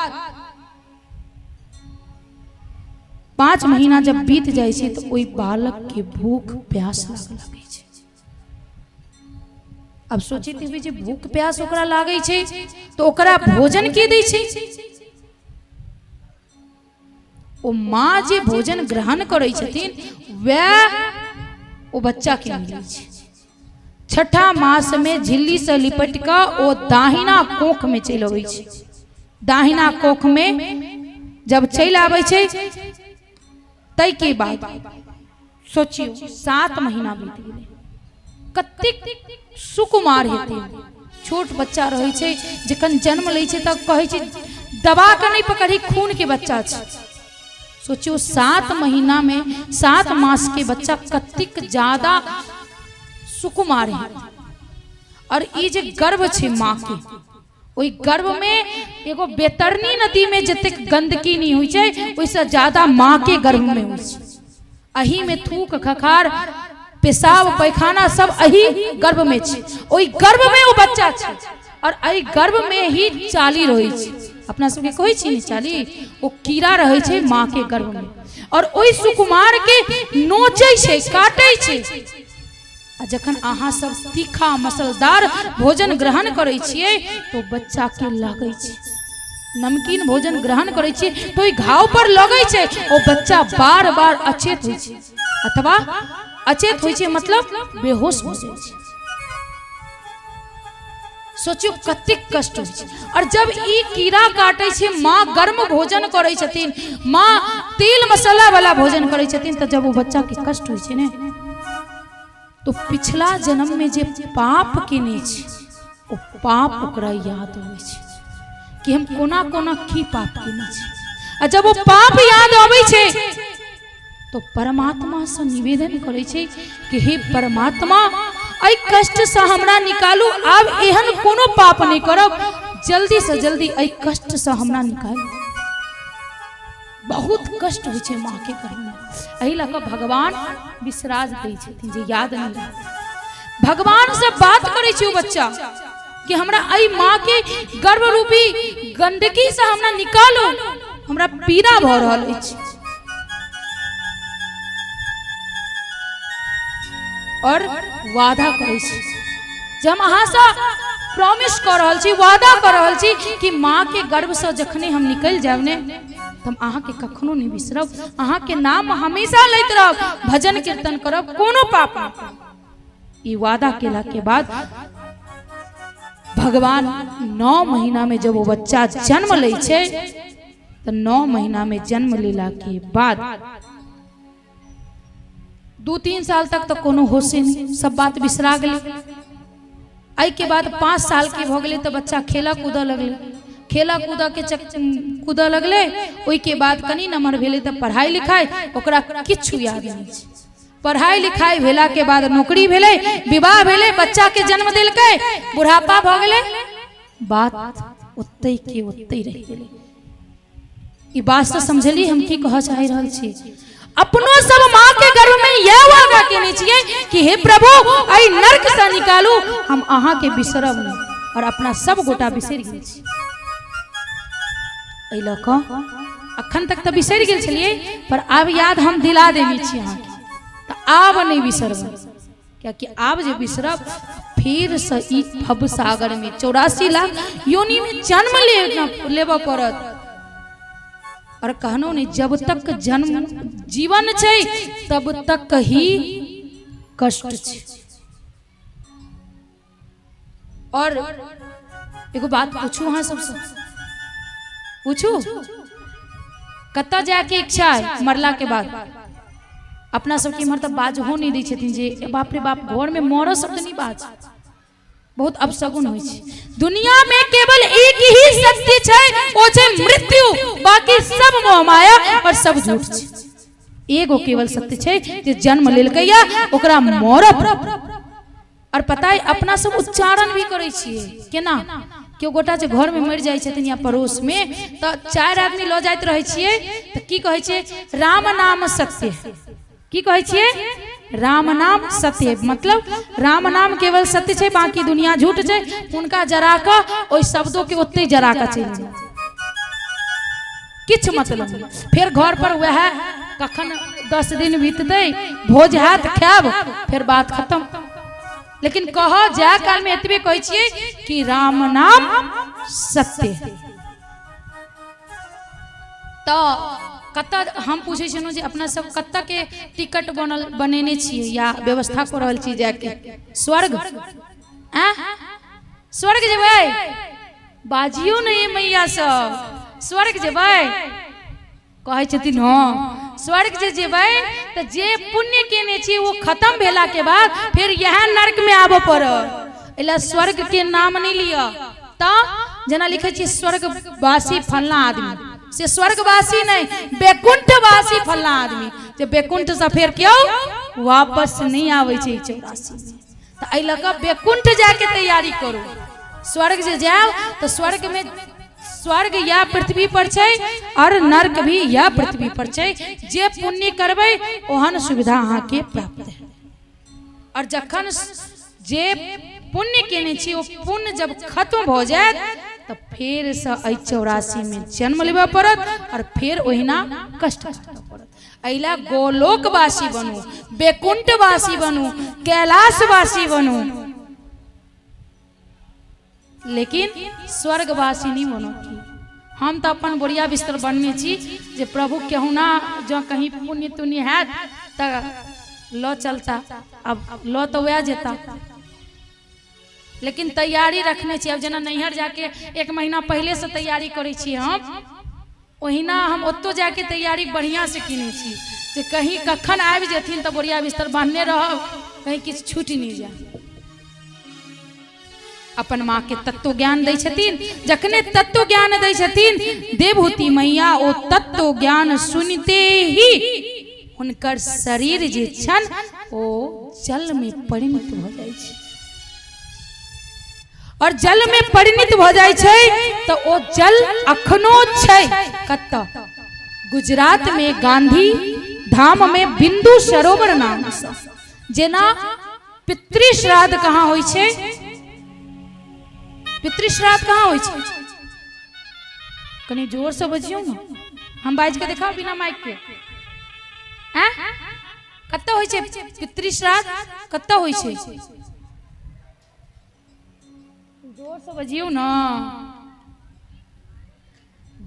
Speaker 4: 5 महीना जब बीत जाइ छै तऽ ओहि बालक के भूख प्यास लागऽ लगै छै। अब सोचैत हेबै जे भूख प्यास ओकरा लागै छै तऽ ओकरा भोजन के दै छै? ओ माँ जे भोजन ग्रहण करै छथिन वएह ओ बच्चा के मिलै छै। 6ठा मास में झिल्ली से लिपटि कऽ ओ दाहिना कोख में चलि अबै छै। दाहिना कोख में जब चलि आबै छै ताहिके बाद सोचियौ 7 महीना बीत गेलै, कतेक सुकुमार हेतै। छोट बच्चा रहै छै, जखन जन्म लै छै तऽ कहै छै दबा कऽ नहि पकड़ी, खून के बच्चा छै। सोचियौ 7 महीना में 7 मास के बच्चा कतेक ज्यादा सुकुमार हेतै। और ई जे गर्भ छै माँ के, ओहि गर्भ में एगो बेतरनी नदी में जतेक गंदगी नहीं होइ छै ओहिसँ ज्यादा माँ के गर्भ में होइ छै। अही में थूक, खखार, पेशाब, पैखाना सब अही गर्भ में छै। ओहि गर्भ में ओ बच्चा छै और एहि गर्भ में ही चाली रहै छै। अपना सबके कहै छी ने चाली, ओ कीड़ा रहै छै माँ के गर्भ में और ओहि सुकुमार के नोचै छै, काटै छै। आ जखन अहाँ सब तीखा मसलदार भोजन ग्रहण करै छियै तो बच्चा के लागै छै। नमकीन भोजन ग्रहण करै छियै तो ओहि घाव पर लगै छै, ओ बच्चा बार बार अचेत होइ छै, अथवा अचेत होइ छै मतलब बेहोश भऽ जाइ छै। सोचियो कतेक कष्ट होइ छै। और जब ई कीड़ा काटै छै, माँ गर्म भोजन करै छथिन, माँ तेल मसाला वाला भोजन करै छथिन, तऽ जब ओ बच्चा के कष्ट होइ छै ने, तो पिछला जन्म में जे पाप केने छै ओ पाप ओकरा याद अबै छै कि हम कोना कोना की पाप केने छी। आ जब ओ पाप याद अबै छै तो परमात्मा से निवेदन करै छै कि हे परमात्मा, एहि कष्ट से हमरा निकालू, आब एहन कोनो पाप नहि करब, जल्दी से जल्दी एहि कष्ट से हमरा निकालू। बहुत कष्ट होइ छै माँ के गर्भ में। एहि लऽ कऽ भगवान विसराज दै छथिन जे याद नहि रहत। भगवान से बात करै छै ओ बच्चा कि हमरा एहि माँ के गर्भ रूपी गंदगी से हमरा निकालू, हमरा पीड़ा भऽ रहल अछि। और वादा करै छी जे हम अहाँसँ प्रॉमिस कऽ रहल छी, वादा कऽ रहल छी कि माँ के गर्भसँ जखने हम निकलि जायब ने, तऽ हम अहाँके कखनो नहि बिसरब, अहाँके नाम हमेशा लैत रहब, भजन कीर्तन करब, कोनो पाप नहि करब। ई वादा केला के बाद भगवान 9 महीना में जब वो बच्चा जन्म लै छै तऽ 9 महीना में जन्म लेला के बाद 2-3 साल तक तऽ कोनो होशे नहि, सब बात बिसरा गेलै। एहिके बाद 5 साल के भऽ गेलै तऽ बच्चा खेलऽ कूदऽ लगलै, खेलऽ कूदऽ के कूदऽ लगलै। ओहिके बाद कनि नमहर भेलै तऽ पढ़ाइ लिखाइ ओकरा किछु याद नहि छै। पढ़ाइ लिखाइ भेला के बाद नौकरी भेलै, विवाह भेलै, बच्चा के जन्म देलकै, बुढ़ापा भऽ गेलै, बात ओतै के ओतै रहि गेलै। ई बात से समझली हम की कहऽ चाहि रहल छी? अपनो सब माँ के गर्भ में यह वादा केने छियै कि हे प्रभु, एहि नर्क से निकालू, हम अहाँ के बिसरब नहि। और अपना सब गोटा बिसरि गेल छी। एहि लऽ कऽ अखन तक तऽ बिसरि गेल छलियै, पर आब याद हम दिला देने छी अहाँके, तऽ आब नहि बिसरबै। कियाकि आब जे बिसरब फेरसँ ई भव सागर में 84 लाख योनि में जन्म लेबऽ पड़त। और कहनो नहीं, जब तक जन्म जीवन छै तब तक ही कष्ट छै। और एगो बात पूछू अहाँ सबसे, पूछू कतऽ जायके इच्छा है मरला के बाद? अपना सबके इम्हर तऽ बाजहो नहि दै छथिन जे बाप रे बाप, घर में मरऽ शब्द नहीं बाज, बहुत अपशगुन होइ छै। दुनिया में केवल एक ही सत्य छै, ओ छै मृत्यु, बाकी सब मोह माया और सब झूठ छै। एगो केवल सत्य छै जे जन्म लेलकै या ओकरा मरऽ पड़त। और पता है अपना सब उच्चारण भी करै छियै केना, केओ गोटा जे घर में मरि जाइ छथिन या पड़ोस में तऽ 4 आदमी लऽ जाइत रहै छियै तऽ की कहै छियै? राम नाम सत्य। की कहै छियै? राम नाम सत्य। मतलब राम नाम केवल सत्य छै, बाकी दुनिया झूठ छै। हुनका जरा कऽ ओहि शब्दों के ओतहि जरा कऽ चलि जाउ, किछु मतलब नहि। फेर घर पर वएह कखन 10 दिन बीततै, भोज हैत, खायब, फेर बात खत्म। लेकिन कह जाय काल में एतबे कहै छियै कि राम नाम सत्य। तऽ कतऽ हम पूछै छलहुँ जे अपना सब कतऽ के टिकट बनल बनेने छियै या व्यवस्था कऽ रहल छी जायके? स्वर्ग? आँ, स्वर्ग जेबै? बाजियौ ने ये मैया सब, स्वर्ग जेबै? कहै छथिन हँ। स्वर्ग जे जेबै तऽ जे पुण्य केने छी ओ खत्म भेला के बाद फेर इएह नर्क में आबऽ पड़त। एहि लए स्वर्ग के नाम नहि लिअ। तऽ जेना लिखै छियै स्वर्गवासी फलना आदमी, से स्वर्गवासी नहि, वैकुंठवासी फलना आदमी, जे वैकुंठ से फेर केओ वापस नहि आबै छै 84 में। तऽ एहि लऽ कऽ वैकुंठ जायके तैयारी करू। स्वर्ग जे जायब तऽ स्वर्ग में स्वर्ग या पृथ्वी पर छै और नर्क भी या पृथ्वी पर छै। जे पुण्य करबै ओहन सुविधा अहाँके प्राप्त है। और जखन जे पुण्य केने छी ओ पुण्य जब खत्म भऽ जायत तऽ फेर से एहि 84 में जन्म लेबऽ पड़त और फेर ओहिना कष्ट काटऽ पड़त। एहि लए गोलोकवासी बनू, वैकुंठवासी बनू, कैलाशवासी बनू, लेकिन स्वर्गवासी नहीं बनो। की हम तऽ अपन बोरिया बिस्तर बनने छी जे प्रभु केहुना जँ कहीं पुण्य तुण्य हैत तऽ लऽ चलता, अब लऽ तऽ वएह जेता, लेकिन तैयारी रखने छी। अब जेना नैहर जाके 1 महीना पहले से तैयारी करै छी हम, ओहिना हम ओतौ जाके तैयारी बढ़िया से केने छी जे कहीं कखन आबि जेथिन तऽ बोरिया बिस्तर बान्हने रहब, कहीं किछु छूटि नहि जाय। अपन माँ के तत्व ज्ञान दै छथिन। जखने तत्व ज्ञान दै छथिन देवहूति मैया, ओ तत्व ज्ञान सुनते ही हुनकर शरीर जे छन ओ जल में परिणत भऽ जाइ छै। और जल में परिणत भऽ जाइ छै तऽ ओ जल अखनो छै कतऽ? गुजरात में गांधी धाम में बिंदु सरोवर नाम सँ। जेना पितृश्राद्ध कहाँ होइ छै? पितृश्राद्ध कहाँ होइ छै? कनि जोर से बजियौ ने, हम बाजि के देखाउ बिना माइक के। आँ, कतऽ होइ छै पितृश्राद्ध? कतऽ होइ छै? जोर से बजियौ ने।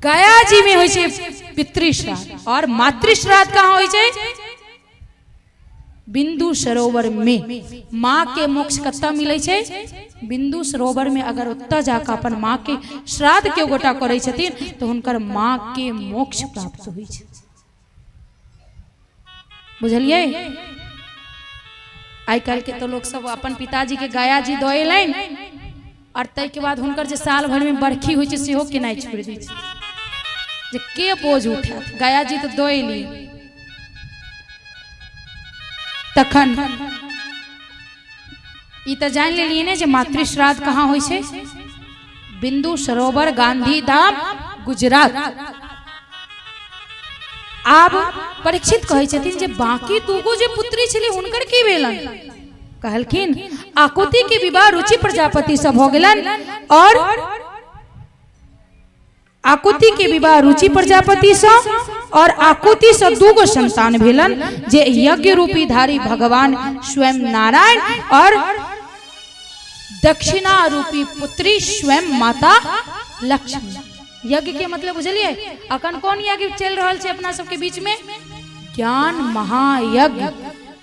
Speaker 4: गया जी में होइ छै पितृश्राद्ध। और मातृश्राद्ध कहाँ होइ छै? बिंदु सरोवर में। माँ के मोक्ष कतऽ मिलै छै? बिंदु सरोवर में। अगर ओतऽ जाकऽ अपन माँ के श्राद्ध केओ गोटा करै छथिन तऽ हुनकर माँ के मोक्ष प्राप्त होइ छै। बुझलियै? आइ काल्हि के तऽ लोक सब अपन पिताजी के गया जी दऽ एलनि और ताहिके बाद हुनकर जे साल भरि में बरखी होइ छै सेहो केनाइ छोड़ि दै छै, जे के बोझ उठायत, गया जी तऽ दऽ एलियै। तखन ई तऽ जानि लेलियै ने जे मातृश्राद्ध कहाँ होइ छै? बिंदु सरोवर, गांधी धाम, गुजरात। आब परीक्षित कहै छथिन जे बाकी दूगो जे पुत्री छलै हुनकर की भेलनि? कहलखिन आकुति के विवाह रुचि प्रजापति से भऽ गेलनि और आकुति के विवाह रुचि प्रजापति से और आकुति से दूगो संतान भेलन जे यज्ञ रूपी धारी भगवान स्वयं नारायण और दक्षिणा रूपी पुत्री स्वयं माता लक्ष्मी। यज्ञ के मतलब बुझलियै? अखन कोन यज्ञ चलि रहल छै अपना सबके बीच में? ज्ञान महायज्ञ।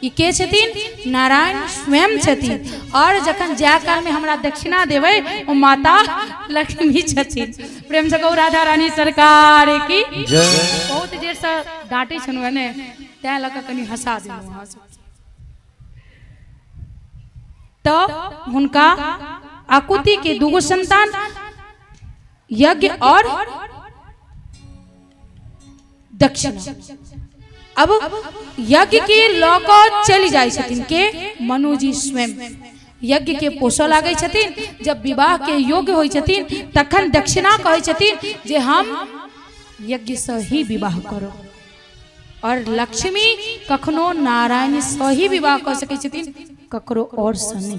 Speaker 4: ई के छथिन? नारायण स्वयं छथिन। और जखन जाय काल में हमरा दक्षिणा देबै ओ माता लक्ष्मी छथिन। प्रेम से कहू राधा रानी सरकार की
Speaker 2: जय।
Speaker 4: बहुत देर से डांटै छलहुँ ने, तैं लऽ कऽ कनि हंसा देलहुँ अहाँ सब। तऽ हुनका आकुति के दूगो संतान यज्ञ और दक्षिणा। अब यज्ञ के लऽ कऽ चलि जाइ छथिन के मनुजी स्वयं यज्ञ के पोसऽ लागै छथिन। जब विवाह के योग्य होइ छथिन तखन दक्षिणा कहै छथिन जे हम यज्ञ से ही विवाह करब। और लक्ष्मी कखनो नारायण से ही विवाह कऽ सकै छथिन, ककरो और से नहि।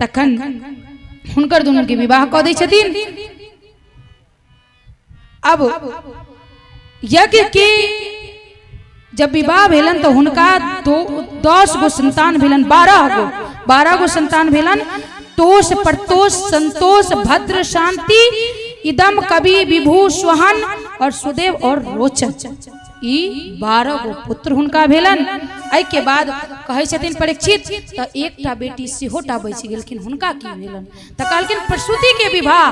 Speaker 4: तखन हुनकर दुनू के विवाह कऽ दै छथिन। अब यज्ञ के जब विवाह भेलन तो हुनका 10 गो संतान भेलन, 12 गो संतान भेलन। तोष प्रतोष संतोष भद्र शांति इदम कवि विभू स्वहन और सुदेव और रोचन, ई 12 गो पुत्र हुनका भेलन। एहि के बाद कहै छथिन परीक्षित तऽ एकटा बेटी सेहो टा बचि गेलखिन, हुनका की भेलन? तऽ कहलखिन प्रसूति के विवाह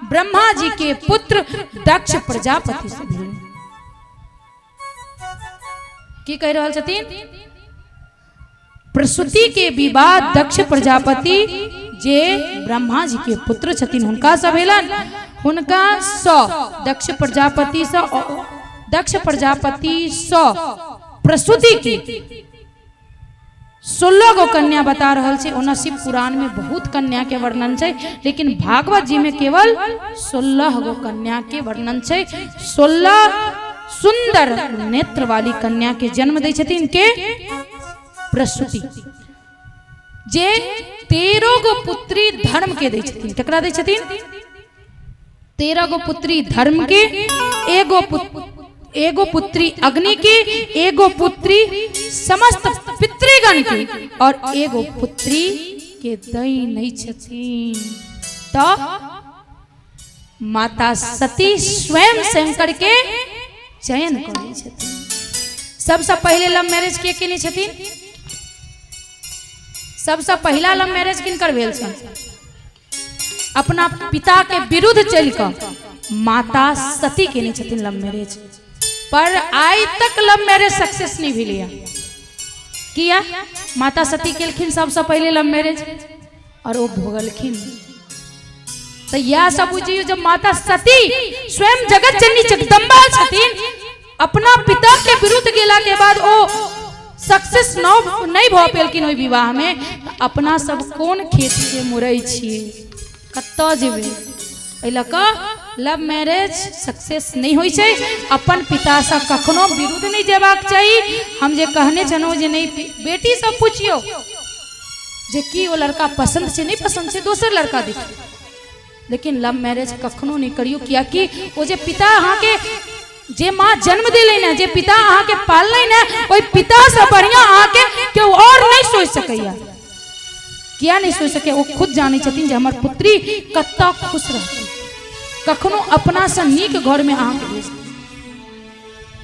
Speaker 4: ब्रह्मा जी के पुत्र दक्ष प्रजापति से भेलन। की कहि रहल छथिन? प्रसूति के विवाह दक्ष प्रजापति जे ब्रह्मा जी के पुत्र छथिन हुनका से भेलन। हुनका स दक्ष प्रजापति स दक्ष प्रजापति स प्रसूति के 16 गो कन्या बता रहल छै। ओना शिव पुराण में बहुत कन्या के वर्णन छै, लेकिन भागवत जी में केवल 16 गो कन्या के वर्णन छै। 16 सुंदर नेत्र वाली कन्या के जन्म दै छथिन के प्रसूति, जे 13 गो पुत्री धर्म के दै छथिन। केकरा दै छथिन? 13 गो पुत्री धर्म के, एगो पुत्री अग्नि के, एगो पुत्री समस्त पितृगण के, और एगो पुत्री के दै नहीं छथिन। तो माता सती स्वयं शंकर के चयन करै छथिन। सबसे पहले लव मैरिज के केने छथिन? सबसे पहला लव मैरिज किनकर भेल छनि? अपना पिता के विरुद्ध चलि कऽ माता सती केने छथिन लव मैरिज। पर आइ तक लव मैरिज सक्सेस नहीं भेलैया। किया? माता सती केलखिन सबसे पहले लव मैरिज और ओ भोगलखिन। तो यह सब बुझियो जब माता सती स्वयं जगत जननी जगदम्बा छथिन, अपना पिता के विरुद्ध गेला के बाद ओ सक्सेस नहीं भऽ पेलखिन ओहि विवाह में, अपना सब कोन खेत के मुरै छियै, कतऽ जेबै? एहि लऽ कऽ लव मैरिज सक्सेस नहीं होइ छै। अपन पितासँ कखनो विरुद्ध नहीं जेबाक चाही। हम जे कहने छलहुँ जे नहीं, बेटी सब पुछियौ जे की ओ लड़का पसंद छै, नहीं पसंद छै, दोसर लड़का देखियौ, लेकिन लव मैरिज कखनो नहीं करियौ। कियाकि ओ जे पिता अहाँके, जे माँ जन्म देलै ने, जे पिता अहाँके पाललै ने, ओहि पितासँ बढ़िआँ अहाँके केओ और नहीं सोचि सकैया। किया नहीं सोचि सकैया? ओ खुद जानै छथिन जे हमर पुत्री कतऽ खुश रहतै। कखनो अपनासँ नीक घरमे अहाँके भेज,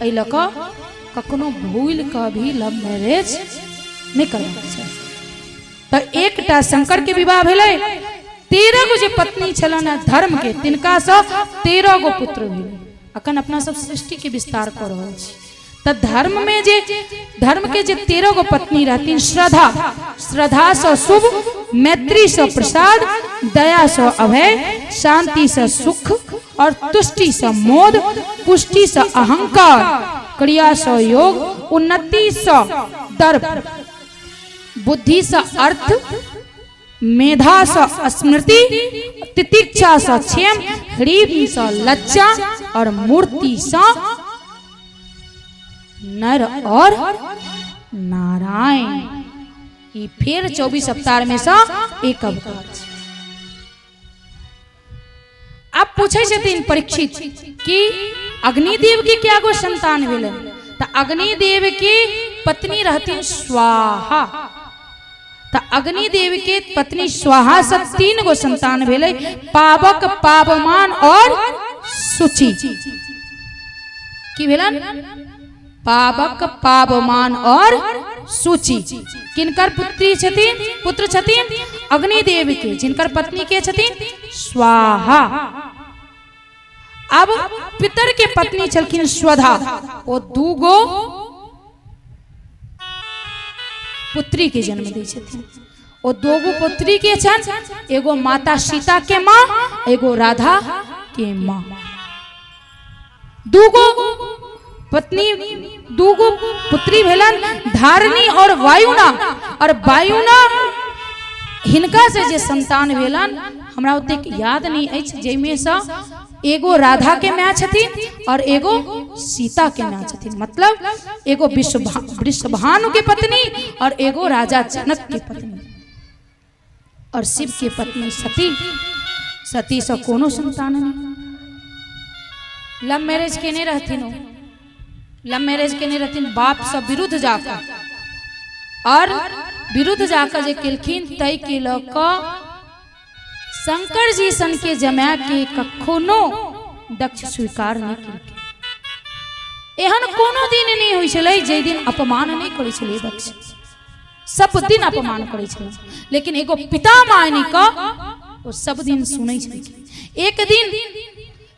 Speaker 4: एहि लऽ कऽ कखनो भूलि कऽ भी लव मैरिज नहि करबाक चाही। तऽ एकटा शंकर के विवाह भेलै, 13 गो जे पत्नी छलनि हेँ धर्म के, तिनकासँ 13 गो पुत्र भेलै। अखन अपना सब सृष्टि के विस्तार कऽ रहल छी। तऽ धर्म में जे धर्म के जे 13 गो पत्नी रहथिन, श्रद्धा, श्रद्धा सँ शुभ, मैत्री सँ प्रसाद, दया सँ अभय, शांति सँ सुख और तुष्टि सँ मोद, पुष्टि सँ अहंकार, क्रिया सँ योग, उन्नति सँ दर्प, बुद्धि सँ अर्थ, मेधा सँ स्मृति, तितिक्षा सँ क्षेम, ह्रीम सँ लज्जा और मूर्ति सँ नर और नारायण। ई फेर 24 अवतार में सँ एक अवतार छै। अब पूछे छथिन परीक्षित कि अग्निदेव के क्या गो संतान भेलन? तऽ अग्निदेव के पत्नी रहथिन स्वाहा। तऽ अग्निदेव के पत्नी स्वाहा से 3 गो संतान भेलै, पावक, पावमान और सूची। की भेलन? पावक, पावमान और सूची। किनकर पुत्री छथिन? पुत्र छथिन अग्निदेव के, जिनकर पत्नी के छथिन स्वाहा। अब पितर के पत्नी छलखिन स्वधा, ओ दूगो पुत्री के जन्म दै छथिन। ओ दोगो पुत्री के छन, एगो माता सीता के माँ, एगो राधा के माँ। दूगो पत्नी, दूगो पुत्री भेलन धारिणी और वायुना। और वायुना हिनका से जे संतान भेलन हमरा ओतेक याद नहीं अछि, जाहिमे से एगो राधा के माय छथिन और एगो सीता के माय छथिन। मतलब एगो वृषभानु के पत्नी और एगो राजा जनक के पत्नी। और शिव के पत्नी सती, सती से कोनो संतान नहीं। लव मैरिज केने रहथिन, ओ लव मैरिज केने रहथिन बाप से विरुद्ध जाकर, और विरुद्ध जाकर जे केलखिन तै के लऽ कऽ शंकर जी सन के जमा के कखनो दक्ष स्वीकार नहीं केलखिन। एहन कोनो दिन नहीं होइ छलै जाहि दिन अपमान नहीं करै छलै दक्ष, सब दिन अपमान करै छलै, लेकिन एगो पिता मानि कऽ ओ सब दिन सुनै छलखिन। एक दिन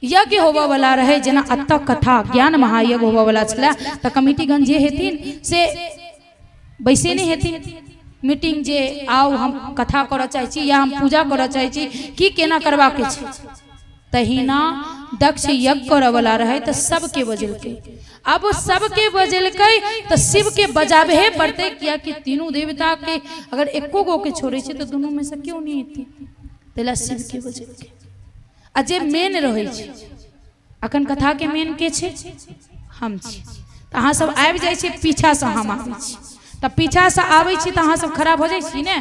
Speaker 4: यज्ञ होबऽ वाला रहे, जेना अतः कथा ज्ञान महायज्ञ होबऽ वाला छलै, तऽ कमिटीगण जे हेथिन से बैसे नहीं हेथिन मीटिंग, जे आउ हम कथा करऽ चाहै छी या हम पूजा करऽ चाहै छी, की केना करबाके छै। तहिना दक्ष यज्ञ करऽ वाला रहे तऽ सबके बजेलकै। अब सबके बजेलकै तऽ शिव के बजाबहे पड़तै, कियाकि तीनू देवता के अगर एको गो के छोड़ै छै तऽ दुनू में से केओ नहीं एतै, ताहि लए शिव के बजेलकै। आ जे मेन रहै छै, अखन कथा के मेन के छै? हम छी। तऽ अहाँ सब आबि जाइ छी, पीछासँ हम आबै छी, तऽ पीछासँ आबै छी तऽ अहाँ सब खड़ा भऽ जाइ छी ने।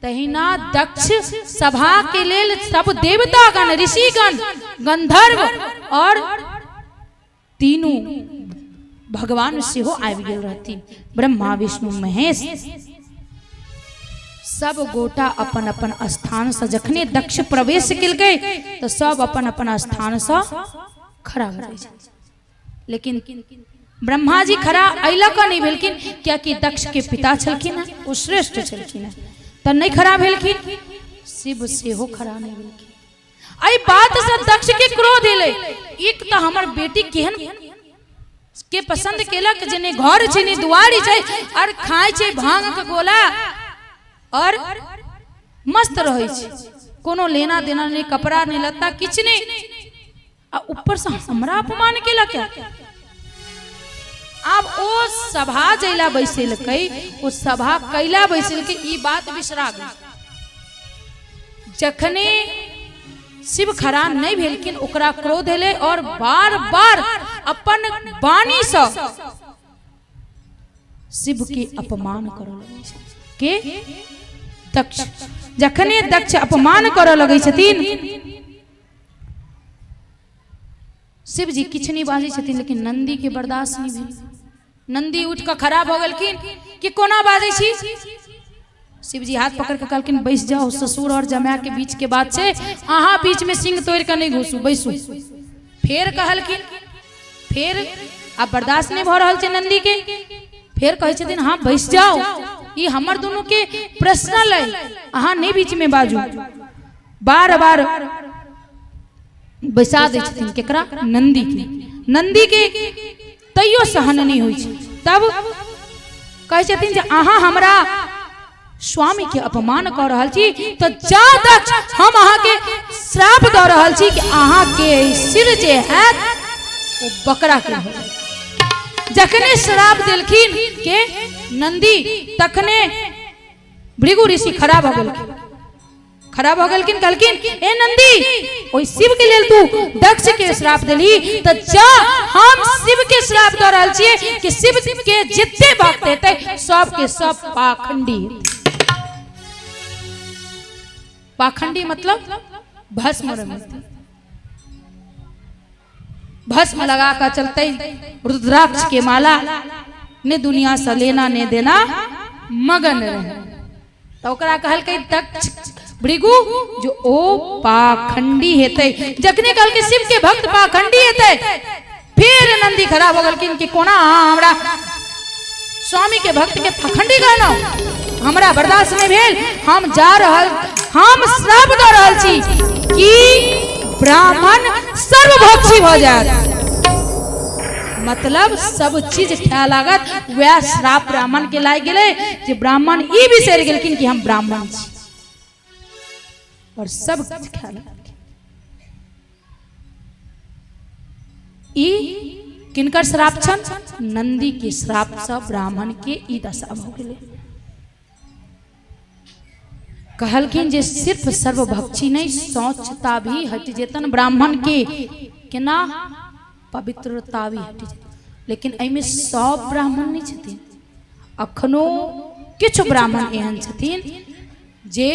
Speaker 4: तहिना दक्ष सभा के लेल सब देवतागण, ऋषिगण, गंधर्व और तीनू भगवान सेहो आबि गेल रहथिन, ब्रह्मा विष्णु महेश। सब गोटा अपन अपन स्थान से जखने दक्ष प्रवेश केलकै तऽ सब अपन अपन स्थान से खड़ा भऽ जाइ छै। लेकिन ब्रह्मा जी खड़ा एहि लऽ कऽ नहि भेलखिन कियाकि दक्ष के पिता छलखिन हेँ, ओ श्रेष्ठ छलखिन हेँ, तऽ नहि खड़ा भेलखिन। शिव सेहो खड़ा नहि भेलखिन। एहि बात से दक्ष के क्रोध एलै, एक तऽ हमर बेटी केहन के पसंद केलक जे नहि घर छै नहि दुआरी छै, और खाइ छै भांग के गोला और मस्त रहै छै, कोनो लेना देना नहि, कपड़ा नहि, लत्ता किछु नहि, आ ऊपर से हमरा अपमान केलक। आब ओ सभा जैला बैसेलकै, ओ सभा कैला बैसेलकै, ई बात बिसरा गेल। जखने शिव खड़ा नहीं भेलखिन ओकरा क्रोध एलै और बार बार अपन वाणी से शिव के अपमान करऽ लगै छै के दक्ष। जखने दक्ष अपमान करऽ लगै छथिन, शिव जी किछु नहि बाजै छथिन, लेकिन नंदी के बर्दाश्त नहीं भेल। नंदी उठि कऽ खड़ा भऽ गेलखिन कि कोना बाजै छी। शिव जी हाथ पकड़ के कहलखिन बैस जाओ, ससुर और जमाय के बीच के बात छै, अहाँ बीच में सिंह तोड़ के नहीं घुसू, बैसू। फेर कहलखिन, फेर आब बर्दाश्त नहीं भऽ रहल छै नंदी के, फेर कहै छथिन हाँ बैस जाओ, ई हमर दुनू के पर्सनल है, अहाँ नहीं बीच में बाजू। बार बार बैसा दै छथिन केकरा? नंदी के। नंदी के तैयो सहन नहि होइ छै। तब कहै छथिन जे अहाँ हमरा स्वामी के अपमान कऽ रहल छी, तऽ जा दक्ष हम अहाँके श्राप दऽ रहल छी कि अहाँके सिर जे हैत ओ बकरा के भऽ जायत। जखने श्राप देलखिन के नंदी, तखने भृगु ऋषि खड़ा भऽ गेलखिन। खड़ा भऽ गेलखिन, कहलखिन ए नंदी, ओहि शिव के लेल तू दक्ष के श्राप देली, तऽ जा हम शिव के श्राप दऽ रहल छियै कि शिव के जते भक्त हेतै सब के सब पाखंडी हेतै। पाखंडी मतलब भस्म रमेतै, भस्म लगा कऽ चलते, रुद्राक्ष के माला, ने दुनिया से लेना ने देना, मगन रहे। तऽ ओकरा कहलकै दक्ष भृगु जो ओ पाखंडी हेतै। जखने कहलकै शिव के भक्त पाखंडी हेतै, फिर नंदी खड़ा हो गेलखिन कि कोना हमरा स्वामी के भक्त के पाखंडी कहलहुँ, हमरा बर्दाश्त नहीं भेल, हम जा रहल, हम श्राप दऽ रहल छी कि ब्राह्मण सर्वभक्षी भऽ जायत, मतलब सब चीज खाय लागत। वएह श्राप ब्राह्मण के लागि गेलै जे ब्राह्मण ई बिसरि गेलखिन कि हम ब्राह्मण छी और सब किछु खाय लागलखिन। ई किनकर श्राप छन? नंदी के श्राप से ब्राह्मण के ई दशा भऽ गेलै। कहलखिन जे सिर्फ सर्वभक्षी नहीं, शौचता भी हट जेतन ब्राह्मण के, केना पवित्रता भी हट जेतन। लेकिन एहिमे सब ब्राह्मण नहीं छथिन, अखनो किछु ब्राह्मण एहन छथिन जे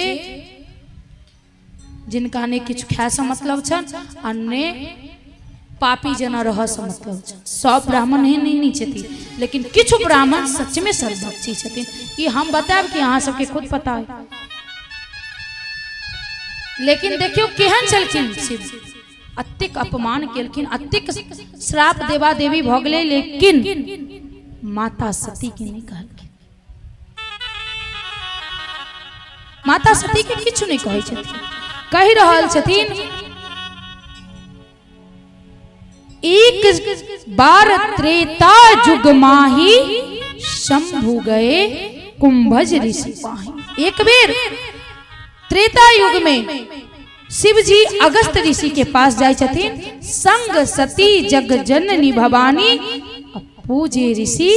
Speaker 4: जिनका ने किछु खायसँ मतलब छनि आ ने पापी जेना रहऽसँ मतलब छनि। सब ब्राह्मण एहन नहि छथिन, लेकिन किछु ब्राह्मण सचमे सर्वभक्षी छथिन। ई हम बतायब कि अहाँ सबके खुद पता है। लेकिन देखियौ केहन छलखिन शिव, अतेक अपमान केलखिन, अतेक श्राप देवा देवी भऽ गेलै, लेकिन माता सती के नहि कहलखिन। माता सती के किछु नहि कहै छथिन, कहि रहल छथिन एक बार त्रेता युग माही शंभु गए कुंभज ऋषि पाही। एक बेर त्रेता युग में शिव जी अगस्त ऋषि के पास जाय छथिन, संग सती जग जननी भवानी पूजे ऋषि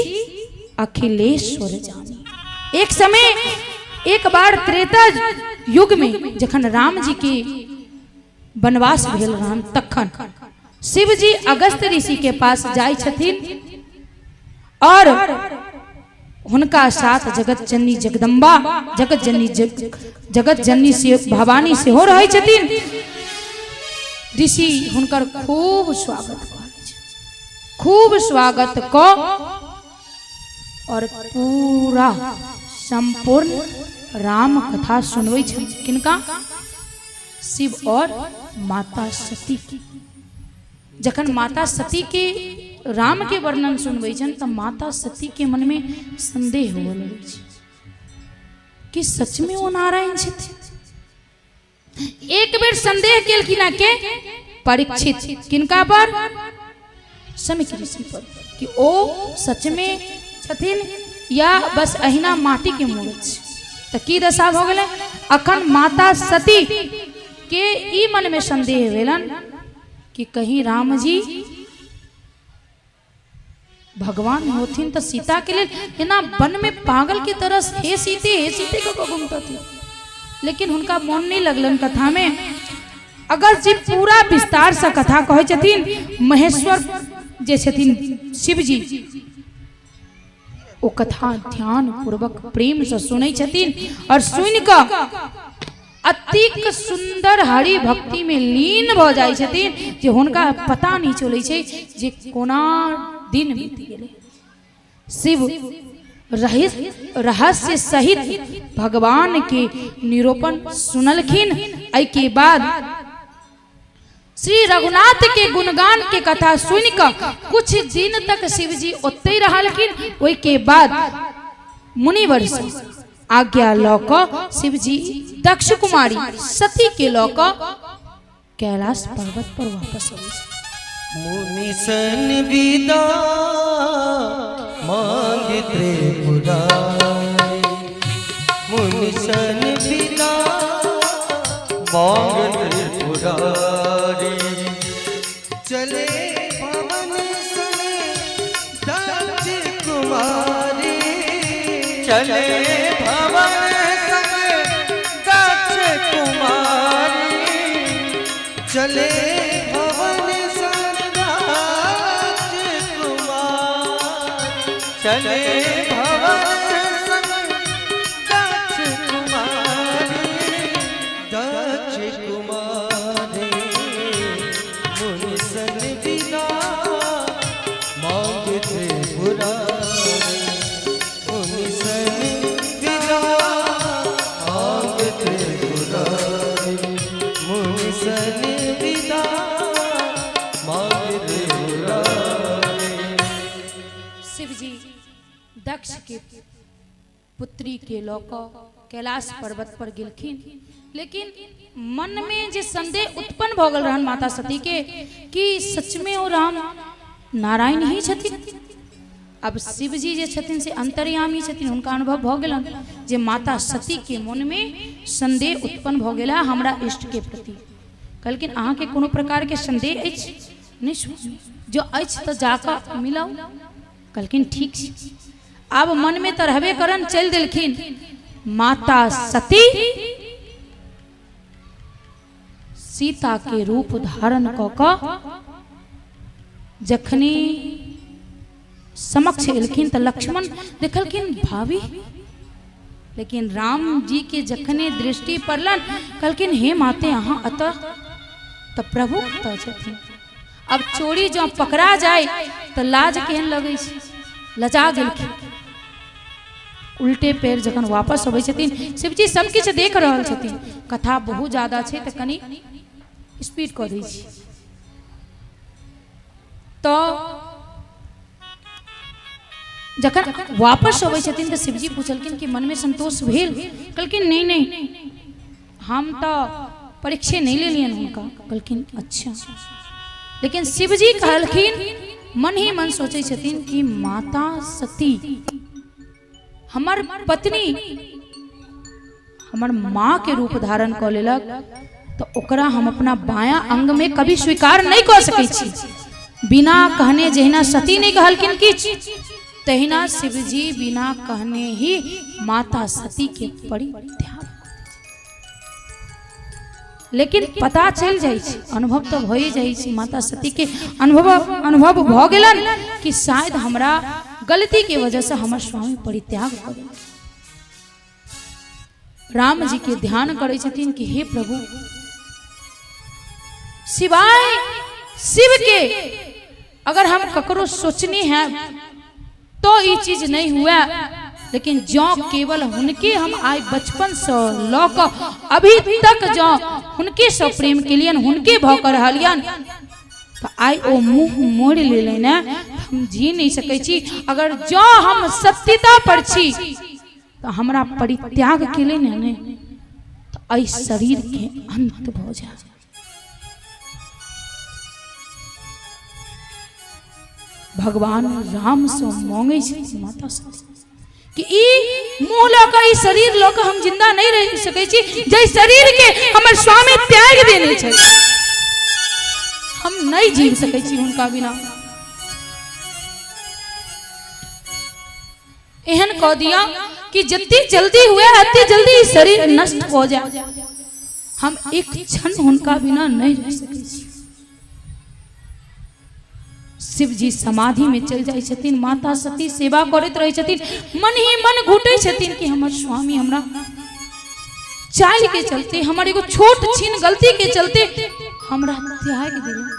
Speaker 4: अखिलेश्वर जानी। एक समय एक बार त्रेता युग में जखन राम जी के वनवास भेल रहन तखन शिव जी अगस्त ऋषि के पास जाय छथिन और हुनका साथ जगत जननी जगदम्बा, जगत जननी जगत जननी से भवानी सेहो रहै छथिन। ऋषि हुनकर खूब स्वागत करै छै, खूब स्वागत क और पूरा संपूर्ण राम कथा सुनबै छै। किनका? शिव और माता सती के। जखन माता सती के राम के वर्णन सुनबै छनि तऽ माता सती के मन में संदेह हुअ लगै छै कि सच में ओ नारायण छथिन। एक बेर संदेह केलखिन के परीक्षित, किनका पर? शमीक ऋषि पर, कि ओ सच में छथिन या बस अहिना माटी के मूर्त छै। तऽ की दशा भऽ गेलै? अखन माता सती के ई मन में संदेह भेलन कि कहीं राम जी भगवान होथिन तो सीता के लिए एना वन में पागल की तरह हे सीते कऽ घूमतथिन। लेकिन हुनका मन नहीं लगलन कथा में। अगर जी पूरा विस्तार से कथा कहै छथिन, महेश्वर जे छथिन शिव जी ओ कथा ध्यान पूर्वक प्रेम से सुनै छथिन और सुनि कऽ अतिक सुंदर हरि भक्ति में लीन भऽ जाइ छथिन जे हुनका पता नहीं चलै छै जे कोना दिन बीत गेलै। शिव रहस्य सहित भगवान के निरूपण सुनलखिन। एहि के बाद श्री रघुनाथ के गुणगान के कथा सुनि कऽ कुछ दिन तक शिवजी ओतहि रहलखिन। ओहि के बाद मुनिवर से आज्ञा लऽ कऽ शिवजी दक्ष कुमारी सती के लऽ कऽ कैलाश पर्वत पर वापस अबै छै।
Speaker 2: मुनि सन विदा मांग त्रिपुरारी, मुनि सन विदा
Speaker 5: मांग त्रिपुरारी,
Speaker 2: चले भवन सन दक्ष कुमारी,
Speaker 5: चले भवन संग दक्ष कुमारी,
Speaker 2: चले भवन सन दक्ष कुमारी,
Speaker 5: चले भवन संग दक्ष कुमारी,
Speaker 2: दक्ष कुमारी, मुनि सन विदा मांग त्रिपुरारी, मुनि सन विदा मांग त्रिपुरारी।
Speaker 4: के पुत्री के लऽ कऽ कैलाश पर्वत पर गेलखिन। लेकिन मन में जे संदेह उत्पन्न भऽ गेल रहन माता सती के कि सच में ओ राम नारायण ही छथिन। अब शिवजी जे छथिन से अंतर्यामी छथिन, हुनका अनुभव भऽ गेलन जे माता सती के मन में संदेह उत्पन्न भऽ गेला हमरा इष्ट के प्रति। कहलखिन अहाँके कोनो प्रकारके संदेह अछि? नहि स्वामी, जो अछि तऽ जाकऽ मिलाउ। कहलखिन ठीक छै। आब मनमे तऽ रहबे करन, चलि देलखिन। माता सती सीता के रूप धारण कऽ कऽ जखनी समक्ष एलखिन तऽ लक्ष्मण देखलखिन भाभी, लेकिन राम जी के जखने दृष्टि पड़लन कहलखिन हे माते अहाँ अतः तऽ प्रभु कतऽ छथिन? अब चोरी जँ पकड़ा जाय तऽ लाज केहन लगै छै, लजा गेलखिन। उल्टे पैर जखन वापस अबै छथिन, शिवजी सब किछु देख रहल छथिन। कथा बहुत ज्यादा छै तऽ कनि स्पीड कऽ दै छी। तऽ जखन वापस अबै छथिन तऽ शिवजी पुछलखिन कि मनमे संतोष भेल? कहलखिन नहि नहि, हम तऽ परीक्षे नहि लेलियनि हुनका। कहलखिन अच्छा। लेकिन शिवजी कहलखिन मन ही मन सोचै छथिन कि माता सती हमर पत्नी हमर माँ के रूप धारण कऽ लेलक तऽ ओकरा हम अपना बायां अंग में कभी स्वीकार नहीं कऽ सकै छी। बिना कहने जहिना सती नहीं कहलखिन किछु, तहिना शिवजी बिना कहने ही माता सती के परित्याग। लेकिन पता चलि जाइ छै, अनुभव तऽ भए जाइ छै। माता सती के अनुभव अनुभव भऽ गेलन कि शायद हमरा गलती के वजह से हमर स्वामी परित्याग कऽ देलखिन। राम जी के ध्यान करै छथिन कि हे प्रभु, सिवाय शिव के अगर हम ककरो सोचने हैं तो ई चीज नहीं हुआ, लेकिन जँ केवल हुनके हम आइ बचपन से लऽ कऽ अभी तक जँ हुनके से प्रेम केलियन, हुनके भऽ कऽ रहलियन, तऽ आइ ओ मुँह मोड़ि लेलनि ने, हम जी नहीं सकै छी। अगर जँ हम सत्यता पर छी तऽ हमरा परित्याग केलनि ने, तऽ एहि शरीरके अंत भऽ जाय। भगवान राम से मांगे छथिन माता सती कि ई मुंह लऽ कऽ, ई शरीर लऽ कऽ हम जिंदा नहीं रह सकै छी। जाहि शरीर के हमर स्वामी त्याग देने छै, हम नहीं जीव सकै छी हुनका बिना। एहन कऽ दिया कि जते जल्दी हुए अते जल्दी ई शरीर नष्ट हो जाए, हम एक क्षण हुनका बिना नहीं रह सकै छी। शिव जी समाधि में चल जाइ छथिन, माता सती सेवा करैत रहै छथिन, मन ही मन घुटै छथिन कि हमर स्वामी हमरा चाल के चलते, हमर एगो छोट छीन गलती के चलते हमरा त्याग देलनि।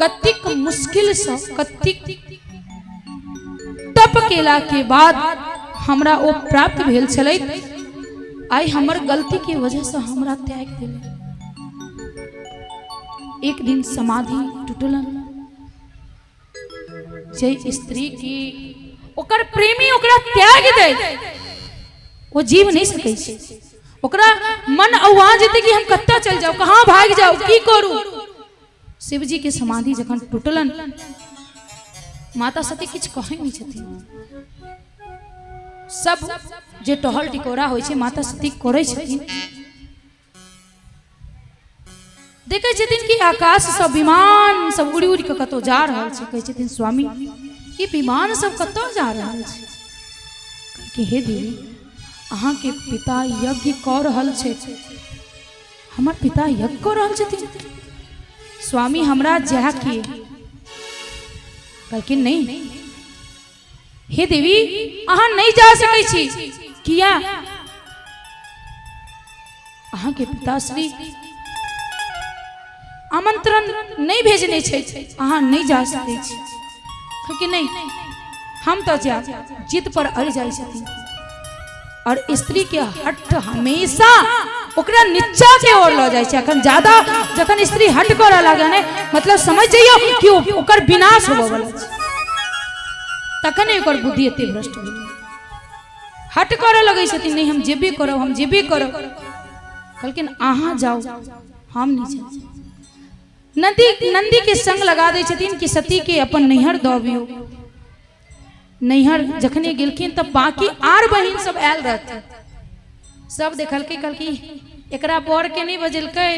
Speaker 4: कतेक मुश्किल से, कतेक तप केला के बाद हमरा ओ प्राप्त भेल छलै, आइ हमर गलती के वजह से हमरा त्याग देलनि। एक दिन समाधि टूटलन, जे स्त्री की ओकर प्रेमी ओकरा त्याग दे, ओ जीव नहीं सकै छै। ओकरा मन औआ जेतै कि हम कतऽ चल जाउ, कहाँ भागि जाउ, की करू। शिवजी के समाधि जखन टूटलन, माता सती किछु कहै नहि छथिन। सब जे टहल टिकोरा होइ छै माता सती करै छथिन। देखै छथिन कि आकाश सब विमान सब उड़ि उड़ि कऽ कतौ जा रहल छै। कहै छथिन स्वामी ई विमान सब कतऽ जा रहल छै? कहलकै हे देवी, अहाँके पिता यज्ञ कऽ रहल छथि। हमर पिता यज्ञ कऽ रहल छथिन स्वामी, हमरा जायके। कहलखिन नहीं हे देवी, अहाँ नहीं जा सकै छी। किया? अहाँके पिताश्री आमंत्रण नहीं भेजने छै, अहाँ नहीं जा सकै छी। कि नहीं, हम तो जायब। जिद पर अड़ जाइ छथिन। और स्त्री के हठ हमेशा ओकरा नीचा के ओर लऽ जाइ छै। अखन ज्यादा जखन स्त्री हठ करऽ लागे ने, मतलब समझ जइयो कि ओकर विनाश होबऽ वाला छै। तखने ओकर बुद्धि एते भ्रष्ट भेलै। हट करऽ लगै छथिन, नहि हम जेबे करब, हम जेबे करब। कहलखिन अहाँ जाउ, हम नहि जायब। नंदी नंदी के संग लगा दै छथिन कि सती के अपन नैहर दऽ अबियौ। नैहर जखने गेलखिन तऽ बाकी आर बहिन सब आयल रहथिन, सब देखलकै, कहलकै एकरा बर के नहि बजेलकै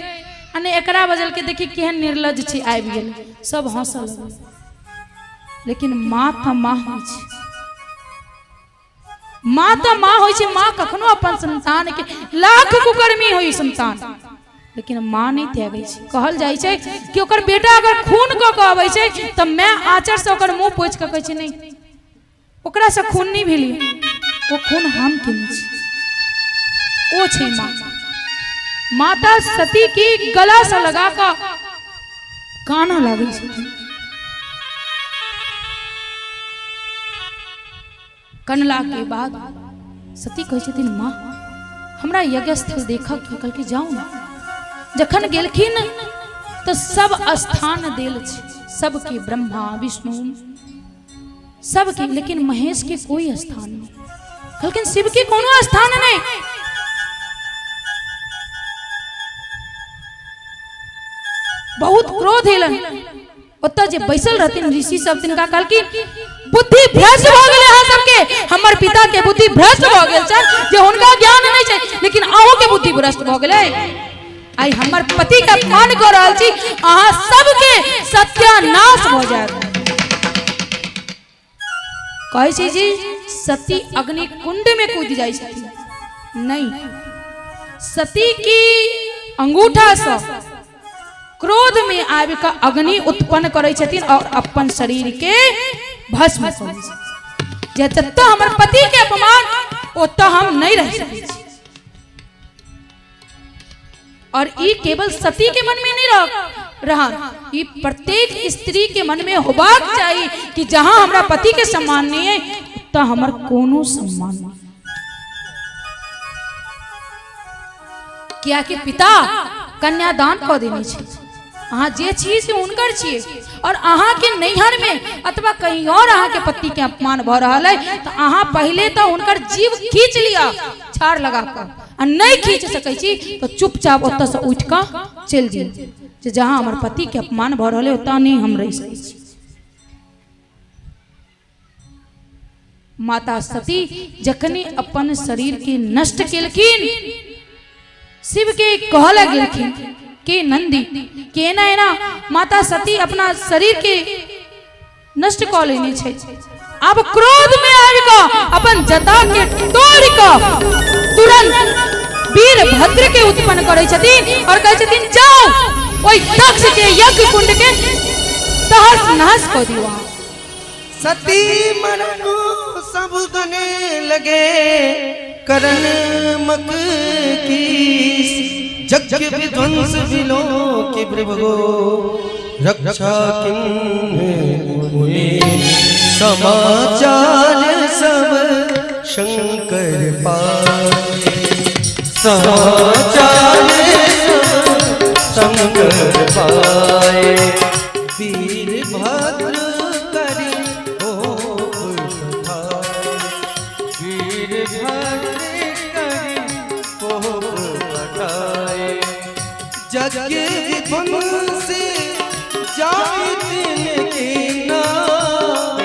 Speaker 4: आ नहि एकरा बजेलकै, देखी केहन निर्लज छै आबि गेल। सब हंसऽ लगल। लेकिन माँ तऽ माँ होइ छै, माँ तऽ माँ होइ छै। माँ कखनो अपन संतान के, लाख कुकर्मी होइ संतान, लेकिन माँ नहि त्यागै छै। कहल जाइ छै कि ओकर बेटा अगर खून कऽ कऽ अबै छै तऽ माय आँचर से ओकर मुँह पोछि कऽ कहै छै नहि, ओकरासँ खून नहि भेलै, ओ खून हम केने छी। ओ छै माँ। माता सती के गला से लगा कऽ कानऽ लागै छथिन। कनला के बाद सती कहै छथिन माँ हमरा यज्ञ स्थल देखऽ के। कहलकै जाउ ने। जखन गेलखिन तऽ सब स्थान देल छै सबके, ब्रह्मा विष्णु सबके, लेकिन महेश के कोई स्थान नहीं। कहलखिन शिव के कोनो स्थान नहीं। बहुत क्रोध एलन। ओतऽ जे बैसल रहथिन ऋषि सब तिनका कहलखिन बुद्धि भ्रष्ट भऽ गेलै अहाँ सबके, हमर पिता के बुद्धि भ्रष्ट भऽ गेल छै जे हुनका ज्ञान नहि छै, लेकिन अहूँ के बुद्धि भ्रष्ट भऽ गेलै। आइ हमर पति के अपमान कऽ रहल छी, अहाँ सबके सत्यानाश भऽ जायत। कहै छै जी सती अग्नि कुंड में कूद जाइ छथिन। नहीं, सती की अंगूठा से क्रोध में आबि कऽ अग्नि उत्पन्न करै छथिन और अपन शरीर के भस्म करै छथिन। जे जतऽ हमर पति के अपमान ओतऽ हम नहीं रह सकै छी। और ई केवल सती के मन में नहीं रह रहा, ई प्रत्येक स्त्री के मन में होबाक चाही कि जहां हमरा पति के सम्मान नहीं है तो हमर कोनो सम्मान नहीं। कियाकि पिता कन्यादान कऽ देने छै, अहाँ जे छी से हुनकर छियै, और अहाँ के नैहर में अथवा कहीं और अहाँ के पति के अपमान भऽ रहल है तो अहाँ पहले तो हुनकर जीव खींच लिअ छाड़ लगा कऽ, आ नहीं खींच सकै छी तो चुपचाप ओतऽ से उठि कऽ चलि दियौ जे जहाँ हमर पति के अपमान भऽ रहल है ओतऽ नहीं हम रहि सकै छी। माता सती जखने अपन शरीर के नष्ट केलखिन, शिव के कहल गेलखिन के नंदी के एना एना माता सती अपना शरीर के नष्ट कऽ लेने छै। आब क्रोध में आबि कऽ अपन जटा के तोड़ि कऽ तुरंत वीरभद्र के उत्पन्न करै छथिन और कहै छथिन जाओ ओहि दक्ष के यज्ञ कुंड के तहस नहस कऽ दियौ अहाँ।
Speaker 2: सती मरन सब गने लगे करन मक की जग विध्वंस विलो की प्रभु रक्षा किन्हे मुनि समाचार सब शंकर पाए, समाचार सब शंकर पाए, वीर भद्र करी कोप पठाए, वीर भद्र करी कोप पठाए, जग विध्वंस जाय तिनके नाम,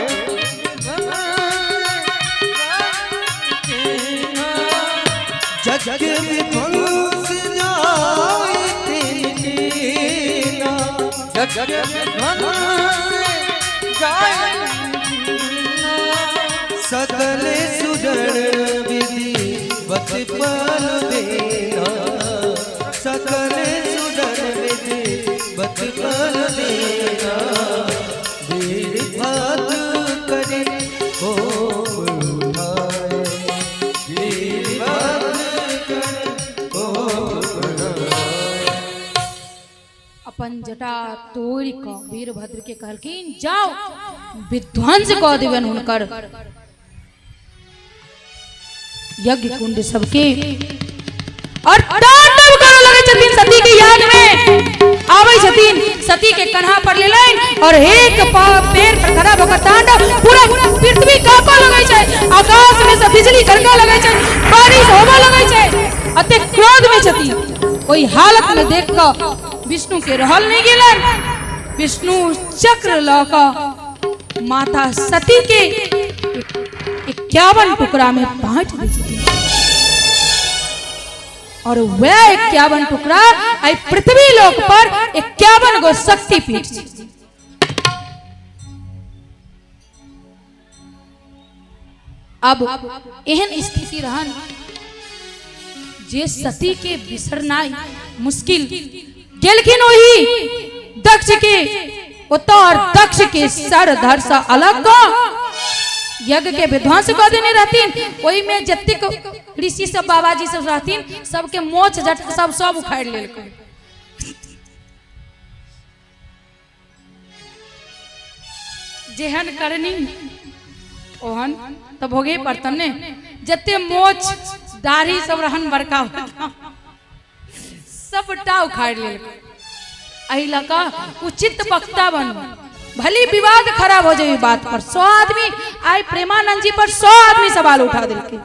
Speaker 2: जग विध्वंस जाय तिनके नाम,
Speaker 3: जग विध्वंस जाय
Speaker 2: सकल सुजन विधि वत पल देना, सकल सुजन विधि वत पल देना, वीर भाग करे कोप उठाए, वीर भाग करे कोप उठाए।
Speaker 4: अपन जटा तोड़ि कऽ वीरभद्र के कहलखिन जाओ विध्वंस कऽ देबनि हुनकर यज्ञ कुंड सबके। और तांडव करऽ लगै छथिन सती के याद में आबै छथिन। सती के कन्हा पर लेलनि और एक पैर पर खड़ा भऽ कऽ तांडव, पूरा पृथ्वी कांपऽ लगै छै, आकाश में से बिजली कड़कऽ लगै छै, बारिश होबऽ लगै छै। अते क्रोध में छथिन, ओहि हालत में देख कऽ विष्णु के रहल नहीं गेलनि। विष्णु चक्र लऽ कऽ माता सती के 51 टुकड़ा में बांट दै छथिन और वह 51 टुकड़ा आई पृथ्वी लोक पर 51 गो शक्तिपीठ छै। अब एहन स्थिति रहन जे सती के बिसरनाइ मुश्किल। गेलखिन ओही दक्ष के ओतऽ और दक्ष के सर धर से अलग कऽ यज्ञ के विध्वंस कऽ देने रहथिन। ओहिमे जतेक ऋषि सब बाबाजी सब रहथिन सबके मोछ जट सब सब उखाड़ि लेलकै। जेहन करनी ओहन तऽ भोगे पड़तन ने। जते मोछ दाढ़ी सब रहन बड़का बड़का सबटा उखाड़ि लेलकै। एहि लऽ कऽ उचित वक्ता बनू, भले विवाद खड़ा हो जाए बात पर। 100 आदमी आइ प्रेमानंद जी पर 100 आदमी सवाल उठा देलकै,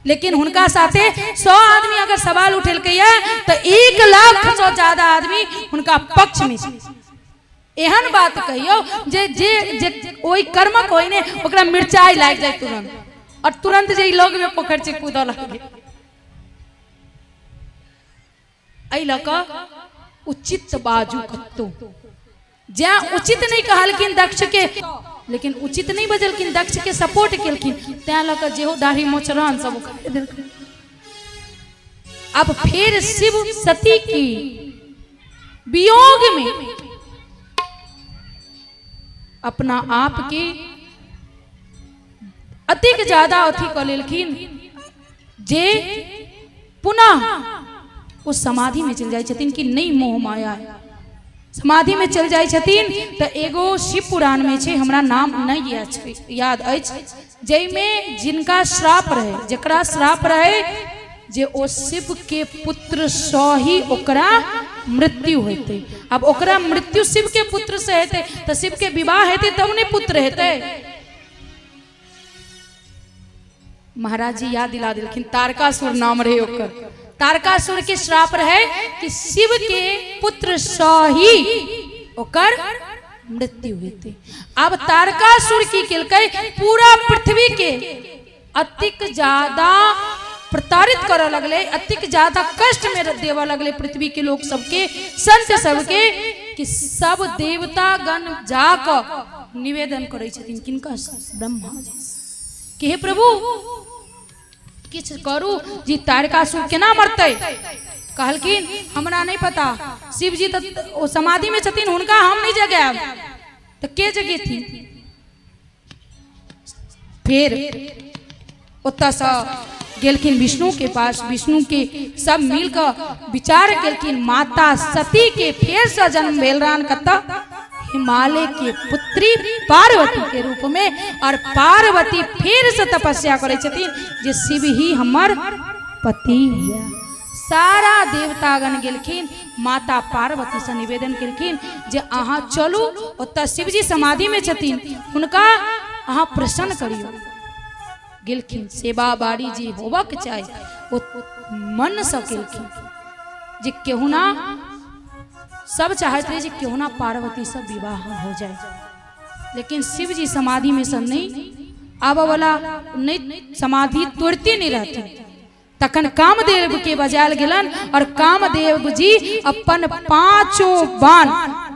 Speaker 4: लेकिन हुनका साथे 100 आदमी अगर सवाल उठेलकै तऽ 1 लाख से ज्यादा आदमी हुनका पक्ष में छै। एहन बात कहियौ जे जे जे ओहि कर्मक होइ ने ओकरा मिरचाइ लागि जाय तुरंत, और तुरंत जे ई लग में पोखरि छै कूदऽ लागे। एहि लऽ कऽ उचित बाजू कतौ। जै उचित नहीं कहलखिन दक्ष के, लेकिन उचित नहीं बजलखिन, दक्ष के सपोर्ट केलखिन, तैं लऽ कऽ जेहो दाढ़ी मोछ रहन सब उखाड़ि देलखिन। अब फिर शिव सती की वियोग में अपना आप के अतिक ज्यादा अथी कऽ लेलखिन जे पुनः ओ समाधि में चलि जाइ छथिन कि नहीं मोह माया है। समाधि में चलि जाइ छथिन तऽ एगो शिव पुराण में छै, हमरा नाम नहीं याद अछि, जाहिमे जिनका श्राप रहे, जकरा श्राप रहे जे ओ शिव के पुत्र सँ ही ओकरा मृत्यु हेतै। अब ओकरा मृत्यु शिव के पुत्र से हेतै तऽ शिव के विवाह हेतै तब ने पुत्र हेतै। महाराज जी याद दिला देलखिन, तारकासुर नाम रहे ओकर। तारकासुर के श्राप रहे कि शिव के पुत्र सँ ही ओकर मृत्यु हेतै। अब तारकासुर की केलकै, पूरा पृथ्वी के अतिक ज्यादा प्रताड़ित करऽ लगलै, अतिक ज्यादा कष्ट में देबऽ लगलै पृथ्वी के लोक सबके, संत सबके, कि सब देवतागण जाकऽ निवेदन करै छथिन किनका, ब्रह्मा जी कि हे प्रभु किछु करू जी तारकासुर केना मरतै। कहलखिन हमरा नहि पता, शिव जी तऽ ओ समाधि में छथिन, हुनका हम नहि जगायब तऽ के जगेथिन। फेर ओतऽसँ गेलखिन विष्णु के पास, विष्णु के सब मिल कऽ विचार केलखिन। माता सती के फेरसँ जन्म भेल रहन कतऽ, हिमालय के पुत्री पार्वती के रूप में, और पार्वती फेर से तपस्या करै छथिन जे शिव ही हमर पति हुए। सारा देवतागण गेलखिन, माता पार्वती से निवेदन केलखिन जे अहाँ चलू ओतऽ शिवजी समाधि में छथिन, हुनका अहाँ प्रसन्न करियौ। गेलखिन, सेवा बारी जे होबक चाही ओ मन से केलखिन जे केहुना सब चाहैत रहे जे केहुना पार्वती से विवाह हो जाए, लेकिन शिव जी समाधि में से नहीं आबऽ वाला, नहीं समाधि तोड़ते नहीं रहथिन। तखन कामदेव के बजायल गेलन और कामदेव जी अपन पांचों बाण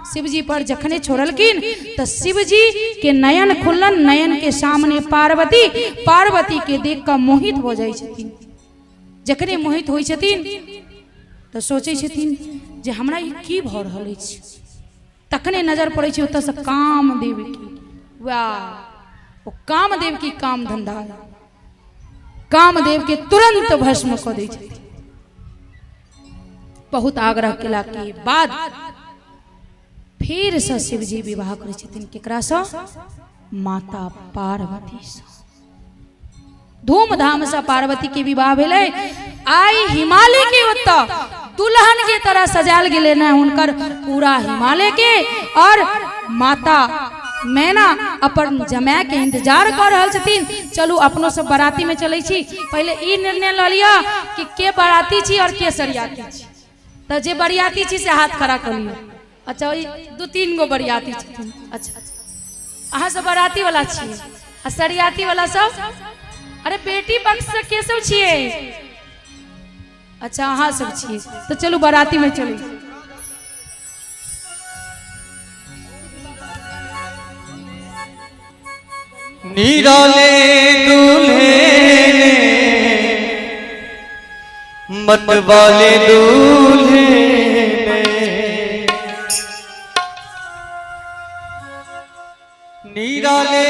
Speaker 4: शिवजी पर जखने छोड़लखिन तऽ शिवजी के नयन खुललन, नयन के सामने पार्वती, पार्वती के देख कऽ मोहित हो जाइ छथिन। जखने मोहित होइ छथिन तऽ सोचै छथिन जे हमरा ई की भऽ रहल अछि। तखने नजर पड़ै छै ओतऽसँ कामदेव की, वाह ओ कामदेव की काम धंधा, कामदेव के तुरंत भस्म कऽ दै छथिन। बहुत आग्रह केला के बाद फिर से शिवजी विवाह करै छथिन केकरासँ, माता पार्वतीसँ। धूमधाम से पार्वती के विवाह भेलै। आइ हिमालय के ओतऽ दुल्हन के तरह सजायल गेलै ने हुनकर पूरा हिमालय के। और माता मैना अपन जमाय के इंतजार कर रहल छथिन। चलू अपनो सब बाराती में चलै छी। पहिले ई निर्णय लऽ लिअ कि के बाराती छी और के सरियाती छी। तऽ जे बरियाती छी से हाथ खड़ा कऽ लिअ। अच्छा, ई 2-3 गो बरियाती छथिन। अच्छा, अहाँ सब बराती वाला छियै आ सरियाती वाला सब? अरे बेटी पक्ष से के सब छियै? अच्छा, अहाँ सब छियै। तऽ चलू बराती में चलू।
Speaker 5: निराले दूल्हे ने मत वाले दूल्हे ने, निराले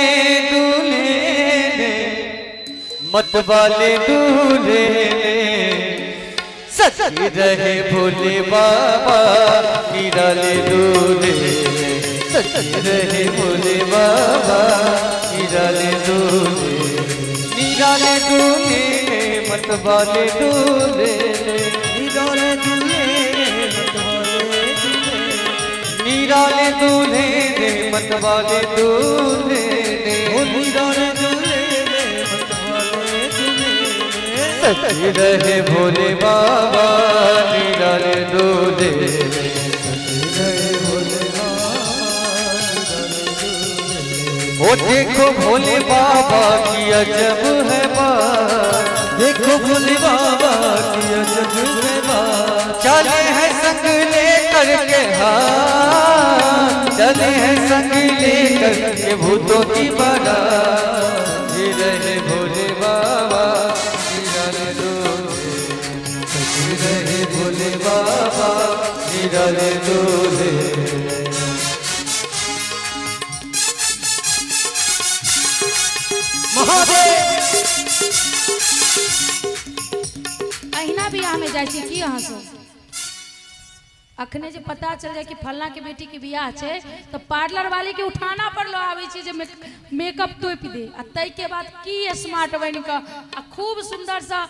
Speaker 5: दूल्हे ने मत वाले दूल्हे ने, सच्चे रहे भोले बाबा निराले दूल्हे ने, सच्चे रहे भोले बाबा निराले दूल्हे, निराले दूल्हे ने मत वाले दूल्हे ने,
Speaker 2: निराले दूल्हे मतवाले दूल्हे,
Speaker 5: निराले दूल्हे ने मत वाले दूल्हे ने,
Speaker 2: ओ निराले दूल्हे मतवाले दूल्हे,
Speaker 5: सच्चे रहे भोले बाबा निराले दूल्हे ने,
Speaker 2: सच्चे रहे भोले बाबा निराले दूल्हे।
Speaker 5: ओ देखो भोले बाबा की अजब है बात,
Speaker 2: देखो भोले बाबा की अजब है बात,
Speaker 5: चले हैं संग लेकर के हाथ, चले हैं संग लेकर के भूतों की बारात, ये रहे भोले बाबा निराले दूल्हे,
Speaker 2: सच्चे रहे भोले बाबा निराले दूल्हे। महादेव
Speaker 4: अहिना बियाह में जाइ छी की अहाँ सब? अखने जे पता चल जाए कि फल्ला के बेटी के बियाह छै तऽ पार्लर वाली के उठाना पर लऽ आबै छी जे मेकअप तोपि दे, आ ताहिके बाद की स्मार्ट बनि कऽ आ खूब सुन्दरसँ।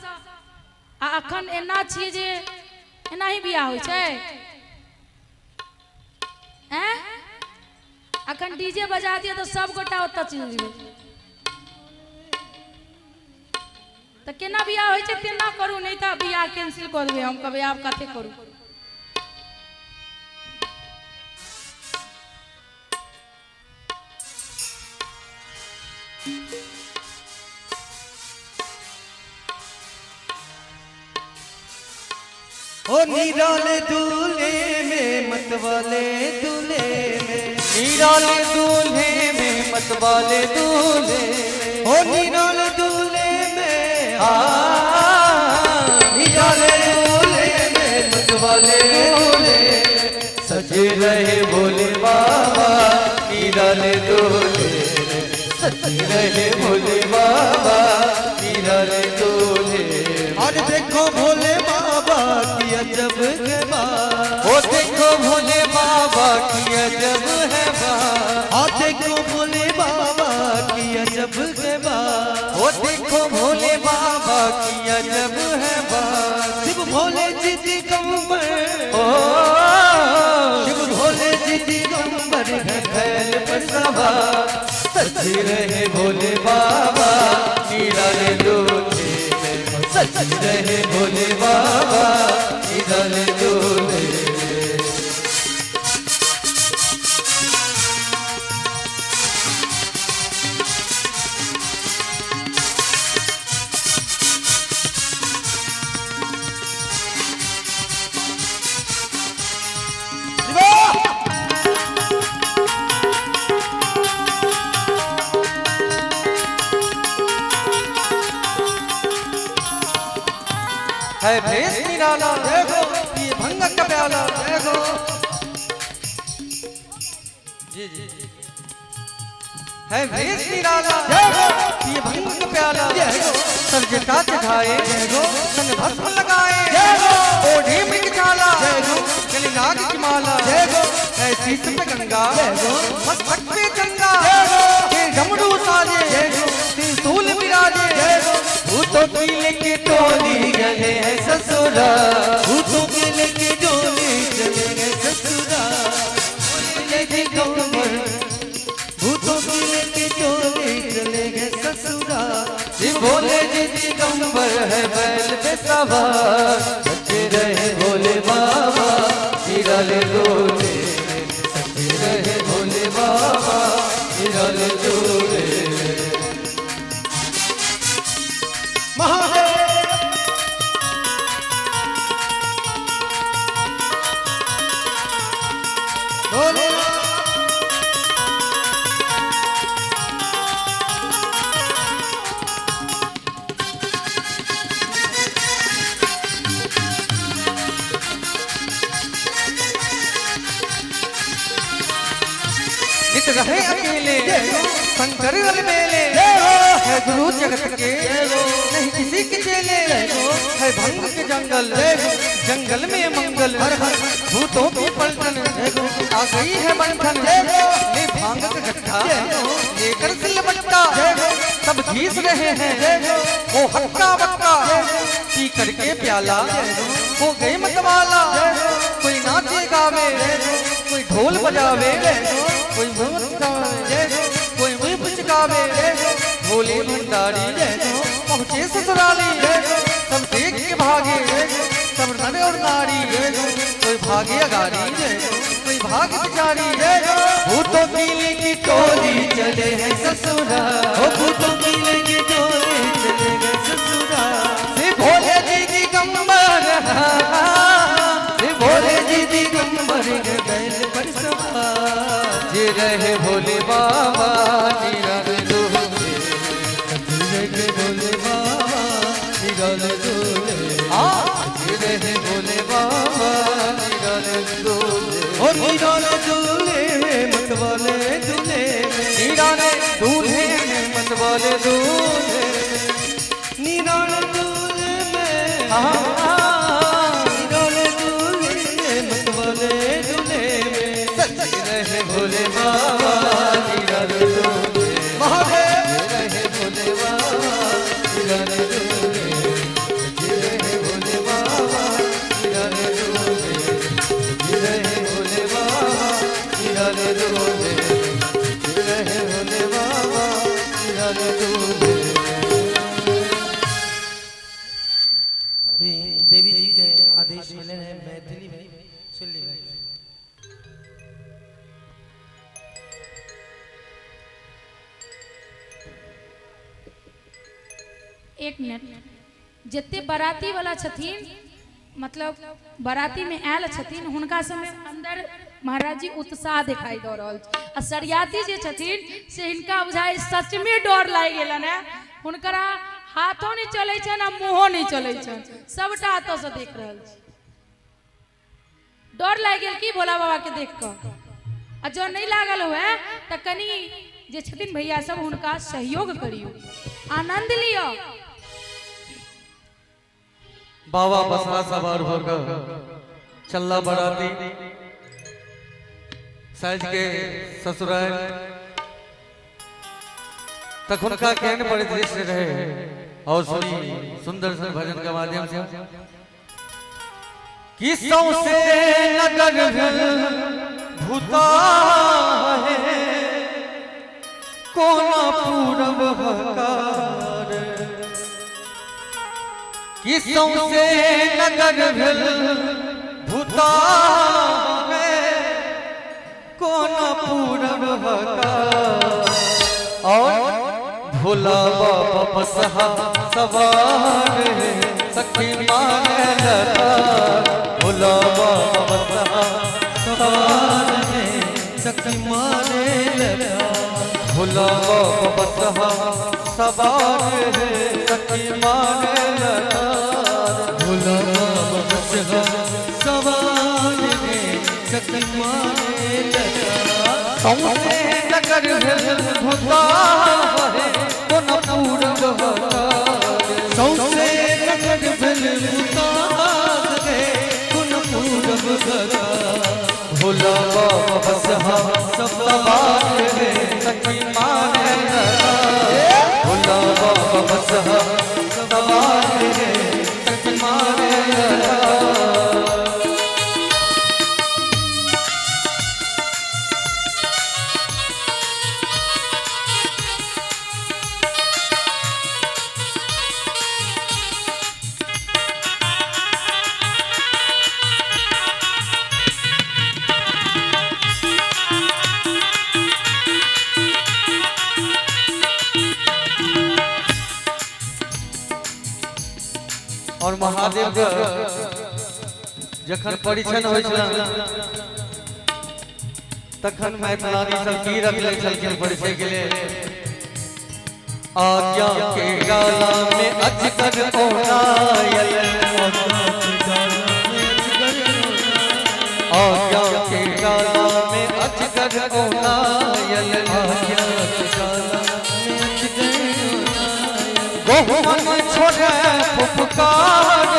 Speaker 4: आ अखन एना छियै जे एनाही बियाह होइ छै? ऐं, अखन डीजे बजा दिअ तऽ सब गोटा ओतऽ चलि जेबै। तऽ केना बियाह होइ छै तेना करू, नहि तऽ बियाह कैंसिल कऽ देबै। हम कहबै आब कते करू।
Speaker 2: ओ निराले दूल्हे में मतवाले दूल्हे में,
Speaker 5: निराले दूल्हे में मत वाले दूल्हे में,
Speaker 2: ओ निराले दूल्हे में,
Speaker 5: आ
Speaker 2: निराले दूल्हे में मतवाले दूल्हे,
Speaker 5: सजे रहे भोले बाबा निराले दूल्हे, सजे रहे भोले बाबा निराले दूल्हे।
Speaker 2: और देखो भोले बाबा की अजब है बात,
Speaker 5: ओ देखो भोले बाबा की अजब है बात,
Speaker 2: और देखो भोले बाबा की अजब है बात,
Speaker 5: ओ देखो भोले बाबा की अजब है बात,
Speaker 2: शिव भोले जी दिगंबर,
Speaker 5: ओ
Speaker 2: शिव भोले जी दिगंबर है
Speaker 5: फैल पर सवार, सजे रहे भोले बाबा निराले दूल्हे, सजे रहे भोले बाबा निराले दूल्हे। है भेष निराला,
Speaker 2: देखो
Speaker 5: ये भंग का प्याला,
Speaker 2: देखो
Speaker 5: जी जी है भेष निराला, ये भंग का प्याला, सर जटा चढ़ाए, संग भस्म लगाए, ओढ़े मृग छाला, गले नाग की माला, है शीश पे गंगा, मस्तक पे चंदा, फिर डमरू साजे, त्रिशूल विराजे,
Speaker 2: भूतों की लेके टोली चले हैं ससुरा, भूतों की लेके डोली चले गए ससुरा, लेके कमर, भूतों की लेके डोली चले गए ससुरा।
Speaker 5: जी भोले जी दिगंबर है बैल पे सवार, सच्चे रहे भोले बाबा निराले दूल्हे, सच्चे रहे भोले बाबा निराले दूल्हे।
Speaker 2: महादेव भोले।
Speaker 5: नित रहे अकेले शंकर अलबेले, है गुरु जगत के नहीं किसी के चेले, है भंग के जंगल जंगल में मंगल, भूतों की पलटन आ गई है बंधन, ले भांग का गट्ठा लेकर सिलबट्टा, सब घीस रहे हैं वो हक्का बक्का, पी करके प्याला हो गए मतवाला, कोई नाचे गावे कोई ढोल बजावे, कोई मुंह गावे कोई मुंह पुचकावे। भोले भंडारी पहुँचे ससुराली, सब देख के भागे सब नर और नारी, कोई भागे अगारी कोई भाग बिचारी।
Speaker 2: भूतों की लेके टोली चले हैं ससुरा, ओ भूतों की लेके टोली चले गए ससुरा।
Speaker 5: श्री भोले जी दिगंबर, श्री भोले जी दिगंबर
Speaker 2: के बैल पर सवार,
Speaker 5: जी रहे भोले बाबा निराले दूल्हे,
Speaker 2: रहे भोले बाबा निराले दूल्हे,
Speaker 5: जी रहे भोले बाबा निराले दूल्हे,
Speaker 2: ओ निराले दूल्हे मतवाले दूल्हे,
Speaker 5: निराले दूल्हे मतवाले दूल्हे,
Speaker 2: निराले दूल्हे में, निराले दूल्हे मतवाले दूल्हे में,
Speaker 5: सच्चे रहे भोले बाबा निराले दूल्हे,
Speaker 2: महादेव
Speaker 5: रहे भोले बाबा निराले दूल्हे, रहे भोले बाबा निराले दूल्हे, रहे भोले बाबा निराले दूल्हे, रहे भोले बाबा निराले दूल्हे।
Speaker 2: अभी देवी जी के आदेश मिले हैं मैथिली में, सुन ली भाई।
Speaker 4: एक मिनट, जते बाराती वाला छथिन, मतलब बाराती में आयल छथिन, हुनका सबमे अंदर महाराज जी उत्साह दिखाई दऽ रहल छै, आ सरियाती जे छथिन से हिनका बुझाइ सच में डर लागि गेलनि हेँ, हुनकरा हाथो नहि चलै छनि आ मुँहो नहि चलै छनि, सबटा एतऽसँ देख रहल छी। डर लागि गेल की भोला बाबा के देख कऽ? आ जँ नहि लागल हुए तऽ कनि जे छथिन भैया सब हुनका सहयोग करियौ, आनंद लिअ।
Speaker 5: बाबा बसहा सवार होकर चल्ला बराती साइज के ससुराल तखुनका केहन परिदृश्य रहे, और सुनी सुंदर सुंदर भजन के माध्यम से कि सौंसे नगर भूता है कोना पूरब हकार, कि सौंसे नगर भेल भूता है कोना पूरब हकार, और भोला बाबा बसहा सवार है सखी माने लगा, भोला बाबा बसहा सवार है
Speaker 2: सखी माने लगा,
Speaker 5: भोला बाबा बसहा सवार है सखी माने लगा,
Speaker 2: भोला बाबा बसहा सवार है सखी माने लगा।
Speaker 5: सौंसे नगर भेल भूता है कोना पूरब हकार,
Speaker 2: सौंसे नगर भेल भूता है कोना पूरब हकार,
Speaker 5: भोला बाबा बसहा सवार है सखी माने लगा, भोला बाबा बसहा और महादेव के जखन परिछन होइ छल तखन मैथिलानी सब की रखले छलखिन परिछय के लिए। आज्ञा के गाला में अजगर ओनायल, आज्ञा के गाला में अजगर ओनायल, आज्ञा के गाला में अजगर गोहुमन छोड़े फुफकार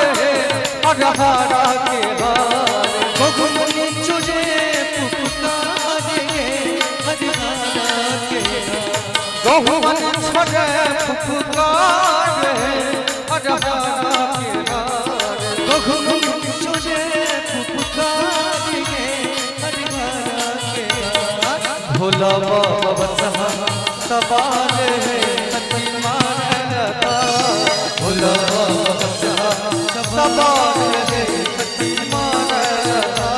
Speaker 5: अरहारा के हार,
Speaker 2: गोहुमन छोड़े फुफकार अरहारा के हार,
Speaker 5: गोहुमन छोड़े फुफकार अरहारा के हार,
Speaker 2: गोहुमन छोड़े फुफकार अरहारा के हार।
Speaker 5: भोला बाबा बसहा सवार है सती मारता, भोला बाबा बसहा सवार है सती मारता।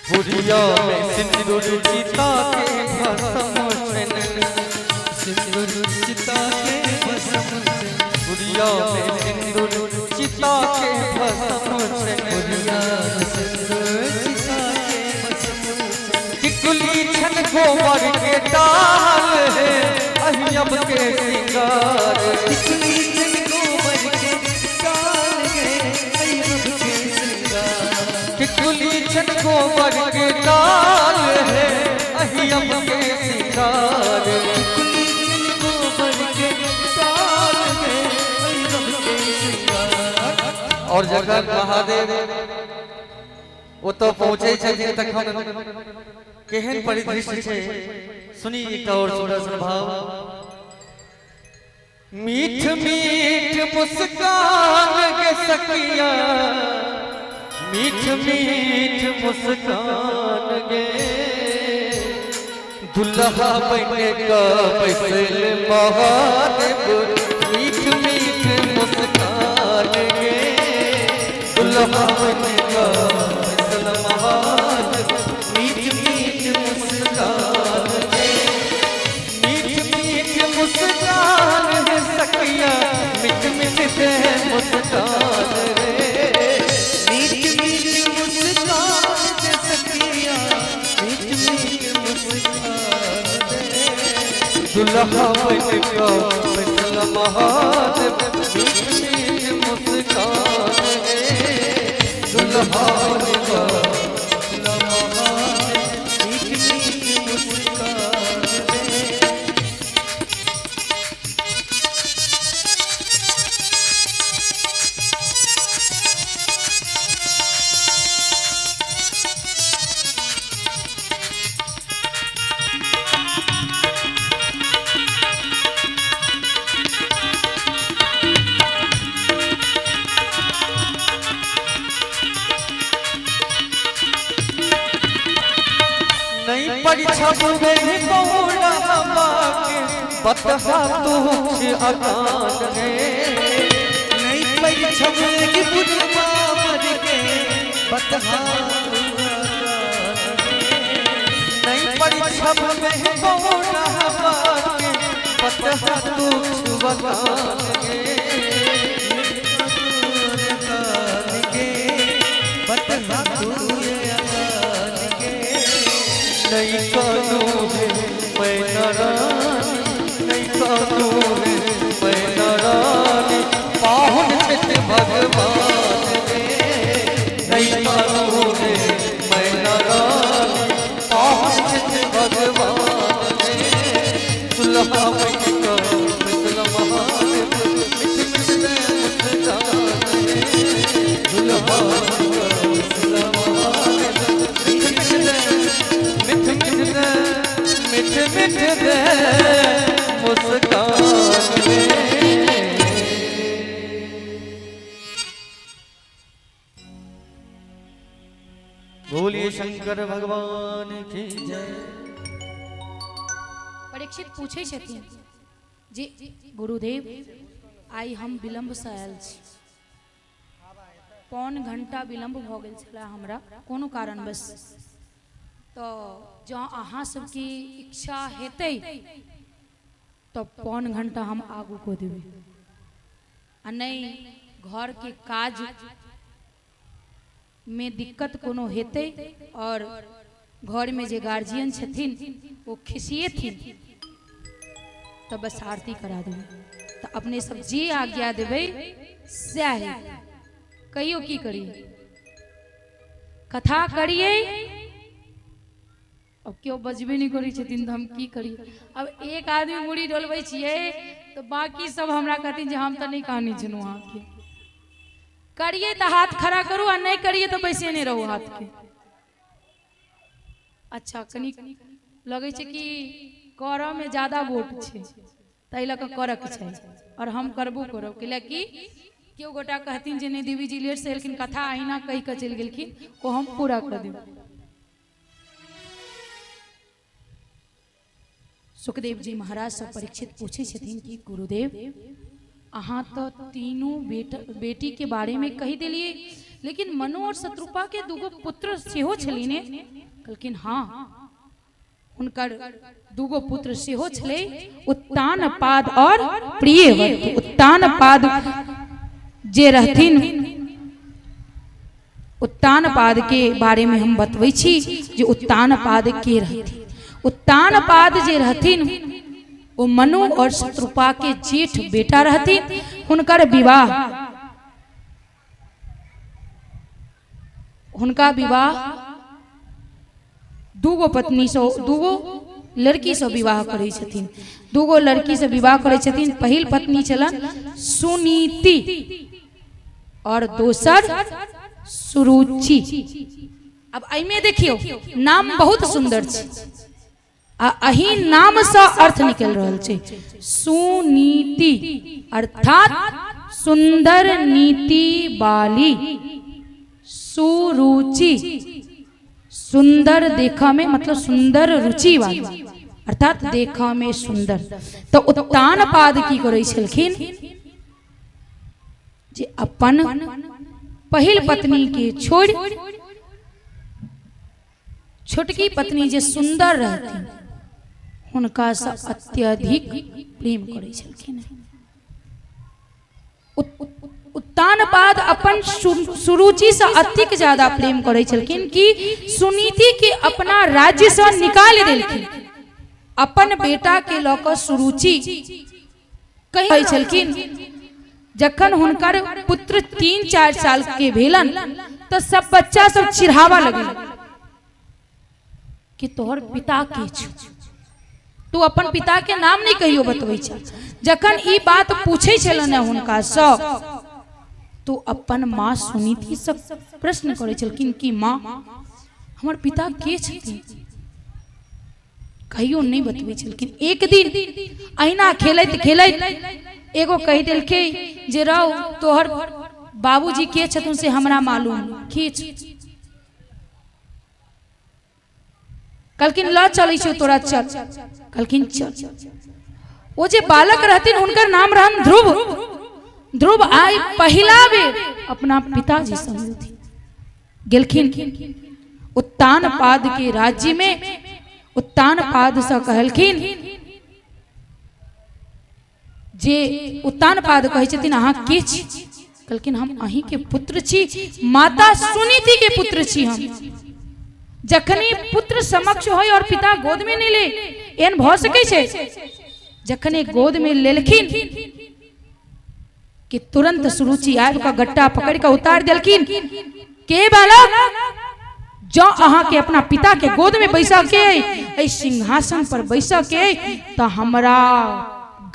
Speaker 5: पुरिया में सिंदूर चिता के भस्म छन,
Speaker 2: सिंदूर चिता के भस्म छन,
Speaker 5: पुरिया में सिंदूर चिता के भस्म छन,
Speaker 2: पुरिया में सिंदूर चिता के भस्म छन,
Speaker 5: टिकुली छन गोबर के डाल है अहियब के सिंगार,
Speaker 2: टिकुली छन गोबर के डाल है अहियब के सिंगार,
Speaker 5: टिकुली छन गोबर के डाल है अहियब के सिंगार,
Speaker 2: टिकुली छन गोबर के डाल है अहियब के सिंगार।
Speaker 5: और जखन महादेव ओतऽ पहुँचै छथिन तखन केहन परिदृश्य छै, सुनी एकटा और सुंदर सन भाव। मीठ मीठ मुस्कान के सखिया, मीठ मीठ मुस्कान गे, दुल्हा बन का बैसल महादेव, मीठ मीठ मुस्कान गे, दुल्हा बन का बैसल महादेव, मीठ मीठ मुस्कान गे, मीठ मीठ मुस्कान है सखिया, मीठ मीठ दे मुस्कान रे,
Speaker 2: मीठ मीठ मुस्कान दे सखिया, मीठ मीठ मुस्कान दे,
Speaker 5: दुल्हा बन का बैसल महादेव, मीठ मीठ मुस्कान रे, दुल्हा बन का बैसल महादेव,
Speaker 2: मीठ मीठ मुस्कान दे।
Speaker 5: नहीं परीक्षा गई बौरा के बतहा तुझ अकान रे,
Speaker 2: नहीं परीक्षा की बुढ़वा मर के बतहा
Speaker 5: नहीं परीक्षा गई बौरा के बतहा तुझ अकान रे,
Speaker 2: के बतहा तू अकान के,
Speaker 5: नहीं कानू है मैं नारायण, नहीं कानू है मैं नारायण, पाहुन छित भगवान रे, नहीं कानू है मैं नारायण, पाहुन छित भगवान रे, दुल्हा बन का मिसल महादेव, मिठ मिठ
Speaker 2: बोलिए शंकर भगवान की जय।
Speaker 4: परीक्षित पूछै छथिन जे गुरुदेव आइ हम विलम्बसँ आयल छी, पौन घंटा विलम्ब भऽ गेल छलै हमरा कोनो कारणवश, तऽ जँ अहाँ सबके इच्छा हेतै तऽ पौन घंटा हम आगू कऽ देबै, आ नहि घरके काज मे दिक्कत कोनो हेतै और घरमे जे गार्जियन छथिन ओ खिसिएथिन तऽ बस आरती करा देबै। तऽ अपने सब जे आज्ञा देबै सएह हेतै। कहियो की करियै, कथा करियै, अब केओ बजबे नहि करै छथिन तऽ हम की करियै। अब एक आदमी मुड़ी डोलबै छियै तऽ बाकी सब हमरा कहथिन जे हम तऽ नहि कहने छलहुँ अहाँके। करियै तऽ हाथ खड़ा करू आ नहि करियै तऽ बैसेने रहू हाथके। अच्छा कनि लगै छै कि करऽमे ज्यादा वोट छै ताहि लऽ कऽ करऽके छै, आओर हम करबो करब, कैलाकि केओ गोटा कहथिन जे नहि देवी जी लेटसँ एलखिन, कथा अहिना कहि कऽ चलि गेलखिन, ओ हम पूरा कऽ देब। सुखदेव जी महाराज से परीक्षित पूछै छथिन कि गुरुदेव अहाँ तऽ तीनू बेटी के बारे में कहि देलियै, लेकिन मनु और शत्रुपा के दूगो पुत्र सेहो छली ने? कहलखिन हाँ, हुनकर दूगो पुत्र सेहो छलै, उत्तानपाद और प्रियव्रत। उत्तानपाद जे रहथिन, उत्तानपाद के बारे में हम बतबै छी जे उत्तानपाद के रहथिन। उत्तानपाद जे रहथिन ओ मनु और शत्रुपा के जेठ बेटा रहथिन। हुनकर विवाह हुनका विवाह दूगो पत्नी से, दूगो लड़की से विवाह करै छथिन, दूगो लड़की से विवाह करै छथिन। पहिल पत्नी छलन सुनीति और दोसर सुरुचि। अब एहिमे देखियौ नाम बहुत सुंदर छै आ एहि नाम से अर्थ निकल रहल छै, सुनीति अर्थात सुंदर नीति वाली, सुरुचि सुंदर देखा में मतलब सुंदर रुचि वाली, अर्थात देखा में सुंदर। तो उत्तानपाद की करै छलखिन जे अपन पहिल पत्नी के छोड़ि छोटकी पत्नी जे सुंदर रहथिन हुनका से अत्यधिक प्रेम करै छलखिन। उत्तानपाद अपन सुरुचि से अतिक ज्यादा प्रेम करै छलखिन कि सुनीति के अपना राज्य से निकालि देलखिन। अपन बेटा के लऽ कऽ सुरुचि कहै छलखिन। जखन हुनकर पुत्र 3-4 साल के भेलन तऽ सब बच्चा सब चिढ़ावा लगल कि तोहर पिता के छौ, तू अपन पिता के नाम नहीं कहियो बतबै छ। जखन ई बात पूछै छलन हुनका सँ तो अपन माँ सुनीति से प्रश्न करै छलखिन कि माँ हमर पिता के छथिन, कहियो नहीं बतबै छलखिन। एक दिन अहिना खेलैत खेलैत एगो कहि देलकै जे रौ तोहर बाबूजी के छथुन से हमरा मालूम के छौ। कहलखिन ल चलै छियौ तोरा, चल। कहलखिन चल। ओ जे बालक रहथिन हुनकर नाम रहन ध्रुव। ध्रुव आइ पहिला बेर अपना पिताजी संग मिलथिन गेलखिन उत्तानपाद के राज्य में। उत्तानपाद से कहलखिन जे उत्तानपाद कहै छथिन अहाँ के छी? कहलखिन हम अहीं के पुत्र छी, माता सुनीति के पुत्र छी हम। जखनी पुत्र समक्ष होय और पिता गोद में नहीं ले, एहन भऽ सकै छै? जखने गोद में लेलखिन कि तुरंत सुरुचि आबि कऽ गट्टा पकड़ि कऽ उतारि देलखिन के बालक, जँ अहाँके अपना पिता के गोद में बैसऽ के अइ, एहि सिंहासन पर बैसऽ के अइ, तऽ हमरा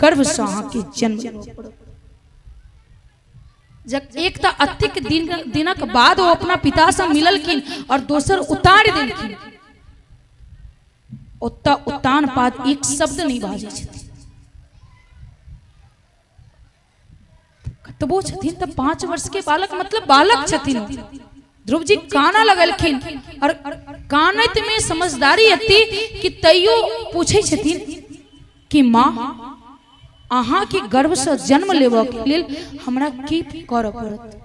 Speaker 4: गर्भसँ अहाँके जन्म लेबऽ पड़त। जब एक तऽ अतिक दिन दिनक बाद ओ अपना पितासँ मिललखिन और दोसर उतारि देलखिन, ओतऽ उत्तानपाद एक शब्द नहि बाजै छथिन। कतबो छथिन तऽ 5 वर्ष के बालक मतलब बालक छथिन। ध्रुव जी काना लगलखिन और कानैत में समझदारी एती कि तैयो पूछै छथिन कि माँ अहाँ के गर्भ से जन्म लेबऽ के लेल हमरा की करऽ पड़त।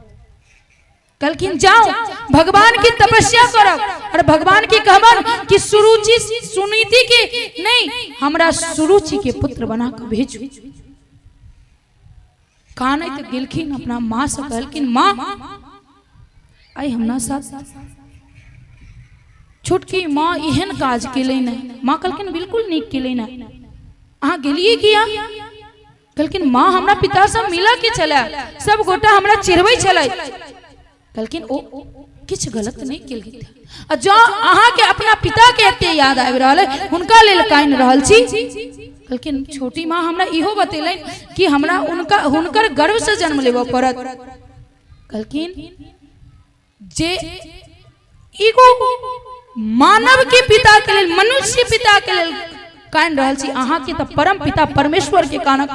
Speaker 4: कहलखिन जाओ भगवान की तपस्या करब और भगवान के कहबन कि सुरुचि सुनीति के नहीं, हमरा सुरुचि के पुत्र बना के भेजू। कानैत गेलखिन अपना माँ से कहलखिन माँ आइ हमरा साथ छोटकी माँ एहन काज केलै ने। माँ कहलखिन बिल्कुल नीक केलै ने, अहाँ गेलियै किया? कहलखिन माँ हमरा पिता से मिलऽ के छलै, सब गोटा हमरा चिढ़बै छलै। कहलखिन ओ किछु गलत नहि केलखिन, आ जँ अहाँके अपना पिता के एते याद आबि रहल है हुनका लेल कानि रहल छी। कहलखिन छोटी माँ हमरा इहो बतेलनि कि हमरा उनका हुनकर गर्भ से जन्म लेबऽ पड़त। कहलखिन जे एगो मानव के पिता के लेल, मनुष्य पिता के लेल कानि रहल छी, अहाँके तऽ परम पिता परमेश्वर के कानक,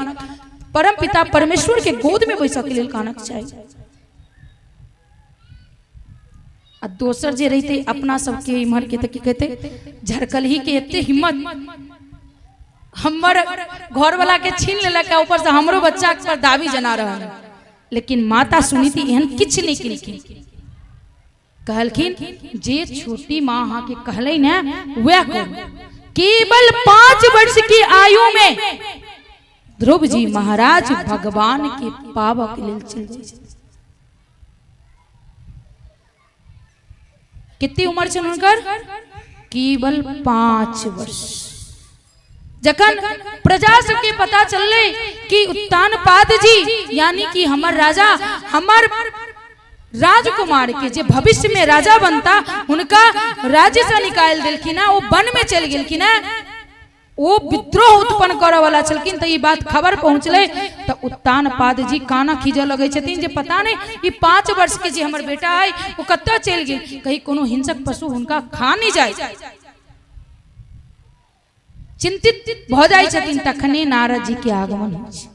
Speaker 4: परम पिता परमेश्वर के गोद में बैसऽ के लेल कानक चाही। आ दोसर जे रहिते अपना सबके इम्हर के तऽ की कहते झरकलही के एते हिम्मत हमर घरवाला के छीन लेलक, ऊपर से हमरो बच्चा पर दाबी जना रहल। लेकिन माता सुनीति एहन किछु नहि केलखिन, कहलखिन जे छोटी माँ अहाँके कहलै ने वएह करू। केवल 5 वर्ष की आयु में ध्रुव जी महाराज भगवान के पाबऽ के लेल चलि जाइ छथिन। कते उम्र छनि हुनकर? केवल 5 वर्ष। जखन प्रजा सबके पता चललै कि उत्तानपाद जी यानी कि हमर राजा, हमर राजकुमार के जे भविष्य में राजा बनता हुनका राज्य से निकालि देलखिन हँ, ओ वन में चलि गेलखिन हँ, ओ विद्रोह उत्पन्न करऽ वाला छलखिन। तऽ ई बात खबर पहुँचलै तऽ उत्तानपाद जी काना खींचऽ लगै छथिन जे पता नहि ई 5 वर्ष के जे हमर बेटा है ओ कतऽ चलि गेल, कहीं कोनो हिंसक पशु हुनका खा नहि जाय। चिंतित भऽ जाइ छथिन। तखने नारद जी के आगमन होइ छै।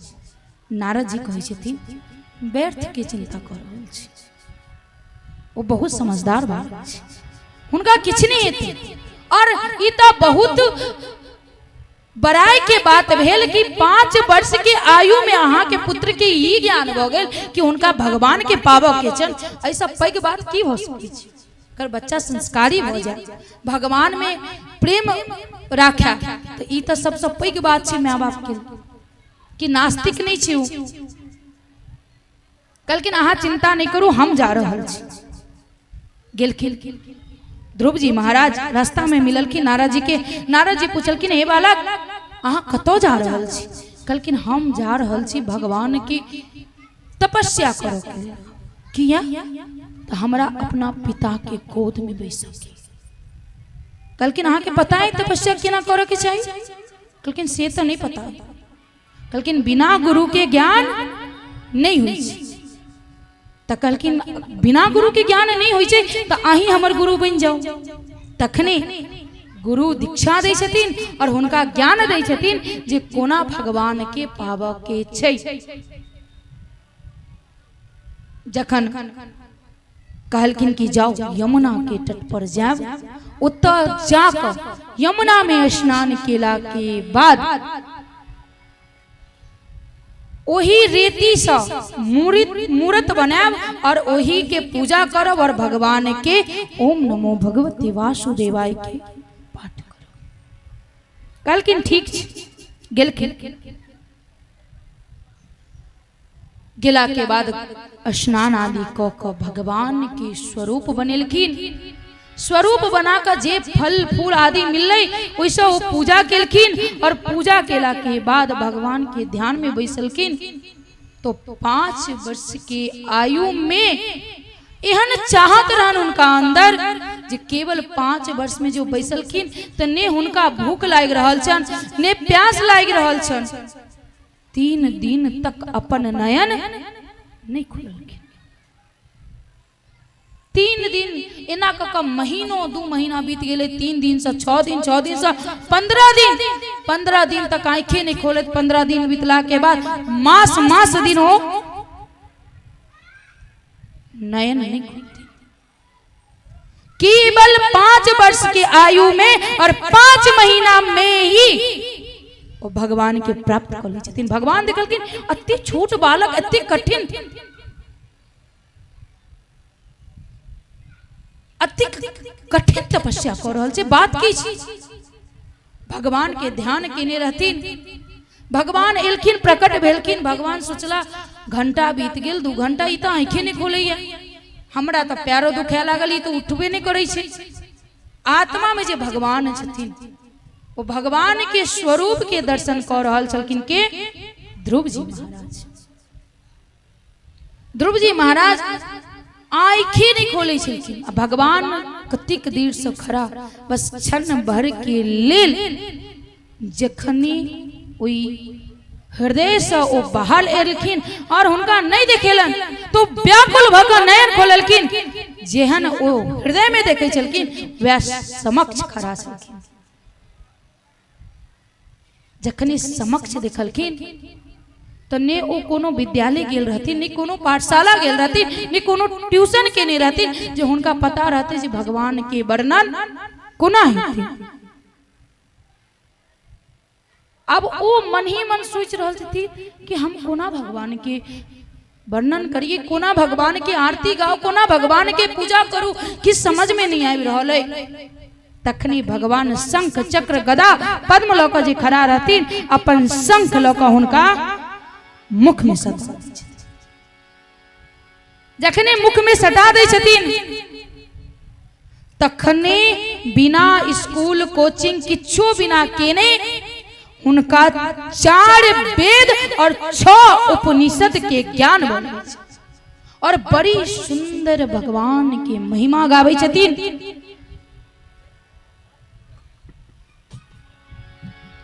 Speaker 4: नारद जी कहै छथिन व्यर्थ के चिंता कऽ रहल छी, ओ बहुत समझदार बालक छै, हुनका किछु नहि हेतै। और ई तऽ बहुत बड़ाई के बात भेल कि 5 वर्ष के आयु में अहाँ के पुत्र के ई ज्ञान भऽ गेल कि हुनका भगवान के पाबऽ के छनि। एहिसँ पैघ बात की भऽ सकै छै? अगर बच्चा संस्कारी भऽ जाय, भगवान में प्रेम राखै, तऽ ई तऽ सबसँ पैघ बात छै माय बाप के कि नास्तिक नहि छै ओ। कहलखिन अहाँ चिंता नहि करू, हम जा रहल छी। गेलखिन ध्रुव जी महाराज, रास्ता में मिललखिन नारद जी के। नारद जी पूछलखिन हे बालक अहाँ कतऽ जा रहल छी? कहलखिन हम जा रहल छी भगवान की तपस्या करऽ के लेल। किया? तऽ हमरा अपना पिता के गोद में बैसऽ के। कहलखिन अहाँके पता है तपस्या केना करऽ के चाही? कहलखिन से तऽ नहि पता। कहलखिन बिना गुरु के ज्ञान नहि होइ छै। तऽ कहलखिन बिना गुरु के ज्ञान नहि होइ छै तऽ अहीं हमर गुरु बनि जाउ। तखने गुरु दीक्षा दै छथिन और हुनका ज्ञान दै छथिन जे कोना भगवान के पाबऽ के छै। जखन कहलखिन कि जाओ यमुना के तट पर जायब, ओतऽ जाकऽ यमुना में स्नान केला के बाद ओही रेती से मूर्त बनायब और ओही के पूजा करब और भगवान के ओम नमो भगवते वासुदेवाय के पाठ करब। कहलखिन ठीक छै। गेलखिन। गेला के बाद स्नान आदि कऽ कऽ भगवान के स्वरूप बनेलखिन। स्वरूप बना कऽ जे फल फूल आदि मिललै ओहिसँ ओ पूजा केलखिन और पूजा केला के बाद भगवान के ध्यान में बैसलखिन। तो 5 वर्ष के आयु में एहन चाहत रहन हुनका अंदर जे केवल 5 वर्ष में जो बैसलखिन तऽ ने हुनका भूख लागि रहल छनि ने प्यास लागि रहल छनि। 3 दिन तक अपन नयन नहीं खुललखिन। 3 दिन एना कऽ कऽ महीनो 2 महीना बीत गेलै। 3 दिन से 6 दिन, 6 दिन से 15 दिन, 15 दिन तक आँखे नहीं खोलैत। 15 दिन बीतला के बाद मास मास दिन हो नयन नहीं खुलते। केवल 5 वर्ष के आयु में और 5 महीना में ही ओ भगवान के प्राप्त कर लै छथिन। भगवान देखलखिन अति छोट बालक, अति कठिन, अति कठिन तपस्या कऽ रहल छै, बात की छै? भगवान के ध्यान केने रहथिन, भगवान एलखिन, प्रकट भेलखिन। भगवान सोचला घंटा बीत गेल, 2 घंटा, ई तऽ आँखे नहि खोलैया, हमरा तऽ पैरो दुखाय लागल, ई तऽ उठबे नहि करै छै। आत्मा में जे भगवान छथिन ओ भगवान के स्वरूप के दर्शन कऽ रहल छलखिन के ध्रुव जी महाराज। ध्रुव जी महाराज आँखि नहीं खोले छलखिन आ भगवान कतेक देर से खड़ा, बस क्षण भर के लेल जखनी ओहि हृदय से ओ बाहर एलखिन और हुनका नहीं देखेलन तो व्याकुल भऽ कऽ नयन खोललखिन, जेहन ओ हृदय में देखे छलखिन वएह समक्ष खड़ा छलखिन। जखनी समक्ष देखलखिन तो ने ओ कोनो विद्यालय गेल रहथिन, ने कोनो पाठशाला गेल रहथिन, ने कोनो ट्यूशन केने रहथिन जे हुनका पता रहते जे भगवान के वर्णन कोना हेतै। अब ओ मन ही मन सोच रहल छथिन कि हम कोना भगवान के वर्णन करिए, कोना भगवान के आरती गाओ, कोना भगवान के पूजा करू, कि समझ में नहीं आबि रहल है। तखनी भगवान शंख चक्र गदा पद्म लऽ कऽ जे खड़ा रहथिन, अपन शंख लऽ कऽ हुनका मुख में सटा दै छथिन। जखने मुख में सटा दै छथिन तखने बिना स्कूल कोचिंग किछो बिना केने हुनका 4 वेद और 6 उपनिषद के ज्ञान बनै छै और बड़ी सुंदर भगवान के महिमा गाबै छथिन।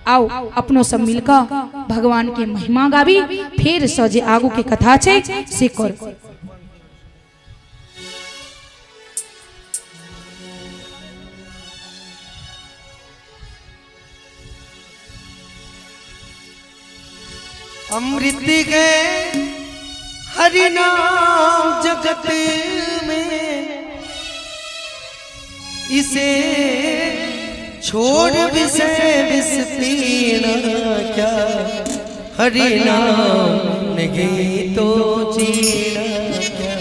Speaker 4: आओ अपनो सब मिलकर भगवान के महिमा गाबी, फिर से जे आगू के कथा छै से कर।
Speaker 2: अमृत के हरि नाम जगत में, इसे छोड़ विषय विष पीना क्या, हरि नाम नहीं तो जीना क्या,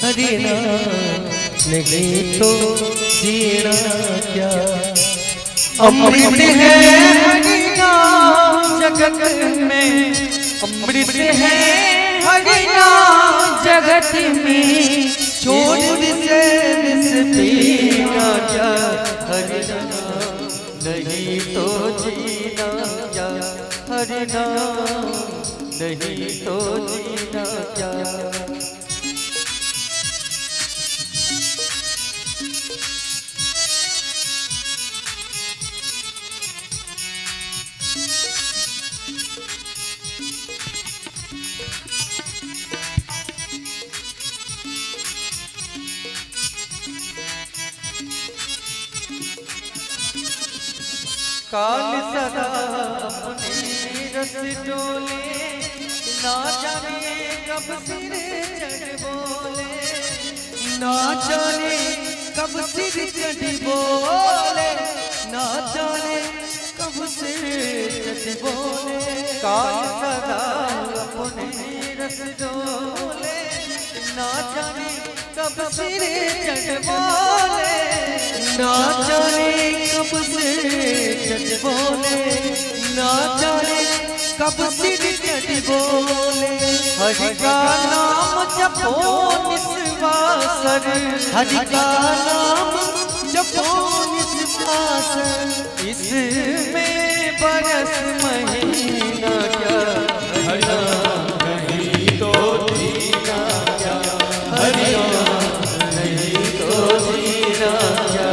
Speaker 2: हरि नाम नहीं तो जीना क्या। अमृत है हरि नाम जगत में, अमृत है हरि नाम
Speaker 4: जगत में,
Speaker 2: छोड़ विषय विष पीना क्या, हरि नाम नहीं तो जीना क्या, हरि नाम नहीं तो जीना क्या। काल सदा अपने रस डोले, ना जाने कब सिर चढ़ बोले, ना जाने कब सिर चढ़ बोले, ना जाने कब सिर चढ़ बोले। काल सदा अपने रस डोले, ना जाने कब सिर चढ़ बोले, ना जाने कब सिर चढ़ बोले, ना जाने कब सिर चढ़ बोले। हरि का नाम जपो निस्वासर, हरि का नाम जपो निस्वासर, इसमें बरस महीना क्या, हरि नाम नहीं तो जीना क्या, हरि नाम नहीं तो जीना क्या।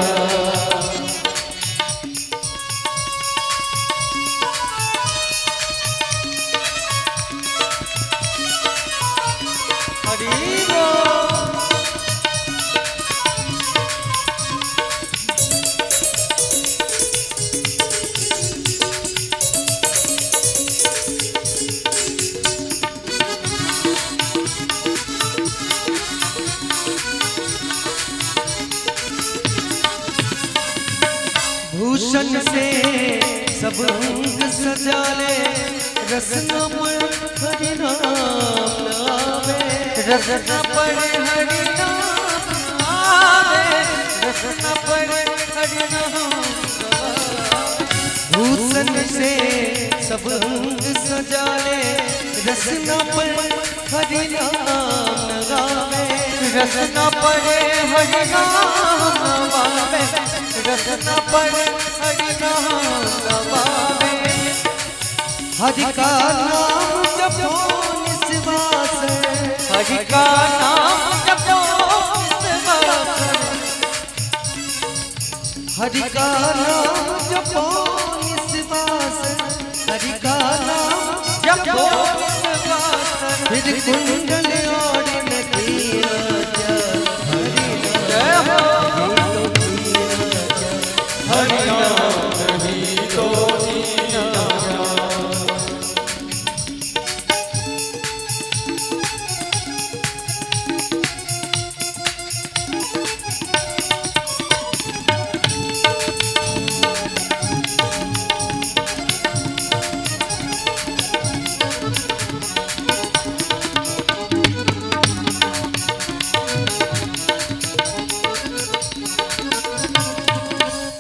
Speaker 2: हरि बोल। भूषण से सब अंग सजा ले, रसना पर हरि नाम आवे,
Speaker 5: रसना पर हरि नाम आवे, रसना पर हरि नाम आवे।
Speaker 2: भूषण से सब अंग सजा ले, रसना पर हरि नाम आवे,
Speaker 5: रसना पर हरि नाम आवे, रसना पर हरि नाम आवे।
Speaker 2: हरि का नाम जपो निस्वास,
Speaker 5: हरि का नाम जपो निस्वास,
Speaker 2: हरि का नाम जपो निस्वास, हरि का नाम
Speaker 5: जपो निस्वास।
Speaker 2: फिर कुंडल और नगीना क्या, हरि
Speaker 5: जय हो
Speaker 1: हरि नाम नहीं तो जीना क्या।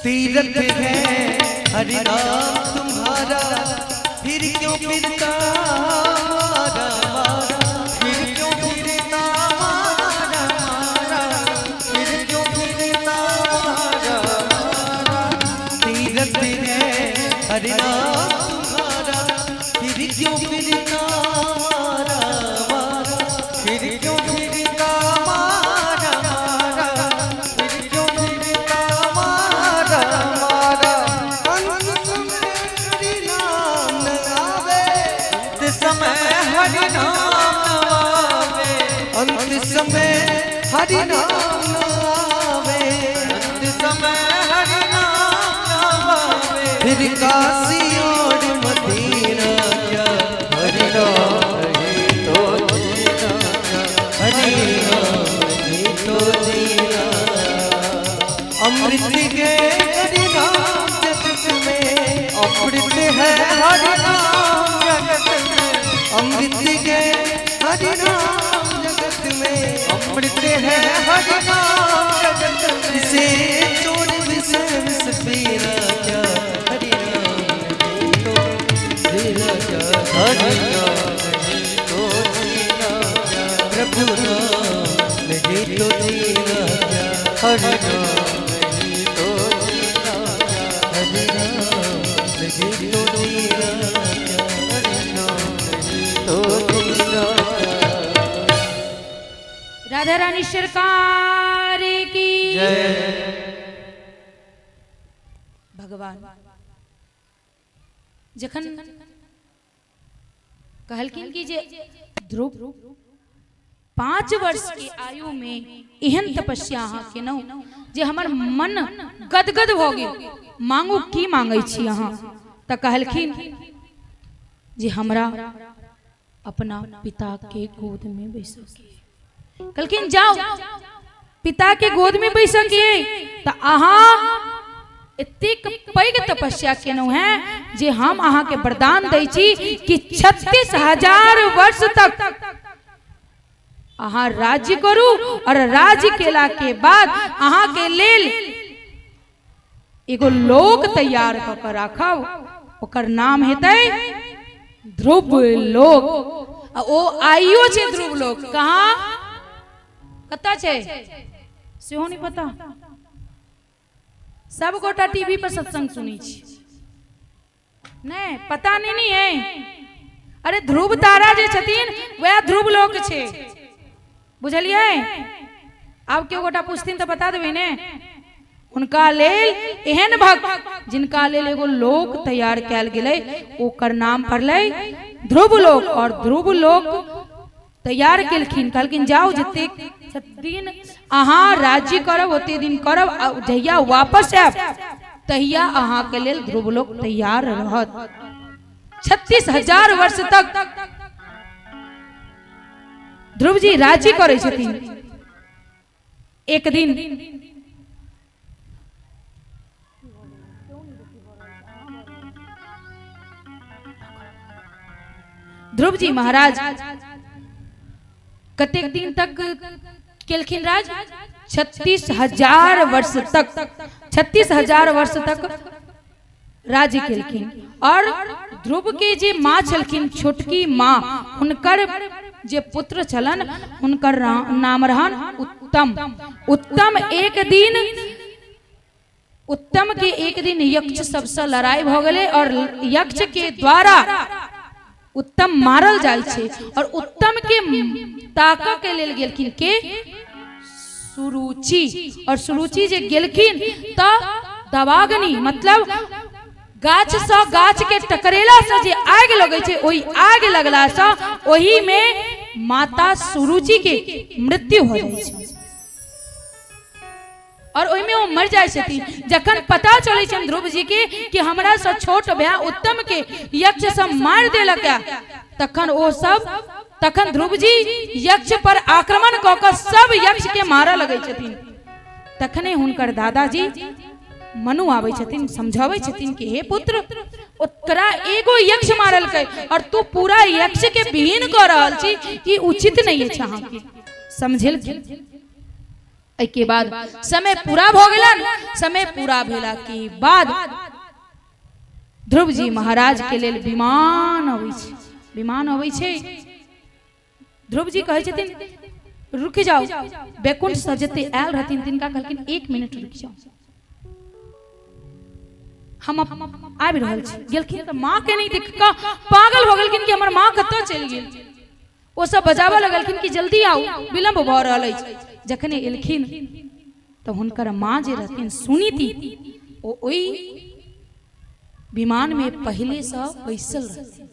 Speaker 2: तीरथ है हरि नाम तुम्हारा, फिर क्यों फिरता मारा मारा,
Speaker 5: फिर क्यों फिरता मारा मारा, फिर क्यों फिरता मारा मारा।
Speaker 2: तीरथ है हरि नाम तुम्हारा, फिर क्यों फिरता मारा मारा,
Speaker 5: फिर क्यों फिरता मारा मारा, फिर क्यों फिरता मारा मारा।
Speaker 2: अंत समय हरि नाम न आवे,
Speaker 5: अंत समय हरि नाम न आवे,
Speaker 2: अंत समय हरि नाम न आवे,
Speaker 5: अंत समय हरि नाम न आवे।
Speaker 2: फिर काशी और मदीना क्या,
Speaker 5: हरि नाम नहीं तो जीना क्या,
Speaker 2: हरि नाम नहीं तो जीना। अमृत के हरि नाम जगत में,
Speaker 5: अमृत है हरि नाम जगत में,
Speaker 2: अमृत के हरि नाम जगत में,
Speaker 5: अमृत है हरि नाम जगत में।
Speaker 2: इसे चोर विषय विष पीना क्या, हरि नाम नहीं तो जीना क्या,
Speaker 5: हरि नाम नहीं तो जीना क्या,
Speaker 2: प्रभु नाम नहीं तो जीना क्या,
Speaker 5: हरि नाम नहीं तो जीना क्या,
Speaker 2: हरि नाम नहीं तो जीना क्या।
Speaker 5: हरि नाम नहीं तो जीना क्या।
Speaker 4: राधा रानी सरकार की
Speaker 5: जय।
Speaker 4: भगवान जखन कहलखिन कि जे ध्रुव 5 वर्ष के आयु में एहन तपस्या अहाँ केलहुँ जे हमर मन गदगद भऽ गेल, मांगू की मांगै छी अहाँ? तऽ कहलखिन जे हमरा अपना पिता के गोद में बैसऽ के। कहलखिन जाओ पिता के गोद में बैसऽ के, तऽ अहाँ एतेक पैघ तपस्या केलहुँ हैं जे हम अहाँ के वरदान दै छी कि 36,000 वर्ष तक अहाँ राज्य करू और राज्य केला के बाद अहाँ के लेल एगो लोक तैयार कऽ के राखब, ओकर नाम हेतै ध्रुव लोक। आ ओ आइयो छै ध्रुव लोक, कहाँ कतऽ छै सेहो नहि पता। सब गोटा टीवी पर सत्संग सुनै छी, नहीं पता नहीं नहीं है। अरे ध्रुव तारा जे छथिन वह ध्रुव लोक छै, बुझलियै? आब केओ गोटा पूछथिन तऽ बता देबै ने। हुनका लेल एहन भक्त जिनका लेल एगो लोक तैयार कयल गेलै, ओकर नाम पड़लै ध्रुव लोक। और ध्रुव लोक तैयार केलखिन, कहलखिन जाओ जतेक दिन अहाँ राज्य करब ओते दिन करब, आ जहिया वापस आयब तहिया अहाँ के लेल ध्रुव लोक तैयार रहत। 36,000 वर्ष तक ध्रुव जी राज्य करै छथिन। एक दिन ध्रुव जी महाराज कतेक दिन तक केलखिन राज? 36,000 वर्ष तक, 36,000 वर्ष तक राज्य केलखिन। और ध्रुव के जे माँ छलखिन, छोटकी माँ, हुनकर जे पुत्र छलन हुनकर नाम रहन उत्तम। उत्तम एक दिन, उत्तम के एक दिन यक्ष सबसे लड़ाई भ गेलै और यक्ष के द्वारा उत्तम मारल जाइ छै और उत्तम के ताकऽ के लेल गेलखिन के सुरुचि। और सुरुचि जे गेलखिन तऽ दवाग्नि, मतलब गाछ से गाछ के टकरेला से जे आगि लगै छै, ओहि आगि लगला से ओहि में माता सुरुचि के मृत्यु हो जाइ छै और ओहिमे ओ मर जाइ छथिन। जखन पता चलै छनि ध्रुव जी के कि हमरा से छोट भाय उत्तम के यक्ष सब मारि देलक है, तखन ओ सब, तखन ध्रुव जी यक्ष पर आक्रमण कऽ कऽ सब यक्ष के मारऽ लगै छथिन। तखने हुनकर दादाजी मनु आबै छथिन, समझाबै छथिन कि हे पुत्र, ओकरा एगो यक्ष मारलकै और तू पूरा यक्ष के विहीन कऽ रहल छी, ई उचित नहीं अछि अहाँके। समझेलखिन। एहिके बाद समय पूरा भऽ गेलन। समय पूरा भेला के बाद ध्रुव जी महाराज के लेल विमान अबै छै, विमान अबै छै। ध्रुव जी कहै छथिन रुकि जाउ। बैकुंठ से जते आयल रहथिन तिनका कहलखिन 1 मिनट रुकि जाउ, हम आबि रहल छी। गेलखिन तऽ माँ के नहि देख कऽ पागल भऽ गेलखिन कि हमर माँ कतऽ चलि गेल। ओ सब बजाबऽ लगलखिन कि जल्दी आउ, विलम्ब भऽ रहल अछि। जखने एलखिन तऽ हुनकर माँ जे रहथिन सुनीति, ओ ओहि विमान में पहले से बैसल रहथिन।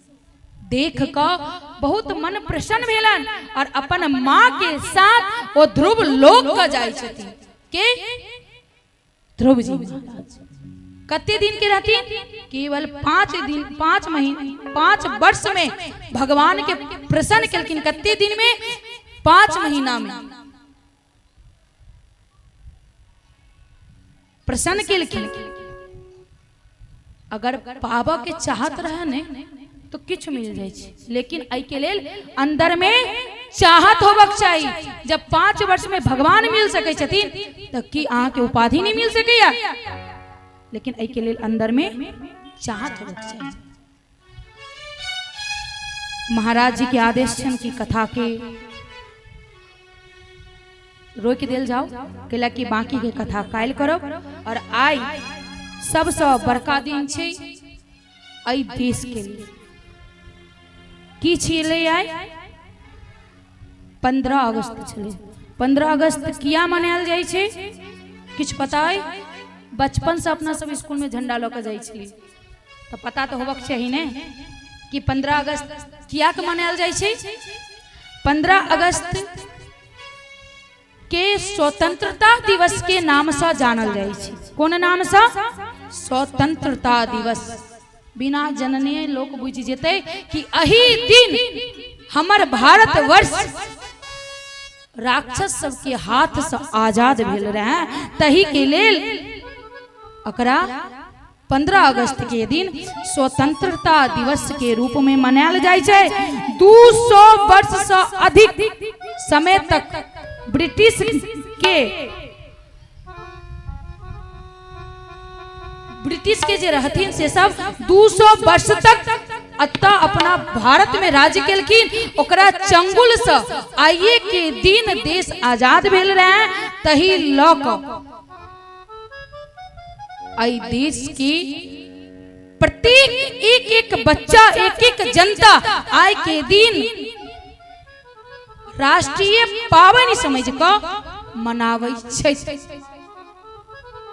Speaker 4: देख कऽ बहुत मन प्रसन्न भेलन और अपन माँ के साथ ओ ध्रुव लोक के जाइ छथिन। के ध्रुव जी महाराज कते दिन के रहथिन? केवल 5 दिन, 5 महीना, 5 वर्ष में भगवान के प्रसन्न केलखिन। कते दिन में? 5 महीना में प्रसन्न केलखिन। अगर पाबऽ के चाहत रहे ने तो किछु मिल जाइ छै, लेकिन एहि के लेल अंदर में चाहत होबक चाही। जब 5 वर्ष में भगवान मिल सकै छथिन तऽ की अहाँ के उपाधि नहीं मिल सकैया? लेकिन एहि के लेल अंदर में चाहत होबक चाही। महाराज जी के आदेश छनि कि कथा के रोकि देल जाओ, कैला कि बाकी के कथा काल्हि करब। और आइ सबसँ बड़का दिन छै एहि देश के लिए। की छलै आइ? 15 अगस्त छलै। 15 अगस्त किया मनायल जाइ छै किछु पता अइ? बचपनसँ अपना सब स्कूलमे झंडा लऽ कऽ जाइ छलियै तऽ पता तऽ होबक चाही ने कि 15 अगस्त किया के मनायल जाइ छै। 15 अगस्त के स्वतंत्रता दिवस के नामसँ जानल जाइ छै। कोन नामसँ? स्वतंत्रता दिवस। बिना जनने लोक बुझि जेतै कि एहि दिन हमर भारतवर्ष राक्षस सबके हाथसँ आजाद भेल रहै, तही के लेल एकरा 15 अगस्त के दिन स्वतंत्रता दिवस के रूप में मनायल जाइ छै। 200 वर्ष से अधिक समय तक ब्रिटिश के जे रहथिन से सब 200 वर्ष तक अतः अपना भारत में राज्य केलखिन। ओकरा चंगुल से आइए के दिन देश आजाद भेल रहे, तही लऽ कऽ एहि देश के प्रत्येक एक एक बच्चा, एक एक जनता आइ के दिन राष्ट्रीय पाबनि समझ कऽ मनाबै छै। तऽ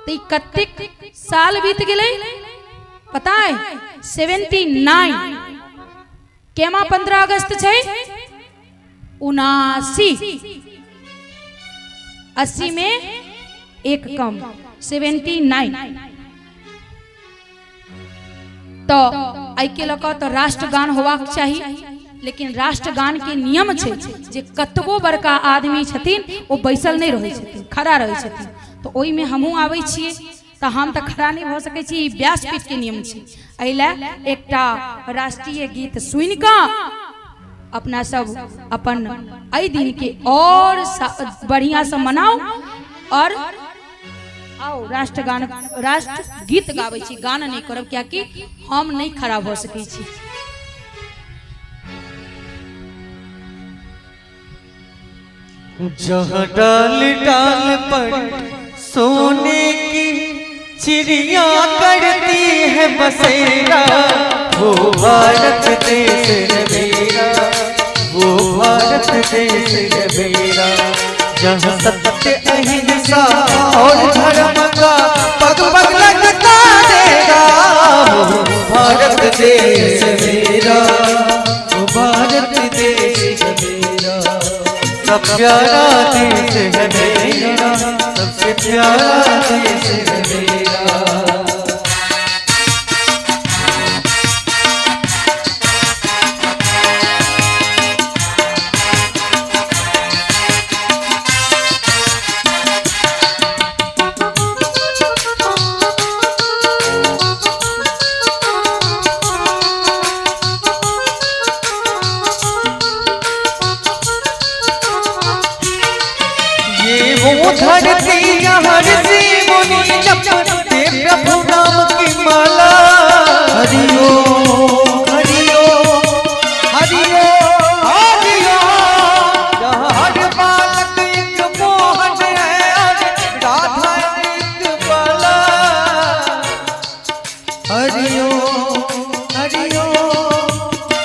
Speaker 4: ई कतेक साल बीत गेलै पता है? 79। केमा 15 अगस्त छै? 79, 80 में 1 कम, 79। तऽ एहिके लऽ कऽ तऽ राष्ट्रगान होबाक चाही, लेकिन राष्ट्रगान के नियम छै जे कतबो बड़का आदमी छथिन ओ बैसल नहि रहै छथिन, खड़ा रहै छथिन। तऽ ओहिमे हमहूँ आबै छियै तऽ हम तऽ खड़ा नहि भऽ सकै छी, ई व्यासपीठ के नियम छै। एहि लए एकटा राष्ट्रीय गीत सुनि कऽ अपना सब अपन एहि दिन के और बढ़िया से मनाओ और आओ राष्ट्रगान राष्ट्र गीत गाबै छी, गान नहीं करब कियाकि हम नहीं खड़ा भऽ सकै छी।
Speaker 2: जहाँ डाल डाल पर सोने की चिड़िया करती है बसेरा, वो भारत देश है मेरा, वो भारत देश है मेरा। जहाँ सत्य अहिंसा और धर्म का पग पग लगता डेरा, वो भारत देश है मेरा, वो भारत देश है मेरा। सब प्यारा देश है मेरा, सबसे प्यारा देश है मेरा। ये वो धरती यहाँ ऋषि मुनि जपते प्रभु नाम की माला। हरि ओम हरि ओम हरि ओम हरि ओम। जहाँ हर बालक एक मोहन है और राधा एक बाला। हरि ओम हरि ओम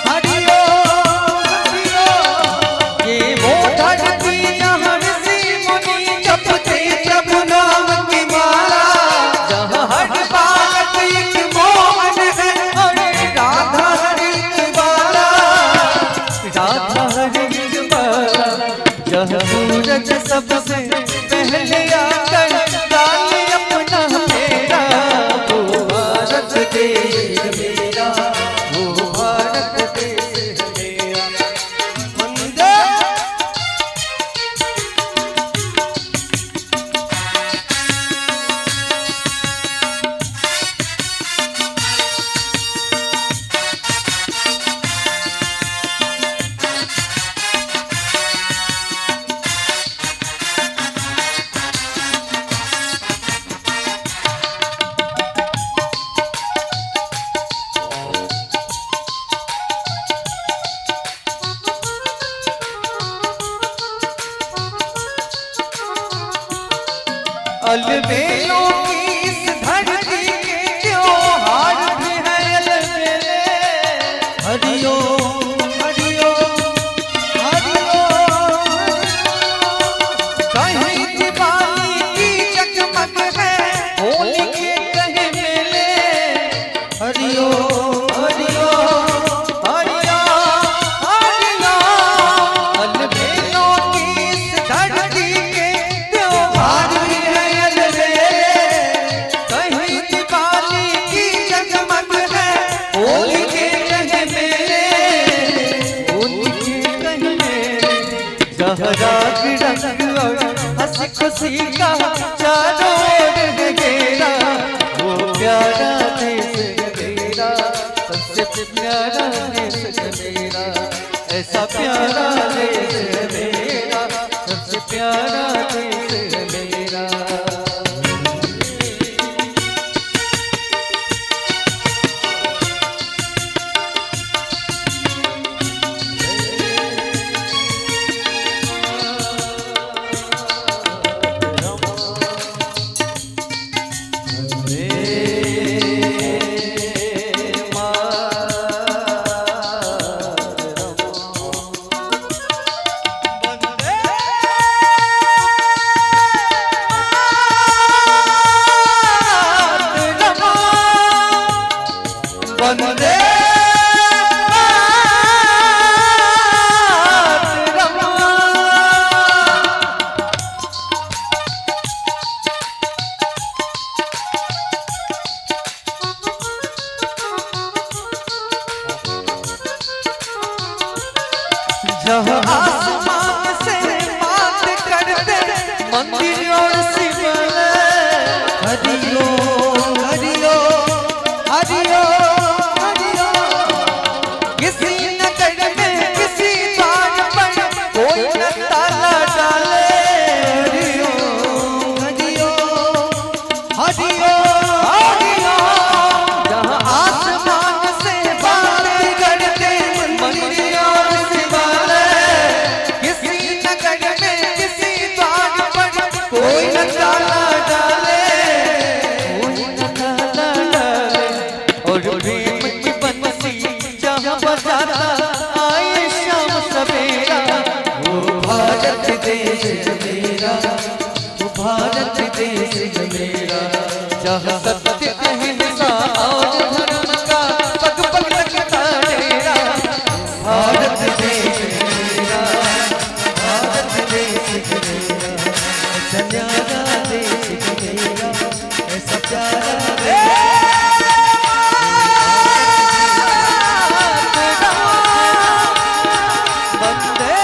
Speaker 2: हरि ओम हरि ओम। ये वो धरती यहाँ ऋषि मुनि जपते प्रभु नाम की माला। जहाँ हर बालक एक मोहन है और राधा एक बाला, राधा एक बाला। जहाँ सूरज सबसे पहले आकर डाले अपना फेरा, वो भारत देश मेरा, वो भारत देश मेरा। वंदे अलबेलों की इस धरती के त्योहार भी हैं अलबेले। हरि ओम हरि ओम हरि ओम। कहीं दिवाली की जगमग है, होली के कहीं मेले। हरि ओम हरि ओम हरि ओम हरि ओम। अलबेलों की इस धरती के त्योहार भी हैं अलबेले। कहीं दिवाली की जगमग है, होली के कहीं मेले, होली के कहीं मेले। जहाँ राग रंग और हंसी खुशी का चारों ओर है घेरा, वो प्यारा देश है मेरा, सबसे प्यारा देश है मेरा। ऐसा प्यारा देश है मेरा, सबसे प्यारा देश है मेरा। वंदे मातरम। जहाँ आसमान से बात करते मंदिर और शिवालय। हरि ओम हरि ओम हरि ओम हरि ओम। किसी नगर में किसी मेरा, वो भारत देश है मेरा, जहाँ सत्य अहिंसा और धर्म का पग पग लगता डेरा। भारत देश है मेरा, भारत देश है मेरा, ऐसा न्यारा देश है मेरा, ऐसा प्यारा देश। वंदे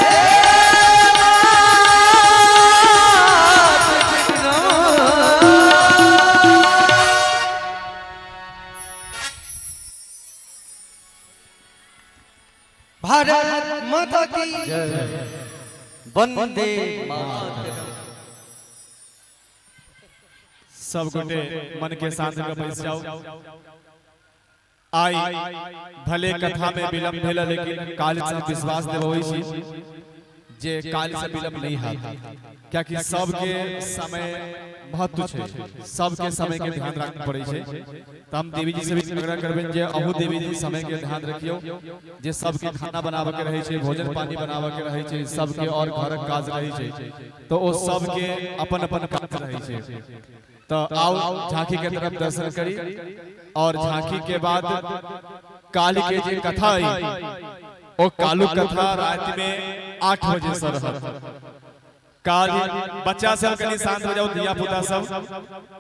Speaker 2: भारत माता की वंदे मातरम।
Speaker 1: सब गोटे मन के शांत के बैस जाओ। आई भले कथा में विलंब भेल, लेकिन काल से विश्वास देबै छी जे काल से विलंब नहीं हैत, कियाकि सबके समय महत्व छै, सबके समय के ध्यान राखऽ पड़ै छै। तऽ हम देवी जी से भी आग्रह करबनि जे अहू देवी जी समय के ध्यान रखियौ, जे सबके खाना बनाबऽ के रहै छै, भोजन पानी बनाबऽ के रहै छै सबके, और घरक काज रहै छै, तऽ ओ सबके अपन अपन काज रहै छै। तऽ आउ झांकी के तरफ दर्शन करी और झांकी के बाद काली के जे कथा आई ओ कालू कथा रात में 8 बजे से रहत। काली बच्चा सब कनि शांत हो जाओ, धिया पुता सब।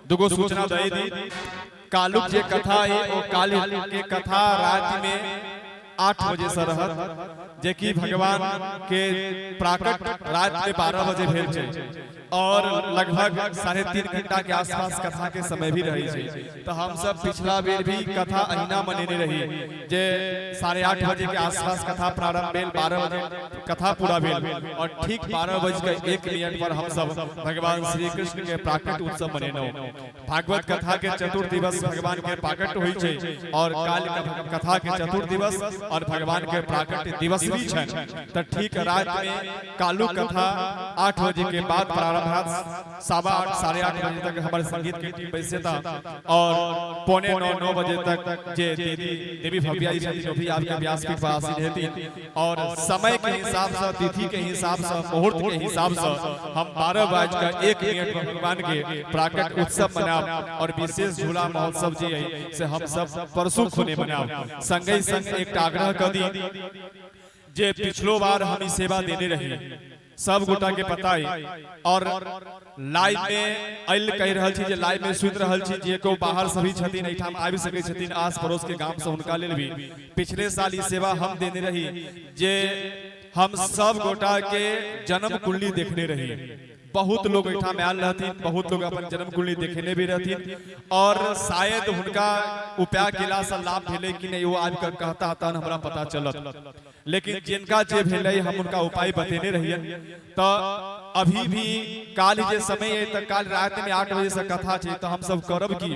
Speaker 1: दुगो सूचना दे दी। कालू जे कथा है ओ काली के कथा रात में 8 बजे से रहत, जे कि भगवान के प्राकट रात में 12 बजे भेल छै और लगभग 3.5 घंटा के आसपास कथा के समय भी रहे छै। तो हम सब पिछला बेर भी कथा अहिना मनेने रही जे 8:30 बजे के आसपास कथा प्रारंभ भेल, 12 बजे कथा पूरा भेल और ठीक 12:01 पर हम सब भगवान श्री कृष्ण के प्राकट उत्सव मनेलहुँ। भागवत कथा के चतुर्थ दिवस भगवान के प्राकट होइ छै और काल कथा के चतुर्थ दिवस और भगवान के प्राकट्य दिवस भी छै। तऽ ठीक रात में कालू कथा 8 बजे के बाद प्रारंभ हैत। 8:15 8:30 बजे तक हमर संगीत के टीम बैसेता और 8:45 9 बजे तक जे दीदी देवी भव्या जी छथिन ओ भी आपके व्यासपीठ पर आसीन हेथिन और समय के हिसाब से, तिथि के हिसाब से, मुहूर्त के हिसाब से हम 12:01 पर भगवान के प्राकट्य उत्सव मनाब और विशेष झूला महोत्सव जे है से हम सब परसों खुने मनाब। संगे संग एक आग्रह कर दी जे पिछलो बार हम ई सेवा देने रही, सब गोटा के पता है और लाइव में अल कहि रहल छी जे लाइव में सुनि रहल छी, जे को बाहर से भी छथिन एहिठाम आबि सकै छथिन आस पड़ोस के गाम से, हुनका लेल भी पिछले साल ई सेवा हम देने रही जे हम सब गोटा के जन्म कुंडली देखने रही। बहुत लोग एहिठाम आयल रहथिन, बहुत लोग अपन जन्म कुंडली देखेने भी रहथिन और शायद हुनका उपाय केला से लाभ भेलै कि नहीं वो आबि कऽ कहता तहन हमरा पता चलत, लेकिन जिनका जे भेलै हम उनका उपाय बतेने रहियन। तऽ अभी भी काल्हि जे समय है तऽ काल्हि रात में 8 बजे से कथा छै, तऽ हम सब करब की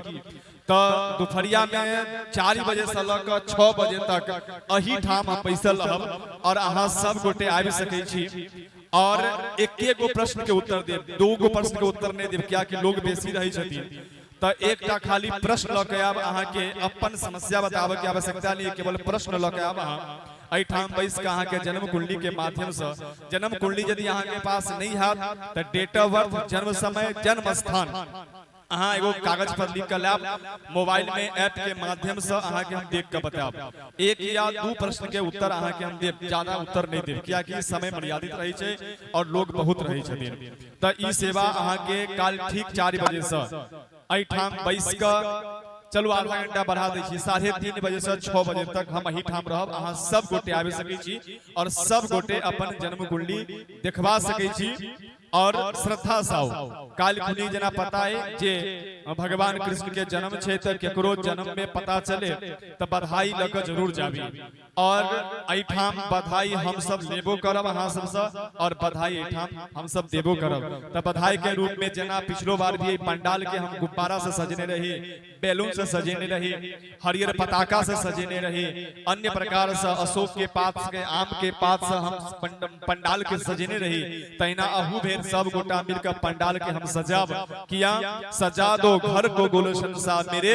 Speaker 1: तऽ दुपहरिया में 4 बजे से लऽ कऽ 6 बजे तक एही ठाम हम बैसल रहब और अहाँ सब गोटे आबि सकै छी और एके गो प्रश्न के उत्तर देब, दू गो प्रश्न के उत्तर नहीं देब, कियाकि लोग बेसी रहै छथिन। तऽ एकटा खाली प्रश्न लऽ के आब, अहाँके अपन समस्या बताबऽ के आवश्यकता नहीं, केवल प्रश्न लऽ के आब। अहाँ एहिठाम बैस के अहाँके जन्म कुंडली के माध्यम से, जन्म कुंडली यदि अहाँके पास नहीं हैत तऽ डेट ऑफ बर्थ, जन्म समय, जन्म स्थान अहाँ एगो कागज पर लिख के लायब, मोबाइल में ऐप के माध्यम से अहाँके हम देख के बतायब। एक या दू प्रश्न के उत्तर अहाँके हम देब, ज्यादा उत्तर नहीं देब, कियाकि समय मर्यादित रहै छै और लोग बहुत रहै छथिन। तऽ ई सेवा अहाँके काल्हि ठीक 4 बजे से एहिठाम बैस कऽ, चलू आधा घंटा बढ़ा दै छी, 3:30 बजे से 6 बजे तक हम एहिठाम रहब। अहाँ सब गोटे आबि सकै छी और सब गोटे अपन जन्म कुंडली देखबा सकै छी और श्रद्धा से आउ। काल्हि खुनी जेना पता है जे भगवान कृष्ण के जन्म छै, तऽ केकरो जन्म में पता चले तऽ बधाई लऽ कऽ जरूर जाबी और एहिठाम बधाई हम सब लेबो करब अहाँ सबसँ और बधाई एहिठाम हम सब देबो करब। तऽ बधाई के रूप में जेना पिछलो बार भी एहि पंडाल के हम गुब्बारा से सजेने रही, बैलून से सजेने रही, हरियर पताका से सजेने रही, अन्य प्रकार से अशोक के पात के, आम के पात से हम पंडाल के सजेने रही, तहिना अहू बेर सब गोटा मिलकर पंडाल के हम सजाब। किया सजा दो घर को गुलशन सा, मेरे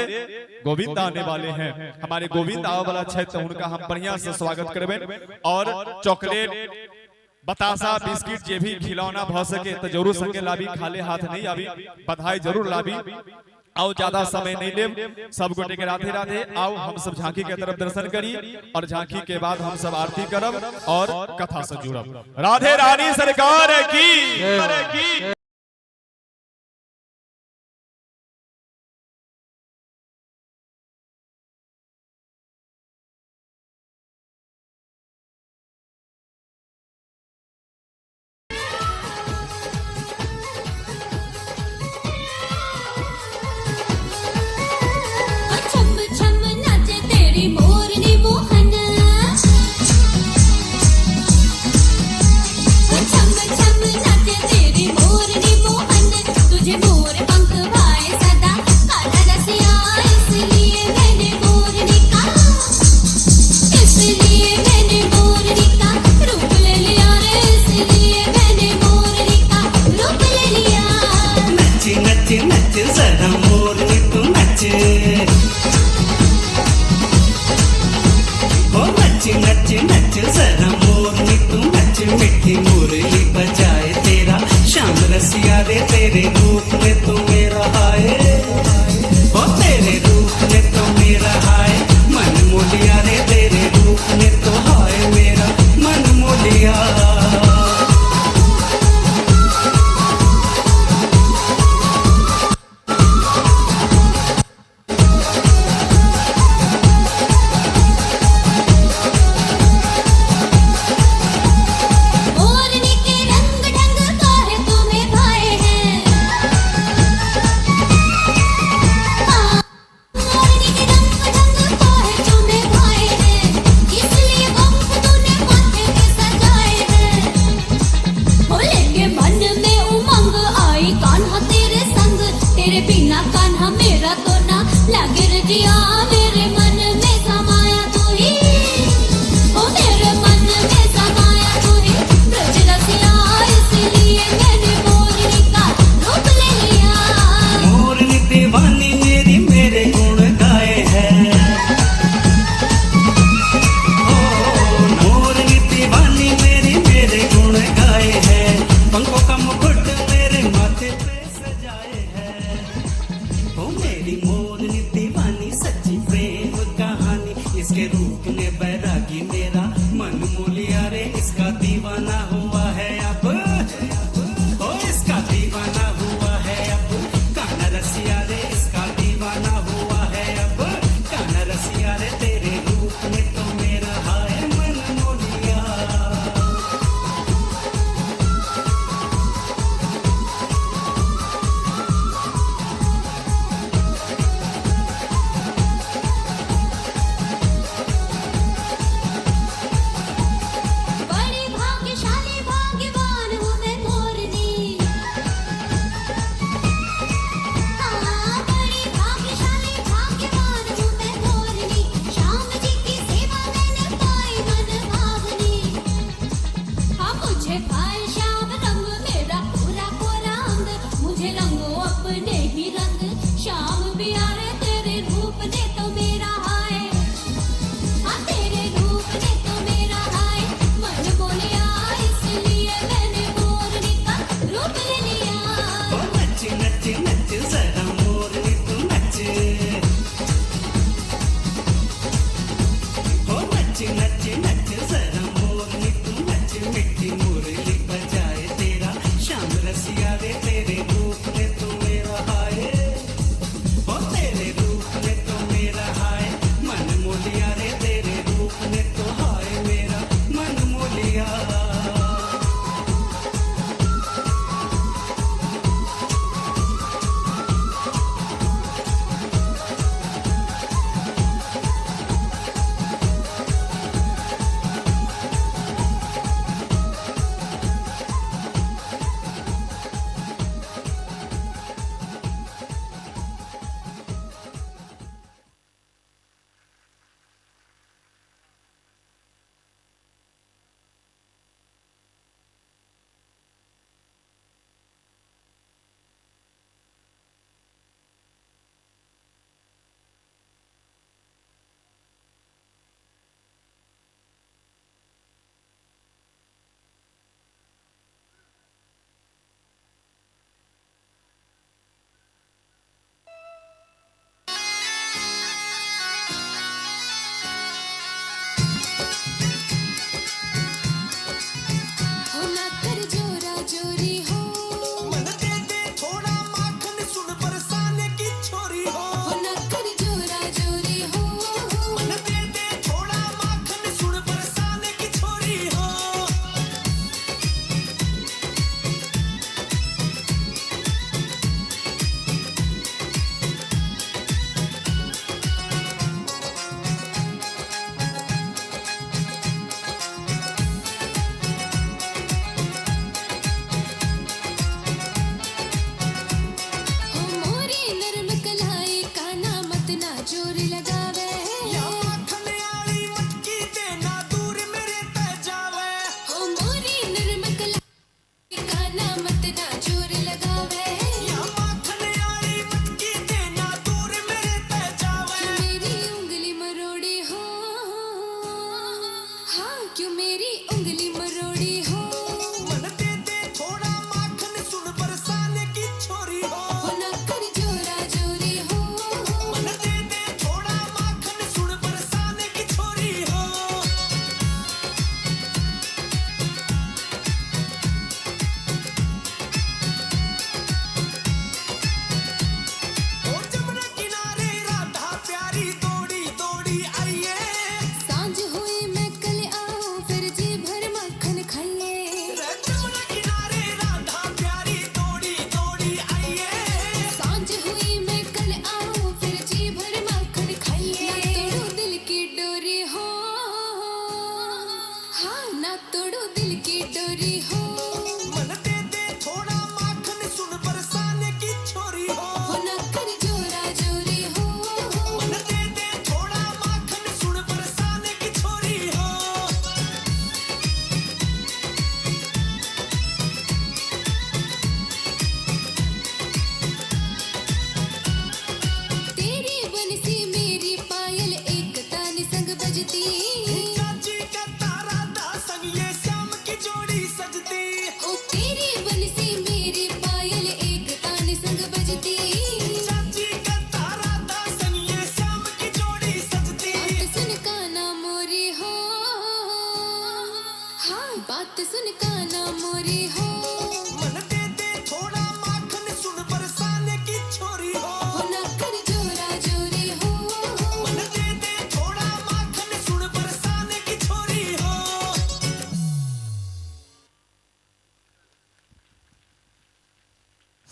Speaker 1: गोविंद आने वाले हैं। हमारे गोविंद आवे वाला छै तो उनका हम बढ़िया से स्वागत करबे और चॉकलेट बतासा बिस्किट जे भी खिलौना भ सके तो जरूर संगे लाबी, खाली हाथ नहीं आबी, बधाई जरूर लाबी। आओ ज्यादा समय नहीं लेब, सब गोटे के राधे राधे। आओ हम सब झांकी के तरफ दर्शन करी और झांकी के बाद हम सब आरती करब और कथा से जुड़ब। राधे रानी सरकार की।
Speaker 7: छम छम नाचे तेरी मोरनी मोहन, छम छम नाचे तेरी मोरनी मोहन, तुझे मोर पंख भाए सदा काला रसिया, इसलिए मैंने मोरनी का, इसलिए मैंने मोरनी का रूप ले लिया रे, इसलिए मैंने मोरनी का रूप ले लिया।
Speaker 8: नच नच नच जरा मोरनी तू नच, ओ नच नच नच जरा मोरनी तू नच, मिठी मुरली बजाए तेरा श्याम रसिया रे, तेरे रूप में तो मेरा हाय, ओ तेरे रूप में तो मेरा हाय मन मोलिया रे, तेरे रूप में तो हाय मेरा मन मोलिया।
Speaker 7: मोरनी के रंग ढंग काहे तुम्हें भाए हैं, मोरनी के रंग ढंग काहे तुम्हें भाए हैं, इसलिए पंख तूने माथे पे सजाए हैं। भोले के मन में उमंग आई कान्हा तेरे संग, तेरे बिना कान्हा मेरा तो ना लागे रे जिया, मेरे मन में समाया तू ही, ओ मेरे मन में समाया तू ही ब्रज रसिया, इसलिए मैंने मोरनी का रूप ले लिया।
Speaker 8: मोरनी दीवानी मेरी मेरे गुण गाए है, ओ मोरनी दीवानी मेरी मेरे गुण गाए है, पंखों का मुकुट मेरे माथे पे सजाए है, ओ मेरी मोरनी दीवानी सच्ची प्रेम कहानी, इसके रूप ने बैरागी मेरा मन मोलिया रे, इसका दीवाना हुआ है अब, ओ इसका दीवाना हुआ है अब कान्हा रसिया रे, इसका दीवाना हुआ है अब कान्हा रसिया रे, तेरे रूप में तो मेरा हाय मन मोलिया।
Speaker 7: बड़ी भाग्यशाली भाग्यवान हूँ मैं मोरनी, हाँ बड़ी भाग्यशाली भाग्यवान हूँ मैं मोरनी, श्याम जी की सेवा मैंने पाई मन भावनी, हाँ मुझे पाए श्याम रंग मेरा पूरा पूरा अंग, मुझे रंगो अपने ही रंग श्याम प्यारे, तेरे रूप ने तो मेरा हाय, हाँ तेरे रूप ने तो मेरा हाय मन बोलिया, इसलिए मैंने मोरनी का रूप ले लिया।
Speaker 8: ओ नच नच नच जरा मोरनी तू नच, ओ नच नच नच जरा मोरनी तू नच, मिठी मुरली बजाए तेरा श्याम रसिया रे, तेरे रूप ने तो मेरा हाय, ओ तेरे रूप ने तो मेरा हाय मन मोलिया रे, तेरे रूप ने तो हाय मेरा मन मोलिया।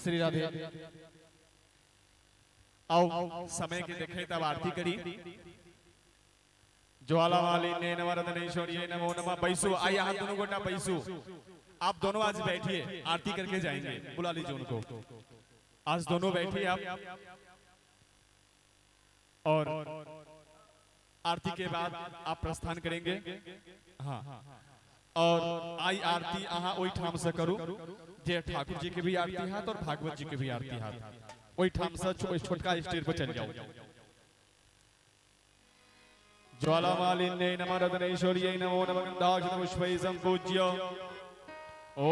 Speaker 1: श्री राधे। आओ समय के देखे तब आरती करी। ज्वाला मालिन्ये नमः रत्नेश्वर्यै नमो नमः। बैसू, आइए अहाँ दोनों गोटा बैसू, आप दोनों आज बैठिए, आरती करके जाएंगे। बुला लीजिए उनको, आज दोनों बैठिए आप, और आरती के बाद आप प्रस्थान करेंगे। हाँ, और आई आरती अहाँ ओहिठाम से करू जे ठाकुर जी के भी आरती हाथ और भागवत जी के भी आरती हाथ। ओहिठाम से छोटका स्टेज पर चल जाओ। ज्वालामालिन्यै नमः रत्नेश्वर्यै नमो नमः गन्धाक्षत पुष्पैः सम्पूज्य। ॐ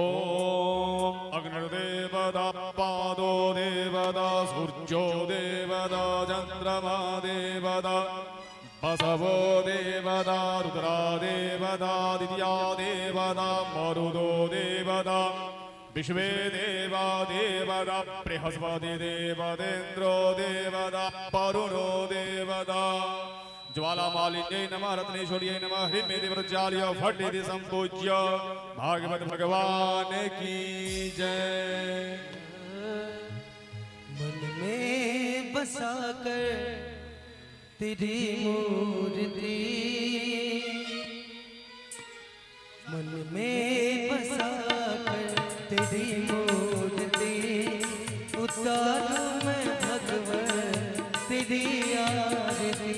Speaker 1: अग्निर्देवता पादो देवता सूर्यो देवता चन्द्रमा देवता बसवो देवता रुद्रा देवता दित्या देवता मरुदो देवता विश्वे देवा देवता बृहस्पति देवतेन्द्रो देवता वरुणो देवता। ज्वालामालिन्यै नमः रत्नेश्वर्यै नमः ह्रीं मे देवजाल्य फटिति संपूज्य। भागवत भगवान की जय।
Speaker 2: मन में बसा कर तेरी मूर्ति, मन में बसा कर तेरी मूर्ति, उतारूं मैं भगवान तेरी आरती।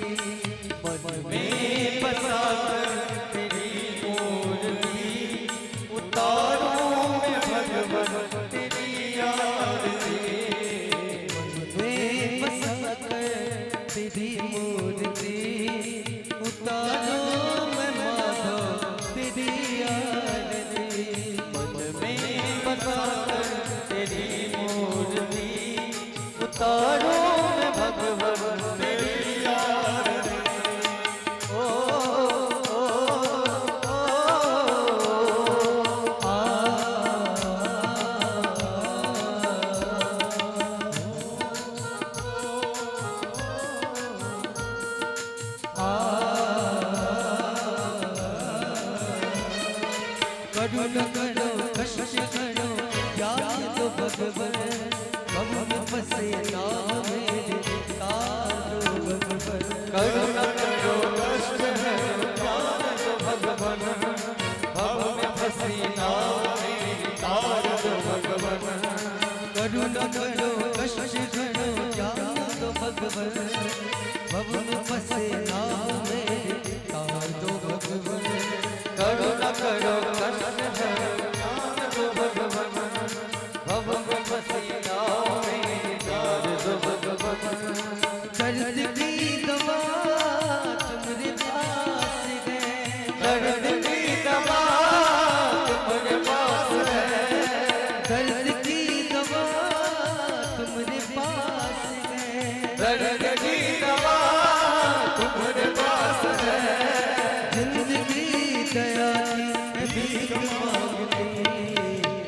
Speaker 2: मन में बसा कर तेरी मूर्ति, उतारूं मैं भगवान तेरी आरती। मन में बसा कर तेरी मूर्ति, उतारूं मैं माधव तेरी आरती। मन में बसा कर तेरी मूर्ति, उतारूं मैं भगवान तेरी आरती। ओ ओ ओ आ करुण करो कष्ट करो ज्ञान दो भगवन, भव में फसे नाम मेरे तारो भगवन। करुण करो कष्ट करो ज्ञान दो भगवन, भव में फसे नाम मेरे तारो भगवन। करुण करो कष्ट करो ज्ञान दो भगवन, भव में फसे नाम मेरे तारो भगवन। करुण करो कष्ट करो ज्ञान दो भगवन, भव में फसे नाम मेरे तारो भगवन। दर्द की दवा तुम्हारे पास है, दर्द की दवा तुम्हारे पास है, दर्द की दवा तुम्हारे पास है, दर्द की दवा तुम्हारे पास है। जिंदगी दया की भीख मांगती,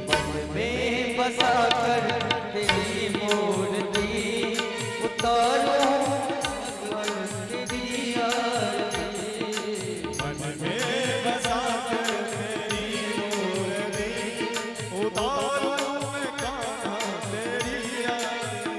Speaker 2: मन में बसा कर तेरी मूर्ति, उतारूं भगवान तेरी आरती।
Speaker 1: मन में बसा कर तेरी मूर्ति, उतारूं मैं कान्हा तेरी आरती।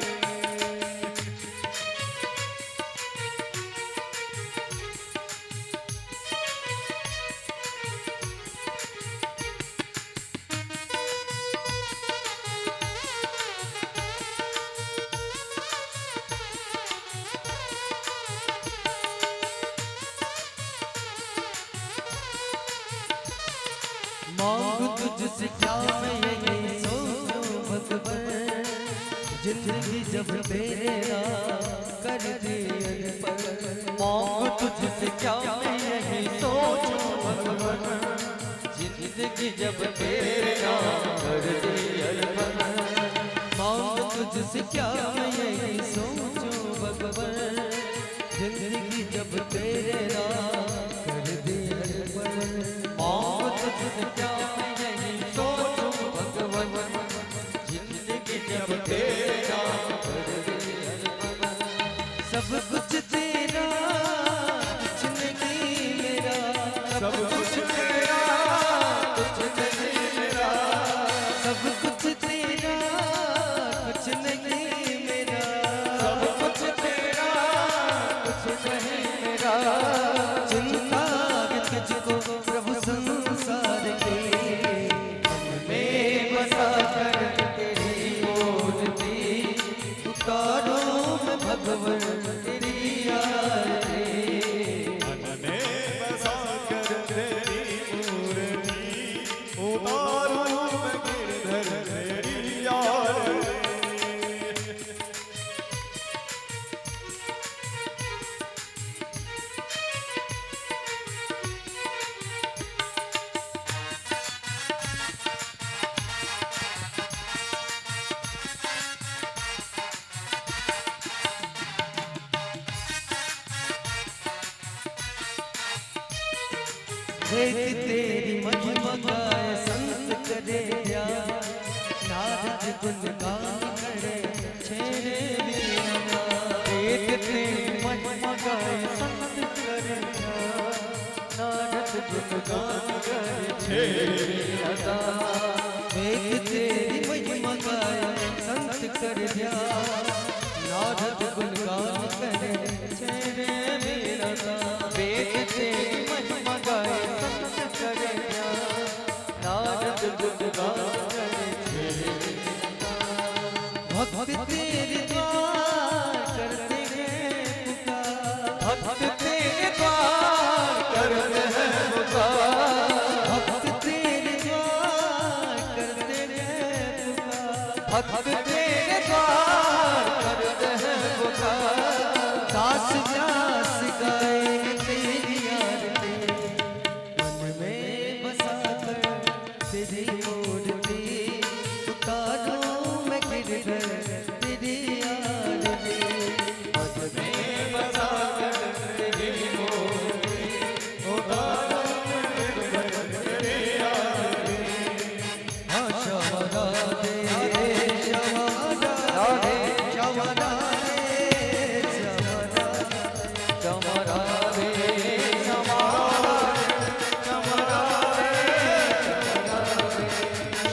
Speaker 2: मांगू तुझसे क्या मैं यही सोचूं भगवान, जिंदगी जब तेरे नाम कर दी अर्पण। मांगू तुझसे क्या मैं यही सोचूं भगवान, जिंदगी जब तेरे नाम कर दी अर्पण। मांगू तुझसे क्या मैं यही सोचूं भगवान, जिंदगी जब तेरे नाम कर दी अर्पण। मांगू तुझसे क्या मैं यही सोचूं भगवान, जिंदगी जब तेरे नाम कर दी अर्पण। सब कुछ तेरा कुछ नहीं मेरा, सब कुछ तेरा कुछ नहीं मेरा, सब कुछ तेरा वेद तेरी महिमा गाए संत करे ध्यान, नारद गुणगान करे छेरे वीणा।
Speaker 3: वेद तेरी महिमा गाए संत करे ध्यान, नारद गुणगान करे
Speaker 2: वेद तेरी महिमा गाए संत करे ध्यान, नारद गुणगान करे छेरे वीणा।
Speaker 5: वेद तेरी महिमा गाए संत करे ध्यान, नारद गुणगान करे।
Speaker 2: भक्त तेरे द्वार करते हैं पुकार,
Speaker 5: भक्त तेरे द्वार करते हैं पुकार,
Speaker 2: भक्त तेरे द्वार करते हैं पुकार,
Speaker 5: भक्त तेरे द्वार करते हैं पुकार।
Speaker 2: दास व्यास गाए तेरी आरती, मन में बसा कर तेरी मूर्ति, उतारूं मैं गिरधर तेरी आरती।
Speaker 5: मन में बसा कर तेरी मूर्ति, उतारूं मैं गिरधर तेरी आरती।
Speaker 2: हाँ श्याम राधे श्याम राधे श्याम राधे श्याम राधे
Speaker 5: श्याम राधे श्याम राधे श्याम राधे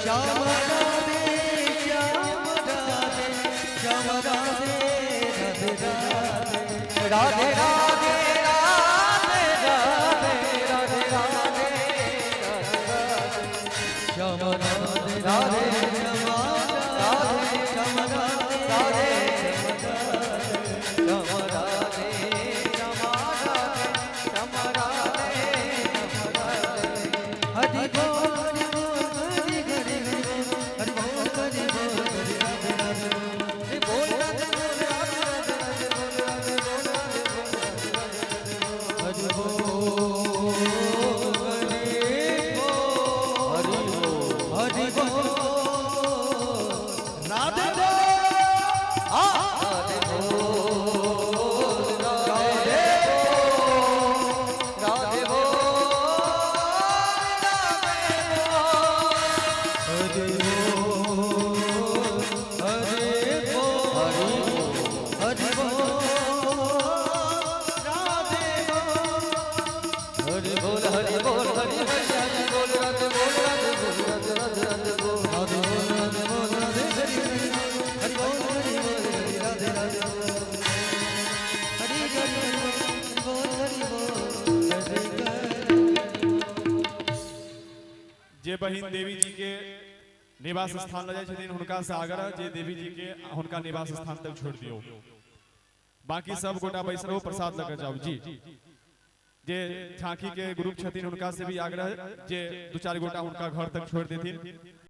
Speaker 2: श्याम राधे श्याम राधे श्याम राधे राधे राधे
Speaker 5: राधे राधे राधे राधे राधे राधे
Speaker 2: श्याम राधे राधे श्याम राधे श्याम राधे
Speaker 5: राधे श्याम राधे श्याम राधे श्याम राधे
Speaker 2: हरि बोल हरि बोल हरि हरि हरि बोल हरि बोल हरि राधे राधे
Speaker 5: हरि बोल राधे बोल राधे राधे बोल राधे बोल
Speaker 2: हरि बोल हरि बोल हरि बोल
Speaker 1: राधे
Speaker 5: राधे बोल राधे राधे बोल
Speaker 2: हरि बोल हरि बोल हरि बोल राधे बोल
Speaker 5: हरि बोल हरि बोल हरि हरि हरि बोल राधे बोल राधे बोल राधे राधे राधे बोल
Speaker 2: राधे बोल राधे बोल राधे हरि हरि हरि बोल हरि बोल हरि राधे राधे हरि हरि बोल हरि बोल हरि हरि।
Speaker 1: जे बहिन देवी जी के निवास स्थान लऽ जाइ छथिन हुनका से आग्रह जे देवी जी के हुनका निवास स्थान तक छोड़ दियौ। बाकी सब गोटा बैसल रहू, प्रसाद लऽ के जाउ जी। जे झांकी के ग्रुप छथिन हुनका से भी आग्रह जे दू चारि गोटा हुनका घर तक छोड़ देथिन।